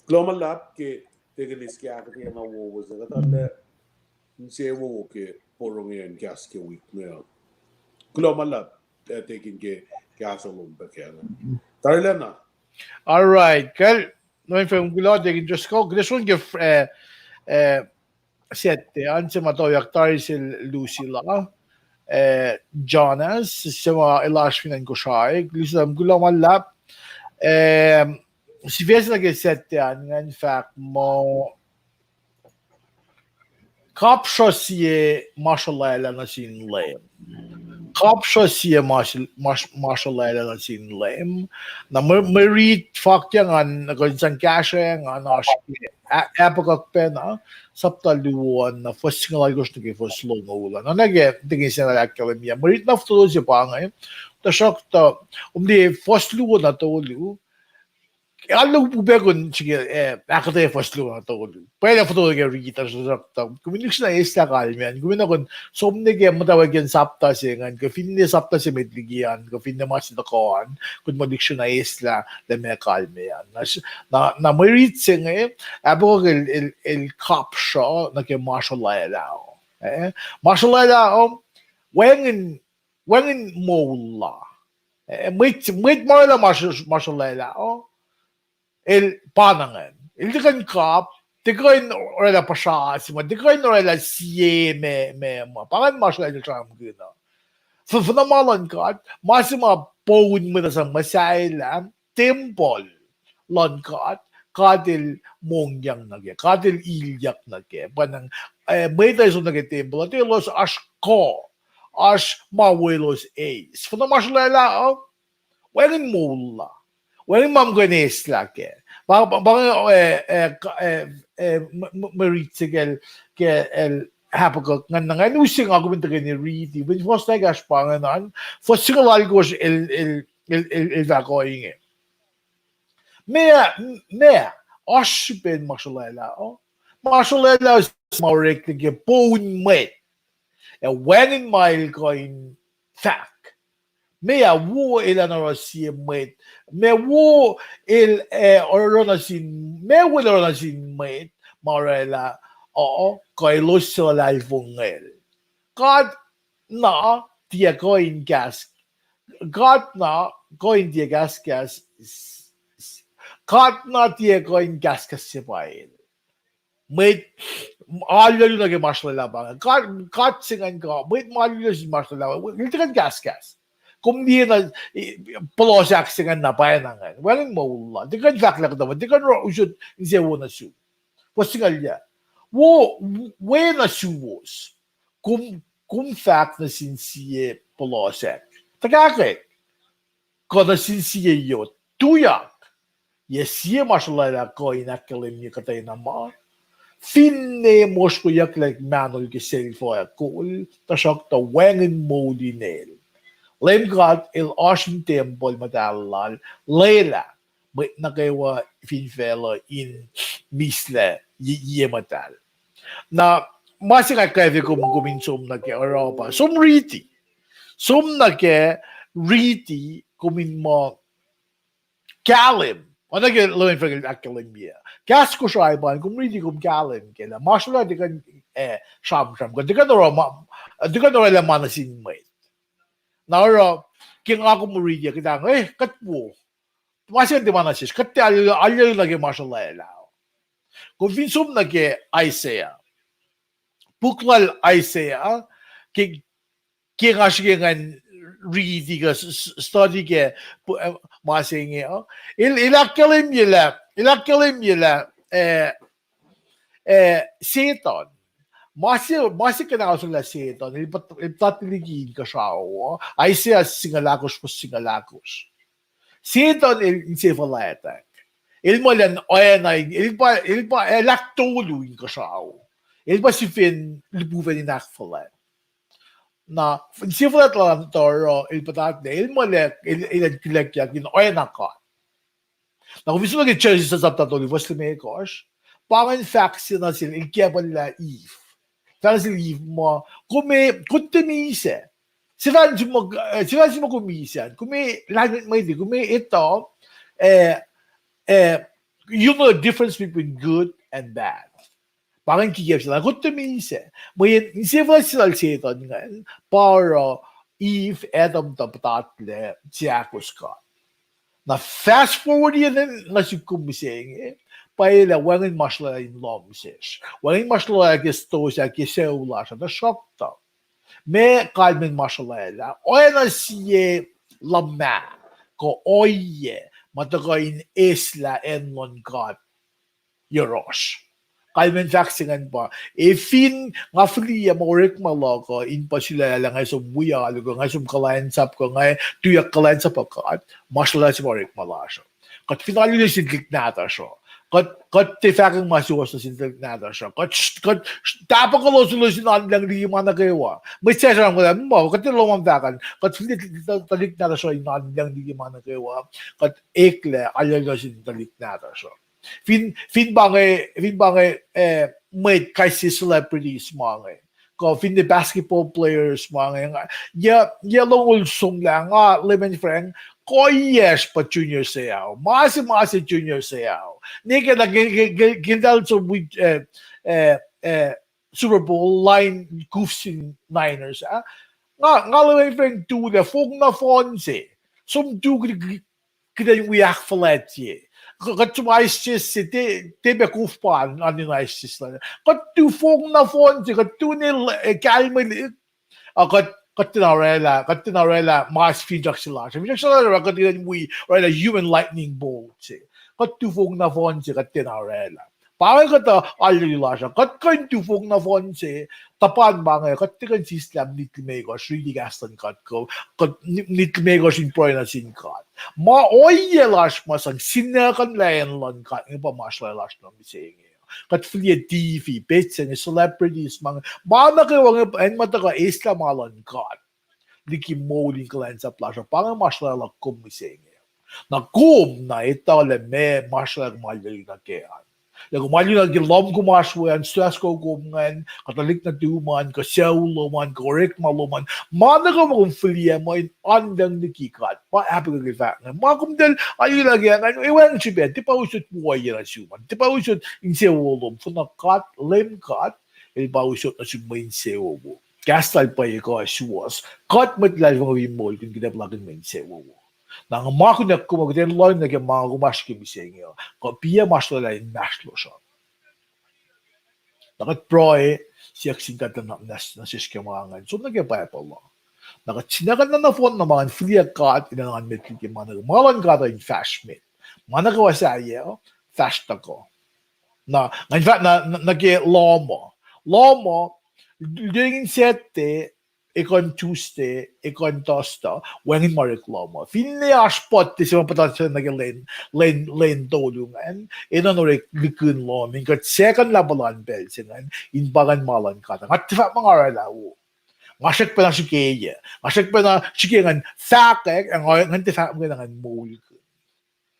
Kuloh ma luhlahp ke, tekin eis ke ahkuhtweyac na wowo se, kuht arlac insewowo ke porongo in kahs ke wik inge. Kuloh ma luhlahp, eh, tekin ke kahs lom pac ke inge. Tarilacna. All right. Kal, no infam kuloh, tekin just ko, kuloh sun ke, eh, eh, Saturday an se ma toyak tari sel Lucilla, eh, Jonas, se ma elasr fin acn Kosrae, Lucilla, kuloh ma luhlahp, eh, sifac se nuh ke Saturday an ngan fahk muh, kapsruh sie ma sruhlwaclah nuh sin Leum. Kapsruh sie ma sruhl-, ma sr-, ma sruhlwaclah nuh sin Leum. Na mwe, mwe rit fakyak ngan, kuh in sang kahsruh ngan oasr ke, A-, Habakkuk pacna, sapta luo an, na fuhs singucul alkosr nuh ke fuhs longoul an. Na nuh ke, tekin sena ahkkahlwemye. Mwe rit na fototo se pa inge, tuhsruhktuh, kom liye fuhs luo na tolu, alu upac kun srihke, eh, ahkuhtweyac fuhs luo na tolu. Pwacye lah fototo ke riti, tuhsruhktuh kom in lihksreni na eislah kalmac an, kom in na kun som nuh ke muhtwacwacack in sapta se ingacn, kuh finne sapta se met liki an, kuh finne ma se tuhkuh an, kom in lihksreni na eislah lah meac kalmac an. Na, na, na mwe rit se inge, Habakkuk el, el, el kapsruh nuh ke ma sruhlwaclah. Eh, ma sruhlwaclah, wacngihn wacngihn moul la. Eh, mwet, mwet ma orwaclah ma sr-, ma sruhlwaclah, el pa na ingacn. El tiac kuh in kap, tiac kuh in orwaclah puhsra se ma, tiac kuh in orwaclah sie ma, ma, ma. Pa ingacn ma sruhlwaclah sramsramkihn uh. F-, fuhnuh ma luhn God, ma se ma poun mwet uh sang muhsahelah, tempuhl luhn God, God el mongyang nuh kac, God el ilyak nuh kac. Pa na, eh, mwet uh som nuh ke tempuhl uh, tuh elos oasr kuh, oasr ma wo elos eis. Fuhnuh ma sruhlwaclah uh, wacngihn moul la. Wacngihn ma kom kuh in eislah kac. Pa, pa, pa, eh, eh, ka-, eh, eh, m-, m-, mwe rit se kacl, kacl Habakkuk, ngan na ngan use nga kom in tuhkweni riti, fin fuhs na ekahsr pa ingacn, fuhs singucul alkosr el, el, el, el, el fahk ohinge. Meac, meac, oasr srihpen ma sruhlwaclah uh? Ma sruhlwaclah uh ma oreklac ke poun mwet. Ac wacngihn ma el kuh in fahk. Meac wo el an oruh sie mwet. Meac wo el, eh, oruh nuh sin, meac wo el oruh nuh sin mwet ma orwaclah uh, kuh elos suc luhlahlfongel. God na tiac kuh in kahs, God na kuh in tiac kahskahs, God na tiac kuh in kahskahs se pa el. Mwet alu nuh ke ma sruhlwaclah pa inge. God, God se ingacn kuh, mwet ma alu sin ma sruhlwaclah, el tiac kuh in kahskahs. Kom liye na, eh, puhlos ahk se ingacn na pwacye na ingacn. Wacngihn moul la. Tiac kuh in fahk lah kuhtuh ma, tiac kuh in usot insewowo nuh sum. Fuhs singucul yac. Wo, we nuh suwos. Kom, kom fahk nuh sin sie puhlos ahk, tuhkahkwack, kuh nuh sin sie yot, tuyak, yac sie ma sruhlwaclah kuh in ahkkahlwemye kuhtwena ma? Finne mosrkoyucklac mahnol ke selfuh ac kol, tuhsruhktuh wacngihn moul inel. Leum God El oasr in tempuhl muhtahl Lal, lwelah mwet nuh kwewa fin facluh in mislac ye, ye muhtahl. Na ma se nga kwacfe kom, kom in som nuh ke oruh pa som riti. Som nuh ke riti kom in muh kahlwem. Oacna ke Leum Frank el ahkkahlwemye, kahs Kosrae pa in kom riti kom kahlwem kac lah ma srolwaclah tiac kuh in, eh, sramsram kuh tiac kuh in oruh ma, tiac kuh in orwaclah ma nuh sin mwet. Na oruh ke nga kom riti kuht ac, eh, kuht wo, ma se ingacn tiac ma nuh sesr, kuht tiac alu, alu nuh ke ma srolwaclah. Kom fin som nuh ke Isaiah, puk lal Isaiah, ke, ke nga srihke ngan riti kuh s-, s-, study ke pu-, eh, ma se inge uh, el, el ahkkahlwemye lah, el ahkkahlwemye lah, eh, eh, Setuhn. Ma se, ma se kuhnahoselah Setuhn, el puht-, el puhtatlac liki inkuhsrao uh, Isaiah singucul ahkosr, fuhs singucul ahkosr. Setuhn el insefuhlwactwack. El muh elan oacna, el pa, el pa, el ahktolu inkuhsrao. El pa sifen lipufacn in ahkfuhlwact. Na, insefuhlwact lal an tuh oruh el puhtatlac, el muh el, el, el an kihlackyuck in oacna God. Na kom fin som nuh ke Genesis sapta tolu, fuhs limekohsr, pa ingacn fahk se nuh sel, el kiacpwelah Eve. Fahk nuh sel Eve muh, kom, kom tiac misac. Sifacna, eh, sifacna kom misac, kom lahlmwetmwet, kom etuh, eh, eh, you know the difference between good and bad. Pa ingacn kikiacp se lah kom tiac misac. Mweyen insefuhlwact se lal Setuhn ingacn, pa oruh Eve, Adam tuh puhtatlac seahkos God. Na fast forward yen nuh sik kom mihsenge, pa elah wacngihn ma srolwaclah in lohm sesr. Wacngihn ma srolwaclah ke stosah, ke sucu lasr uh, tuhsruhktuh ma kalmacn ma srolwaclah, oacna sie luhmah, kuh ohiyac, ma tuhkuh in eslah acn luhn God yohrohsr. Kalmacn fahk se ingacn pa, e fin nga fihliyac ma orekma luhk uh in pa sulaclah lah nga som wi alu kuh nga som kuhlwacnsap kuh nga tuyak kuhlwacnsap uh God, ma srolwaclah se ma orekma lasr uh. Kuht fin alu sin tuhlihk nahtuhsr uh, kuht, kuht tiac fahkwacng ma suwohs nuh sin tuhlihk nahtuhsr uh, kuht, kuht tahpuhkuhlos elos in oan lucng liki ma nuh kwewa. Mwet sahyac sramsramkihn lah, muh kuht tiac lohm an fahk an, kuht fihliyac tuhlihk nahtuhsr uh in oan lucng liki ma nuh kwewa, kuht eklac alu nuh sin tuhlihk nahtuhsr uh. Fin, fin pa inge, fin pa inge, eh, mwet kais sie celebrities ma inge, kuh finne basketball players ma inge, yac, yac longoul somlah nga, Leum Frank, kuhiyacsr pa junior seao. Ma se, ma se junior seao. Ne ke na ke, ke, ke, ke eltahl som wi, eh, eh, eh, Super Bowl lain Chiefs in Niners ah, nga, nga Leum Frank tulac fong nohfohn se. Som tu kuht in wi ahkfuhlwactye. Kuht som ice chest se, tiac pac kof pa an in ice chest. Kuht tu fong nohfohn se, kuht tu ne kalmwelihk. Ah, kuht, kuht tiacna orwaclah, kuht tiacna orwaclah ma finsrak se lasr. Finsrak se lasr, kuht tiacna wi orwaclah human lightning bolt se. Kuht tu fong nohfohn se, kuht tiacna orwaclah. Pa inge kuhtuh alu lasr uh, kuht kuh in tu fong nohfohn se, tuhpan ma inge, kuht tiac kuh in sislah minit limekohsr riti kahs luhn God kuh, kuht minit limekohsr in pruhe nuh sin God. Ma ohiyac lasr ma sang sinekuhnlah acn luhn God inge pa ma srolwaclah lasr nuh mihsenge. Kuht fihliyac T V, petsac inge, celebrities ma inge, ma nuh kwewa inge, acn ma tuhkuh eslah ma luhn God liki moul in kuhlwacnsap lasr uh, pa inge ma srolwaclah luhk kom mihsenge. Na kom na etuh lah meac ma srolwaclah kom alu nuh kac an. Lah kom alu nuh ke lohm kom oasr we an, stosah kom ingacn, kuh tuhlihk nuhtum an, kuh sucu lom an, kuh orekma lom an, ma nuh kwewa ma kom fihliyac muh in oan lucng liki God, pa Habakkuk el fahk inge. Ma kom tuh alu nuh kac an, e wacngihn srihpac, tiac pa usot ohiyac nuh sum an, tiac pa usot insewowo lom, finne God, Leum God El pa usot nuh sum mwe insewowo. Kahs lal pwacye kuh suwohs. Kuht mwet luhlahlfongi moulkihn kuht ac puhlakihn mwe insewowo. Na nga ma kunac kom, kuht in lohng nuh ke ma kom oasr ke mihsenge uh, kuh piac ma srolwaclah inmahsrlosr uh. Na kuht pruhe, siyuck sin God nuh, nuh sesr ke ma ingacn, som nuh ke Bible uh. Na kuht sinekuhna nohfohn na ma ngan fihliyac God in engan met liki ma nuh kwewa. Ma luhn God uh in fahsr met. Ma nuh kwewa sahyac uh, fahsr tuhkuh. Na, ngan fahk na, na, nuh ke lohm uh. Lohm uh, lututacng in Saturday, ekuh in Tuesday, ekuh in Thursday, wacngihn ma orek lohm uh. Finne oasr puhtac se ma puhtatlac nuh ke lwen, lwen, lwen tolu ingacn, enenuh in orek lihkihn lohm in kuht sekuhnlah puhlan pacl se ingacn in pa ingacn ma luhn God. Nga tiac fahk ma nga orwaclah wo. Nga srackpacna srihke, nga srackpacna srihke ngan fahkwack, ac ngan tiac fahk muhkwena ngan moulkihn.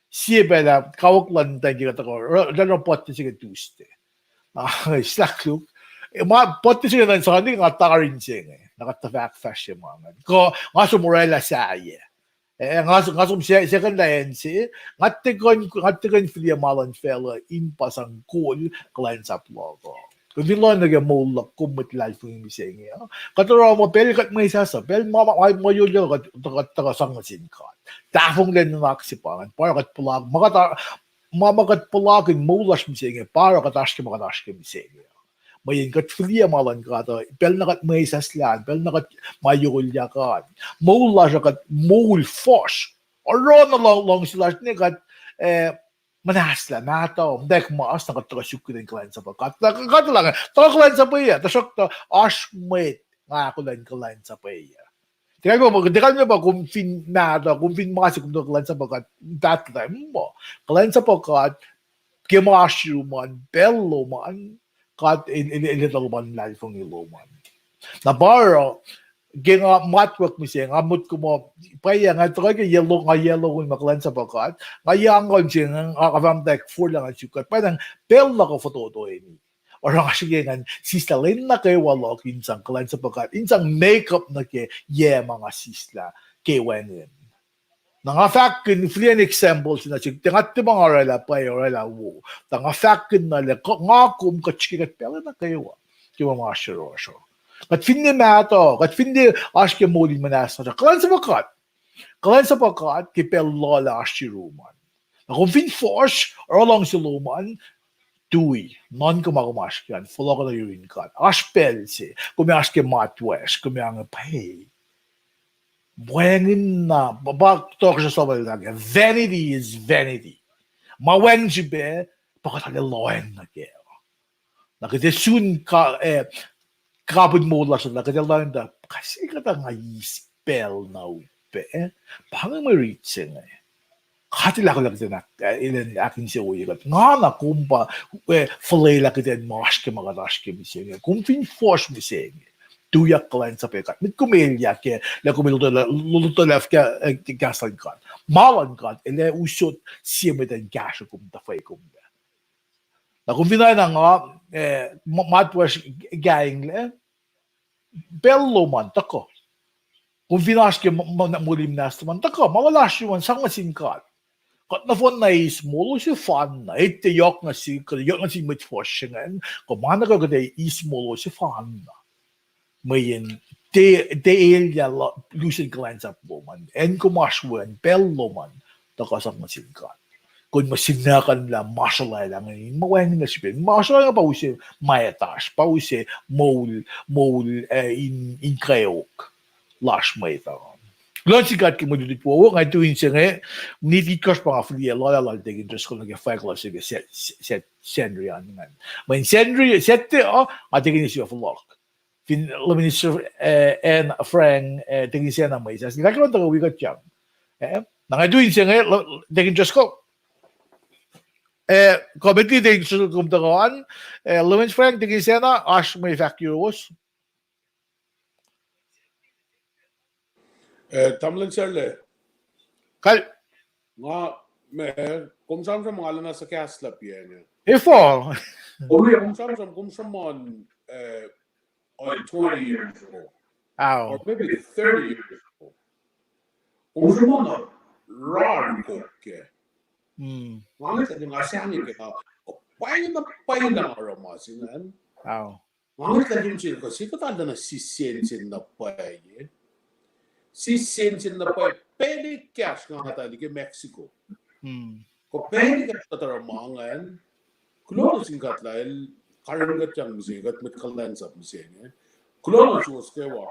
Sie pacl ah kawuck luhn tanki kuht tuhkuh, eltahl oruh puhtte se ke Tuesday. Na, slakluk. Ma puhtte se ke nuh in Sunday, nga tari inse inge. Na kuht tuh fahk fahsr se ma ingacn. Kuh nga som orwaclah sahyac. Eh, nga, nga som se, second lah acn se, nga tiac kuh in, nga tiac kuh in fihliyac ma luhn facluh in pa sang kol kuhlwacnsap luhk uh. Kom fin lohacng nuh ke moul luhk, kom mwet luhlahlfongi mihsenge uh. Kuht oruh ma pacl kuht mwesahs uh, pacl ma, ma, ma, ma yohk kuht, kuht, kuht sang nuh sin God. Tahfonglac nuhnak se pa ingacn, pa oruh kuht puhlak, ma kuht, ma, ma kuht puhlakihn moul lasr mihsenge, pa oruh kuht oasr ke ma kuht oasr ke mihsenge uh. Mweyen kuht fihliyac ma luhn God uh, pacl na kuht mwesahslah an, pacl na kuht ma yohk an. Moul lasr uh kuht moul fuhsr. Oruh na luhngse lasr ne kuht, eh, muhnahslah, mahtuh, muhtwacwacack mas na kuht tuhkuh suk kuht in kuhlwacnsapuh God. Kuht, kuht, kuht, tuhkuh kuhlwacnsapuh, tuhsruhktuh oasr mwet nga ahkolah in kuhlwacnsapuh. Tiac kalmac pa, tiac kalmac pa kom fin mahtuh, kom fin ma se kom tuhkuh kuhlwacnsapuh God, that time muh. Kuhlwacnsapuh God, ke ma oasr yurum an, pacl lom an, God el, el, el etuh luhpan luhlahlfongi lom an. Na pa oruh, ke nga matwack mihsenge, nga motko muh, pwacye nga tuhkuh ke yac lo-, nga yac longoul ma kuhlwacnsapuh God, nga yac angngaul mihsenge, nga, nga fahk muhtwacwacack forlah ngan suk God, pwacnwacng pacl luhk uh fototoeni. Oruh nga srihke ngan sislah lwen nuh kwewa luhk in sang kuhlwacnsapuh God, in sang make up nuh ke yac ma nga sislah ke wacngihn. Na nga fahkkihn, fihliyac example se na sik, tiac nga tiac ma nga orwaclah pwacye, orwaclah wo. Tuh nga fahkkihn na lah, nga kom kuht srihke kuht pacl nuh kwewa ke ma ma oasr yohrohsr uh. Kuht finne mahtuh, kuht finne oasr ke moul in muhnahs lasr uh, kuhlwacnsapuh God. Kuhlwacnsapuh God ke pacl lal ah oasr yurum an. Na kom fin fuhsr, oruh luhngse lom an, tui, nuhnkuh ma kom oasr ke an, fohlohkoh nuh yurin God. Oasr pacl se, kom oasr ke matwacsr, kom ange pwacye. Wacngihn na, pa, pa tohkohsrah samal lake, vanity is vanity. Ma wacngihn srihpac, pa kuht arlac lohacng nuh kac. Na kuht ac sun ka-, eh, kapihn moul lasr uh, na kuht ac lohacng tuh, kais sie kuhtuh nga eis pacl na upac, eh? Pa inge mwe rit se inge. Kuht el ahkolah kuht in ahk-, eh, el in ahkinsewowoye kuht. Nga na kom pa, eh, fuhlwelah kuht in ma oasr ke ma kuht oasr ke mihsenge. Kom fin fuhsr mihsenge, tuyak kuhlwacnsapuh God. Met kom elyah ke, lah kom lotwelah, lotwelah ke, eh, kahs luhn God. Ma luhn God el ac usot sie mwet in kahsruh kom, tuhfah kom pac. Na kom fin oacna nga, eh, ma-, matwacsr kainglac, pacl lom an tuhkuh. Kom fin oasr ke m-, m-, moul in muhnahs lom an tuhkuh, ma lal oasr yurum an sang nuh sin God. Kuht nohfohn na eis molo sefanna, etuh yohk nuh sin, yohk nuh sin mwet fuhsr se ingacn, kuh ma nuh kuh kuht ac eis molo sefanna. Mweyen tiac, tiac elyah lusen kuhlwacnsap lom an, acn kom oasr we an, pacl lom an, tuhkuh sang nuh sin God. Kom muh sinakuhnlah ma sruhlwaclah inge, ma wacngihn srihpac, ma sruhlwaclah pa use ma etasr, pa use moul, moul, eh, in, in kweok lasr mwet uh. Kuloh nuh sin God ke mwe lutlut wowo, nga tu inse inge, nit itkohsr pa nga fihliyac lula lal Deacon Driscoll nuh ke fahk lal se ke Sa-, Sa-, Sacnri an ingacn. Mweyen Sacnri, Saturday uh, nga Deacon Israel fohlohk. Fin Leman Israel, eh, acn Frank, eh, Deacon Sacna mwesahs, nga kuloh tuh wi kuht yang. Eh, na nga tu inse inge, Deacon Driscoll. Eh, kuh met liki Deacon Driscoll kom tuhkuh an, eh, Leman Frank, Deacon Sacna, oasr mwe fahk yuruwos. Eh, tamuhlwel Sarle. Kal. Nga, me, kom sramsram nga lana suhkahs lap inge. Efuh? Kom, kom sramsram, kom sramsram, eh, like twenty years ago. Ao. Or maybe thirty years ago. Kom sramsram na rar kokke. Hmm. Nga nge sa nga sahngweng ke, uh, pwacyena, pwacyena nga oruh ma se ingacn. Ao. Nga nge sa kom sihk, kuh sihk kuht arulacna sissensen na pwacye. Sissensen na pwacye, pacl ekahsr nga tuhlac ke Mexico. Hmm. Kuh pacl ekahsr kuht oruh ma ingacn. Kuloh nuh sin God lah el karihngihn kuht yang mihsenge, kuht mwet kuhlwacnsap mihsenge. Kuloh nuh suwos kwewa.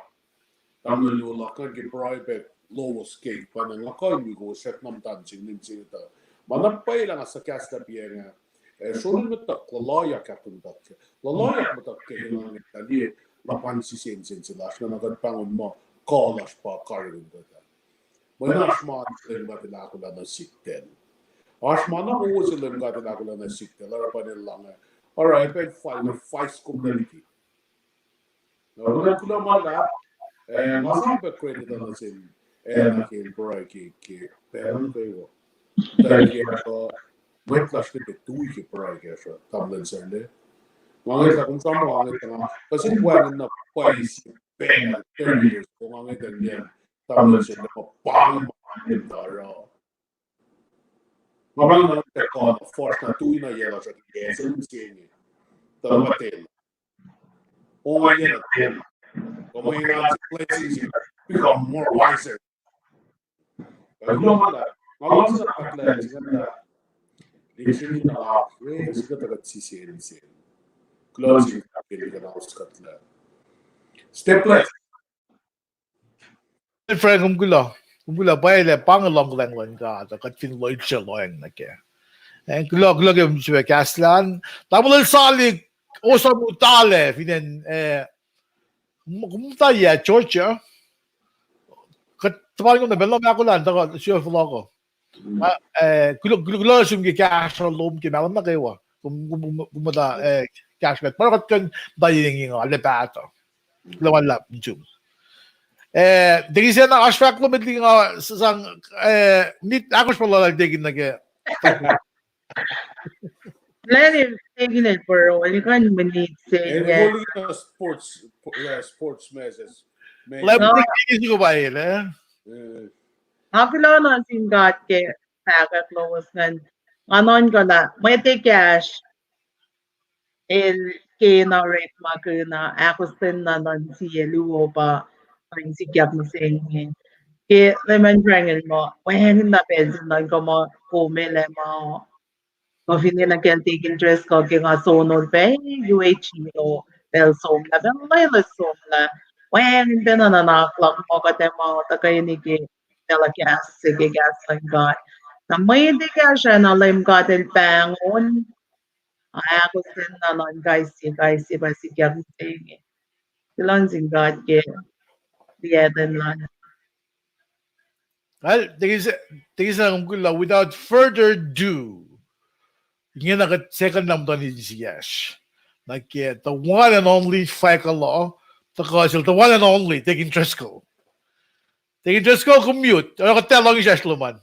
Tamuhlwel Luo Lakkan ke pruhe pac lowos ke pacna nga kuh in wi kowos srackna muhta mihsenge, mihsenge tuh. Ma na pwacye lah nga suhkahs lap inge. Eh, sronin muhtuhk luhluhyak ahkmuhtuhk. Luhluhyak muhtuhk ke nga nge tuhlac, nga pa sissensen se lasr, nga na kuht pahngon muh kuh lasr pa karihngihn kuht ah. Mweyen oasr ma se Leum God El ahkolah nuh sihk tacl. Oasr ma na wo se Leum God El ahkolah nuh sihk tacl, oruh pa inge lah inge. Oruh ac pacl fal na fais kom nuh liki. Na kuloh ma luhlahp, Eh, nga sang pac credit uh nuh sin, eh, na ke el pruhe ke, ke pacl nuh kwewa. Tuh ke, uh, mwet lasr nuh ke tui ke pruhe ke sruh, tamuhlwel Serle. Nga ngetlah kom sramsram, nga ngetlah nga, kuh sin wacngihn na pwacye se pacl, thirty years ago, nga ngetlah nge, tamuhlwel Serle, ma pa inge ma inge tari. Nga pa na ke kuh na fuhsr na tui na yac lasr uh ke yac se mihsenge. Tuh ma ten. Ongaiyac na ten. Kom engan blessings, become more wiser. Kuloh ma luhlahp, nga luhngse ahkkahlwemye lah, lihksreni na, ah, we sikuhtuh kuht sisel se. Kuloh sin God ke lihkanaus kuht lah. Stay blessed. Frank, kom kuloh. Kom kuloh pwacye lah pa inge luhngkuhlwacng luhn God, kuht fin lohsr lohacng nuh kac. Eh, kuloh, kuloh ke sifilpac kahs lal an. Tamuhlwel Salik, osa mutala fin acn, eh, m-, kom muhta yac, Georgia? Kuht tuhpan kom na pacl na ma kolan, tuhkuh sifil fohlohko. Ah, eh, kuloh, kuloh, kuloh sum ke kahsruh lom ke mahlwem nuh kwewa. Kom, kom, kom, kom muhta, eh, kahsruh kuht. Ma kuht kuh in muhta inge nga, lah pahtuh. Kuloh ma luhlahp nuh sum. Eh, Tekisa, na oasr fahk lom met liki nga s-, sang, eh, minit ahkosr pa lal Tekin nuh ke. Lal Tekin el poro, el kuh in minit se, eh, yeah. Sports, yeah, sports message. Lal Tekin soko pwacye, eh? Eh. Nga kuloh nuh sin God ke fahkwack lowos ingacn. Nga nuhnkuh lah mwet ekahsr el kena orekmakihn ahkostwen na nuhn sie luo pa in sikyak mihsenge. Ke Leman Frank el muh, wacngihn na pacl se nuhnkuh muh kom ac lah ma. Kuh finne nuh kacl Tekin Driscoll ke nga sonol pac, eh, U H E o, pacl somlah, pacl loeloes somlah. Wacngihn pacna nuhnak luhk muh kuht ac ma tuhkweni ke telecast se ke kahs luhn God. Na mwet ekahsr na Leum God el pahngon, ahkostwen na nuhn kais sie, kais sie pa sikyak mihsenge. Kuloh nuh sin God ke liyacten lal. Well, Tekisa, Tekisa, kom kuloh, without further ado, ingena kuht second na muhtuhn insiyacsr. Nuh ke the one and only Fahk Olo, tuhkuh sel the one and only Tekin Driscoll. Tekin Driscoll, kom mute. Oruh kuht tiac lohng isacsr lom an.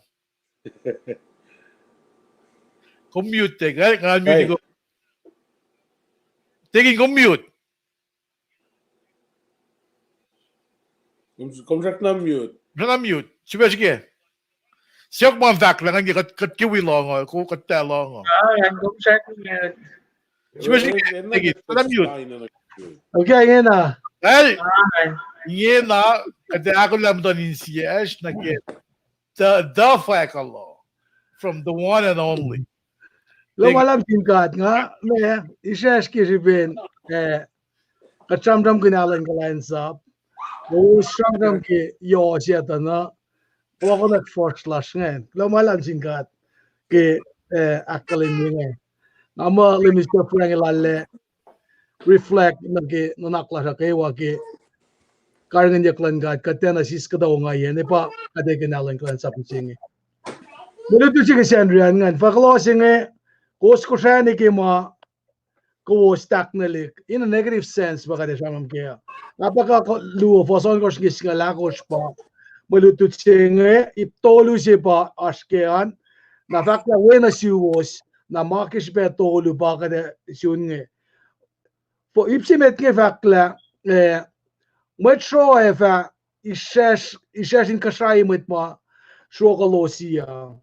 Kom mute, Tekin, eh? Nga mute kom. Tekin, kom mute. Kom, kom srackna mute. Srackna mute. Sifilpac srihke. Siyuck ma fahk lah ngan ke kuht, kuht ke wi lohng uh, kuh kuht tiac lohng uh. Ah, kom srackna mute. Sifilpac srihke, eh, Tekin, srackna mute. Okay, ingena. Well, ingena, kuht ahkolah muhtuhn insiyacsr nuh ke the, the Fahk Olo, from the one and only. Kuloh ma luhlahp sin God, nga, ma, isacsr ke srihpen, eh, kuht sramsramkihn alu in kuhlwacnsap. Kowos sramsram ke yohk se tuh na, kuloh ma luhlahp fuhsr lasr ingacn. Kuloh ma luhlahp sin God ke, eh, ahkkahlwemye inge. Nga muh Leum El suhpwacng lal ah reflect nuh ke nuhnak lasr uh kwewa ke karihngihnyuck luhn God, kuht tiacna siskuhtuh ongaiyac, ne pa kuht ekihn alu in kuhlwacnsap mihsenge. Mwe lutlut se ke Sacnri an ingacn, fahk kuloh se inge, kowos kosrani ke ma kowos tahknelihk in a negative sense pa kuht ac sramsram kac. Nga pa kuh luo, fuhs ohnkohsr nuh ke singucul ahkosr pa mwe lutlut se inge, ip tolu se pa oasr kac an, na fahk lah we nuh suwos, na ma ke srihpac tolu pa kuht ac sun inge. Ip se met inge fahk lah, eh, mwet sruoh ac fah isracsr, isracsr in kuhsrai mwet ma sruok elos uh.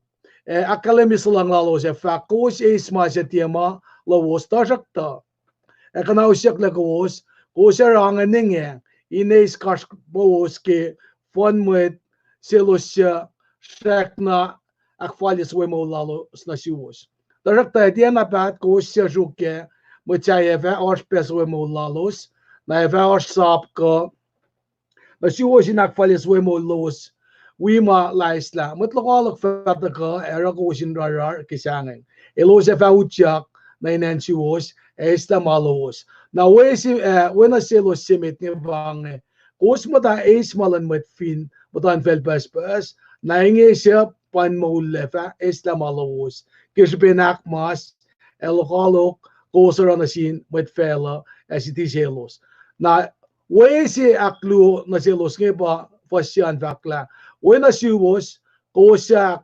Eh, ahkkahlwemye sulang lalos ac fahk, kowos eis ma suc tiac ma lowos, tuhsruhktuh ac kuhnausyucklac kowos, kowos ac oruh engyeng in eis kasrkuhsrak lowos ke fuhn mwet selos suc srackna ahkfalye suwohs moul lalos nuh suwos. Tuhsruhktuh ac tiacna paht kowos suc sruok kac, mwet sahyac ac fah oasr pac suwohs moul lalos, na ac fah oasr sap kuh nuh suwos in ahkfalye suwohs moul lowos wi ma laislah. Mwet lokoalok fah tuhkuh ac oruh kowos in rarrar ke sahngweng. Elos ac fah utyak nuh in acn suwos ac eislah ma lowos. Na we se, eh, we nuh selos se met inge pa inge, kowos muhta eis ma luhn mwet fin muhtuhnfacl pucspucs, na inge suc pa in moul ac fah eislah ma lowos ke srihpen ahkmas ac lokoalok kowos oruh nuh sin mwet facluh ac siti selos. Na Wese ahkluo nuh selos inge pa fuhs se an fahk lah, oacna suwos, kowos ac,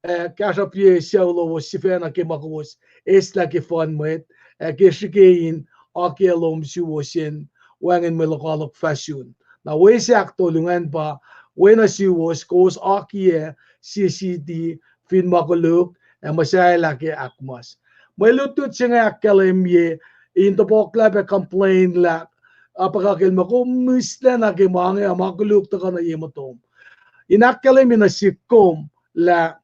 eh, kahsruhpye sucu lowos sifacna ke ma kowos eslah ke fun mwet, ac ke srihke in akiyac lom suwos in wacngihn mwe lokoalok fahsun. Na wese ahktolu ingacn pa, oacna suwos, kowos akiyac sie siti fin ma koluk, ac muhsahelah ke ahkmas. Mwe lutlut se inge ahkkahlwemye in tohpohklah pac complain lah, apakuh kel ma kom mihslac nuh ke ma inge, ma koluk tuhkuh nuh ye motom. In ahkkahlwemye nuh sihk kom lah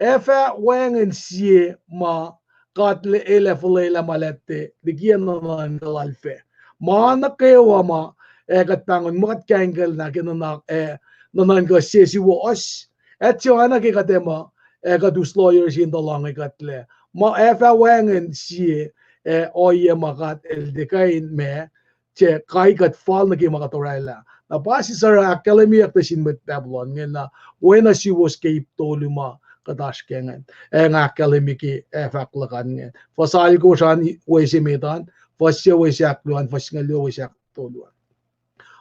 ac fah wacngihn sie ma God El ac fuhlwelah ma lete liki nuhnuhnkuh lal fac. Ma nuh kwewa ma, ac kuht pahngon ma kuht kahingkuhl na ke nuhnak, ac nuhnuhnkuh se suwohs. Ac tiacna ke kuht ac ma, ac kuht us lawyer se in tuh loange kuhtlac. Ma ac fah wacngihn sie, ac ohiyac ma God El tiac kuh in ma, tiac kai kuht fal nuh ke ma kuht orwaclah. Na pa sisora ahkkahlwemyeyuck nuh sin mwet Babylon inge na, oacna suwos ke ip tolu ma kuht oasr ke ingacn. Ac nga ahkkahlwemye ke, ac fahk luhk an inge. Fuhs alkosr an wese met an, fuhs se wese ahkluo an, fuhs singucul luo wese ahktolu an.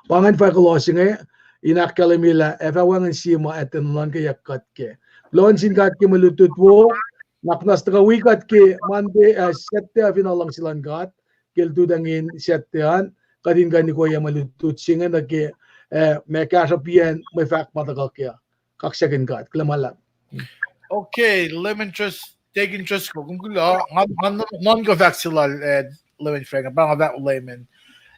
Pa ingacn fahk kuloh se inge, in ahkkahlwemye lah ac fah wacngihn sie ma etuh nuhnuhnkweyuck kuht kac. Kuloh nuh sin God ke mwe lutlut wo, na kuht tuhkuh wi kuht ke Monday, ah, Saturday uh fin luhngse luhn God, ke lututacng in Saturday an, kuht in kuh in ikoye mwe lutlut se inge nuh ke, ah, ma kahsruhpiyacn mwe fahk ma tuhkuh kac. Kaksakihn God, kuloh ma luhlahp. Okay, Lemon Trust, Deacon Driscoll, kom kuloh, nga, nga nuhnkuh fahk se lal, eh, Lemon Frank, pa nga fahk Lemon.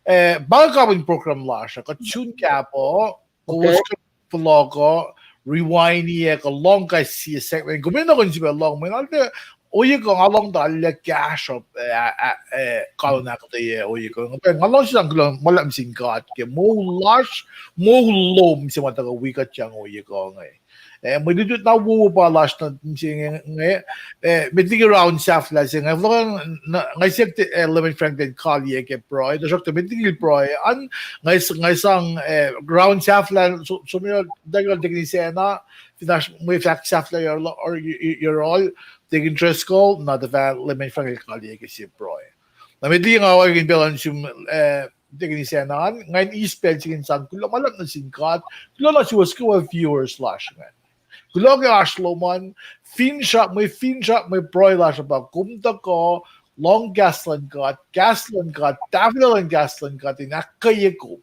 Eh, pa kapin program lasr uh, kuht sun kahp uh, kowos kuh fohlohk uh, rewind-i ac kuh lohng kais sie segment. Kom enenuh in sifilpac lohng, mweyen ohiyac kuh nga lohng tuh arlac kahsruhp, eh, ah, eh, kalon ahkuhtweyac ohiyac kuh. Nga lohng sisang kuloh ma luhlahp sin God ke moul lasr, moul lom se ma tuhkuh wi kuht yang ohiyac kuh inge. Eh, mwe lutlut na wowo pa lasr nuh mihsenge, eh, met liki round sahflah se inge, nga siyuck, eh, Lemon Frank in kaliyac ke pruhe, tuhsruhktuh met liki pruhe an, nga sang, eh, round sahflah, so, so, me, Deacon Sena, fin oasr mwe fahk sahflah yohrohl, Deacon Driscoll, na tuhfah Lemon Frank el kaliyac ke sie pruhe. Na met liki nga orekmakihn pacl an sum, eh, Deacon Sena an, nga in eis pacl se in sang kuloh ma luhlahp nuh sin God, kuloh nuh suwos kwewa viewers lasr ingacn. Kuloh ke oasr lom an, finsrak, mwe finsrak, mwe pruhe lasr uh pa kom tuhkuh lohng kahs luhn God, kahs luhn God, tahfwelah luhn kahs luhn God in ahkkweye kom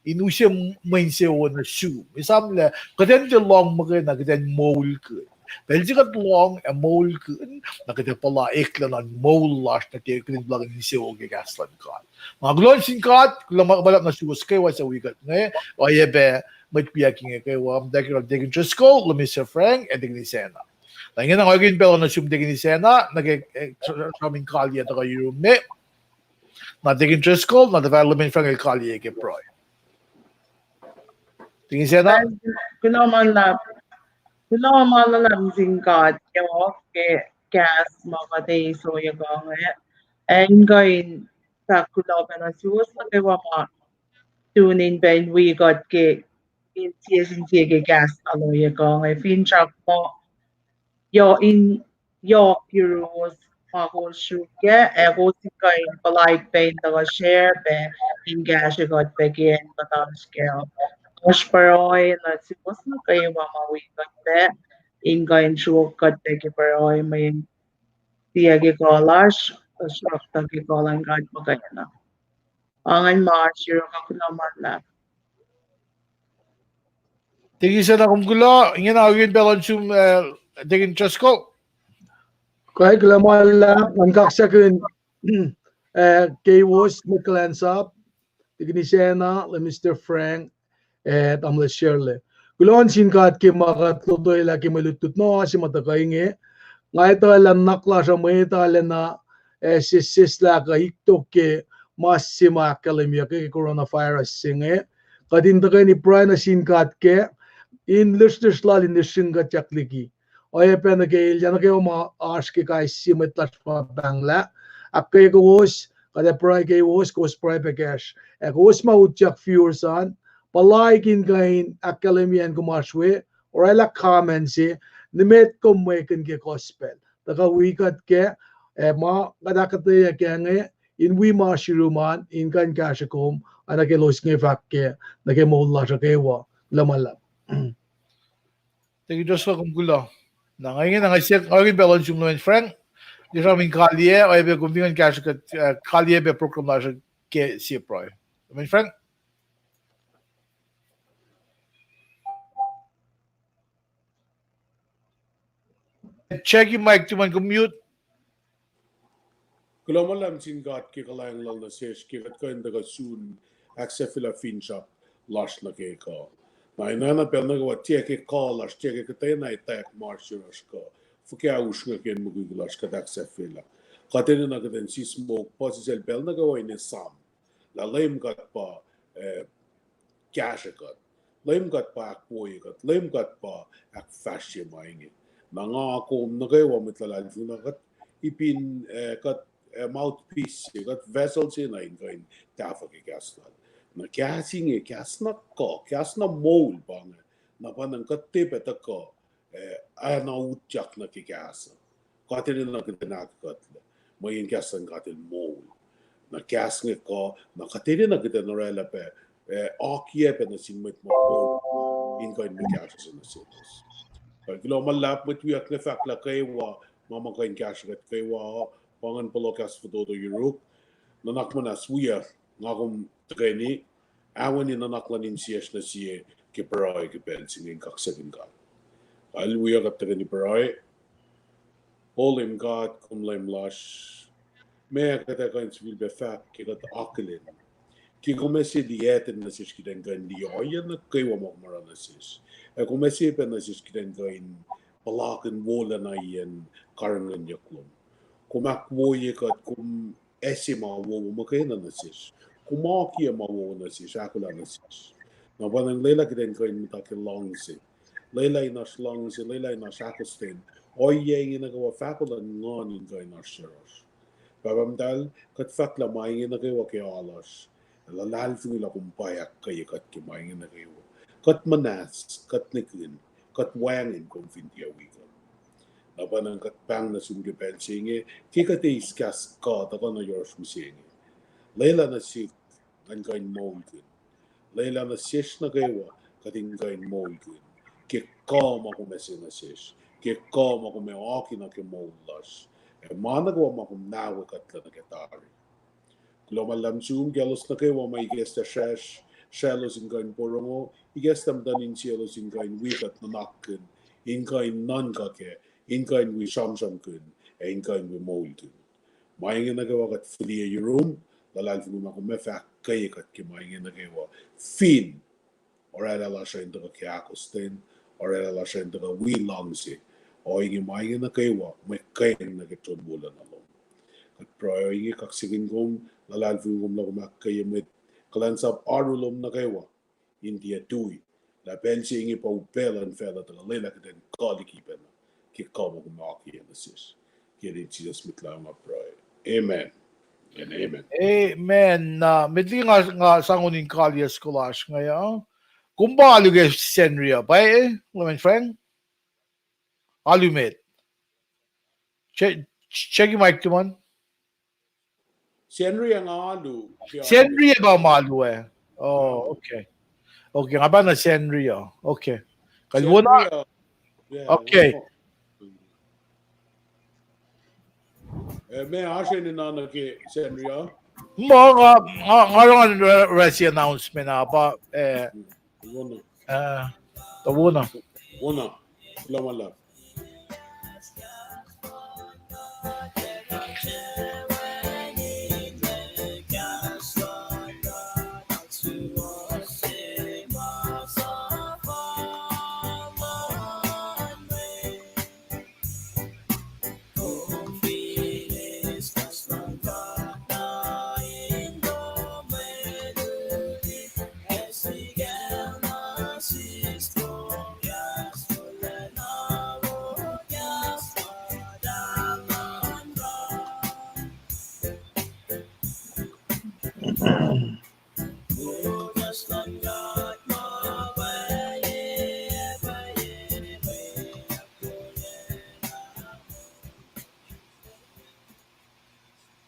in use mwe insewowo nuh sum. Esamlah kuht in tiac lohng muhkwena, kuht in moulkihn. Pacl se kuht lohng ac moulkihn, na kuht ac puhla eklac luhn moul lasr nuh ke kuht in puhlakihn insewowo ke kahs luhn God. Nga kuloh nuh sin God, kuloh ma luhlahp nuh suwos kwewa suc wi kuht inge, oacyacpac mwet wiyuck inge kwewa, Deacon Driscoll, Lemon Frank, ac Deacon Sena. Na ingena nga orekmakihn pacl nuh sum Deacon Sena, nuh ke, eh, sram in kaliyac tuhkuh yurum me. Na Deacon Driscoll, na tuhfah Lemon Frank el kaliyac ke pruhe. Deacon Sena? Kuloh ma luhlahp, kuloh ma luhlahp nuh sin God, kweok ke kahs ma kuht eis ohiyac kuh inge. Ac in kuh in fahk kuloh pac nuh suwos nuh kwewa ma tune in pac in wi kuht ke in sie sin sie ke kahs lal ohiyac kuh inge. Finsrak muh yohk in yohk yuruwos ma kowos sruokyac, ac kowos in kuh in puhlaik pac in tuhkuh share pac in kahsrwe kuht pac ke acn kuht oasr kac. Oasr pruhe nuh suwos nuh kwewa ma wi kuht pac, in kuh in sruok kuht pac ke pruhe mweyen tiac ke kuh lasr, tuhsruhktuh ke kuh luhn God muhkwena. Angan ma siro kuh kuloh ma luhlahp. Deacon Sena, kom kuloh, ingena orekmakihn pacl nuh sum, eh, Deacon Driscoll. Kuloh ma luhlahp, ngan kaksakihn, eh, keiwos mwet kuhlwacnsap, Deacon Sena, Lemon Frank, ac tamuhlwel Shirley. Kuloh nuh sin God ke ma kuht lotwelah ke mwe lutlut na se ma tuhkuh inge. Nga etuh lah nuhnak lasr uh mwet arulacna, eh, sesseslah kuh iktok ke ma se ma ahkkahlwemyeyuck ke coronavirus se inge. Kuht in tuhkweni pruhe nuh sin God kac in lihsrlihsr lal in esring kuht yak liki. Oacyacpac nuh ke elyah nuh kwewa ma oasr ke kais sie mwet lasr ma pahnglah, ahkkweye kowos, kuht ac pruhe keiwos, kowos pruhe pac kacsr. Ac kowos ma utyak viewers an, puhlaik in kuh in ahkkahlwemye acn kom oasr we, oraclah comment se, nimet kom mwekihn ke gospel. Tuhkuh wi kuht kac, ac ma kuht ahkuhtweyac kac inge, in wi ma oasr yurum an, in kuh in kahsrwe kom, Oacna ke elos inge fahk ke, nuh ke moul lasr uh kwewa, kuloh ma luhlahp. Thank you, Joshua, kom kuloh. Na nga inge na nga siyuck, nga inge pacl on sum Leman Frank. Joshua, kom in kaliyac, oacyacpac kom fin kuh in kahsruh kuht, uh, kaliyac pac program lasr uh ke sie pruhe. Leman Frank? Check your mic, tuman kom mute. Kuloh ma luhlahp sin God ke kuhlwacng lal nuh sesr ke kuht kuh in tuhkuh sun ahksahfyelah finsrak lasr nuh ke kuh. Na enenuh pacl nuh kwewa tiac ke kuh lasr, tiac ke kuhtwena etwacack ma oasr yohrohsr kuh, fuhkah usrnguck in mukwikwi lasr kuht ahksahfyelah. Kuht enenuh kuht in sismohk puhsisacl pacl nuh kwewa in esam lah Leum God pa, eh, kahsrwe kuht. Leum God pa ahkwoye kuht. Leum God pa ahkfahsrye ma inge. Na nga kom nuh kwewa mwet luhlahlfongi na kuht ipin, eh, kuht, eh, mouthpiece se, kuht vessel se na in kuh in tahfuh ke kahs lal. Na kahs inge, kahs na kuh, kahs na moul pa inge. Na pa na kuht tiac pac tuhkuh, eh, ana utyak nuh ke kahs uh. Kuht enenuh kuht in ahkkuhtlac, mweyen kahs luhn God el moul. Na kahs inge kuh, na kuht enenuh kuht in orwaclah pac, eh, akiyac pac nuh sin mwet ma moul in kuh in mwe kahsruh se nuh selos. Kuh kuloh ma luhlahp, mwet wiyuck, nga fahk lah kwewa ma ma kuh in kahsruh kuht kwewa uh, pa ingacn pohloh kahs fototo yuruk. Nuhnak muhnahs wiyuck, nga kom tuhkweni, ahwoni nuhnak luhn insiyacsr nuh sie ke pruhe ke pacl se inge in kaksakihn God. Hallelujah, kuht tuhkweni pruhe. O Leum God, kom Leum lasr, ma kuht ac kuh in sifilpac fahk ke kuht akihlen ke kom ase liyacten nuh sesr kuht in kuh in liye ohiyac nuh kwewa ma kom oruh nuh sesr. Ac kom ase pac nuh sesr kuht in kuh in puhlakihn wolacna iyacn karihngihnyuck lom. Kom ahkwoye kuht, kom ase ma wowo muhkwena nuh sesr. Kom akiyac ma wowo nuh sesr, ahkolah nuh sesr. Na pa na lwelah kuht in kuh in muhta ke luhngse. Lwelah in oasr luhngse, lwelah in oasr ahkostwen. Ohiyac inge nuh kwewa fahko luhn nguhn in kuh in oasr yohrohsr. Pahpah Muhtahl, kuht fahk lah ma inge nuh kwewa ke alasr. Ac luhlahlfongi lah kom pa ahkkweye kuht ke ma inge nuh kwewa. Kuht muhnahs, kuht nihkihn, kuht wacngihn kom fin tiac wi kuht. Na pa na kuht pahng nuh sum ke pacl se inge, ke kuht eis kahs kuh tuhkuh nuh yohrohsr mihsenge. Lwelah nuh sihk in kuh in moulkihn. Lwelah nuh sesr nuh kwewa kuht in kuh in moulkihn ke kuh ma kom ase nuh sesr, ke kuh ma kom ac oaki nuh ke moul lasr, ac ma nuh kwewa ma kom nahwe kuhtlac nuh ke tari. Kuloh ma luhlahp sum ke elos nuh kwewa ma ikacslah srahsr, srahsraclos in kuh in porongo, ikacslah muhtuhn insiyaclos in kuh in wi kuht nuhnakkihn, in kuh in nuhnkuh kac, in kuh in wi sramsramkihn, ac in kuh in wi moulkihn. Ma inge nuh kwewa kuht fihliyac yurum, luhlahlfongi ma kom ac fah ahkkweye kuht ke ma inge nuh kwewa, fin orwaclah lasr uh in tuhkuh ke ahkostwen, orwaclah lasr uh in tuhkuh wi luhngse. Ohinge ma inge nuh kwewa mwe kweacng nuh ke tron wolacna lom. Kuht pruhe ohinge kaksakihn kom, luhlahlfongi kom lah kom ahkkweye mwet kuhlwacnsap oaru lom nuh kwewa in tiac tui, lah pacl se inge pa upac luhn facluh tuh lwelah kuht in kuh liki pacna ke kuh ma kom akiyac nuh sesr. Ke inen Jisus Mwet Lahngo nga pruhe. Amen. And amen. Amen. Na met liki nga, nga sang on in kaliyac soko lasr inge uh, kom pa alu ke Sacnri uh pa, eh, Leman Frank? Alu met? Check, check your mic, tuman. Sacnri uh nga alu. Sacnri uh pa ma alu ah. Oh, okay. Okay, nga pa na Sacnri uh. Okay. Kal wona. Okay. Eh, ma oasr enenuh nuh ke Sacnri uh? Ma nga, nga, nga oruh oruh se announcement uh pa, eh, wona. Eh, ta wona. Wona. Kuloh ma luhlahp.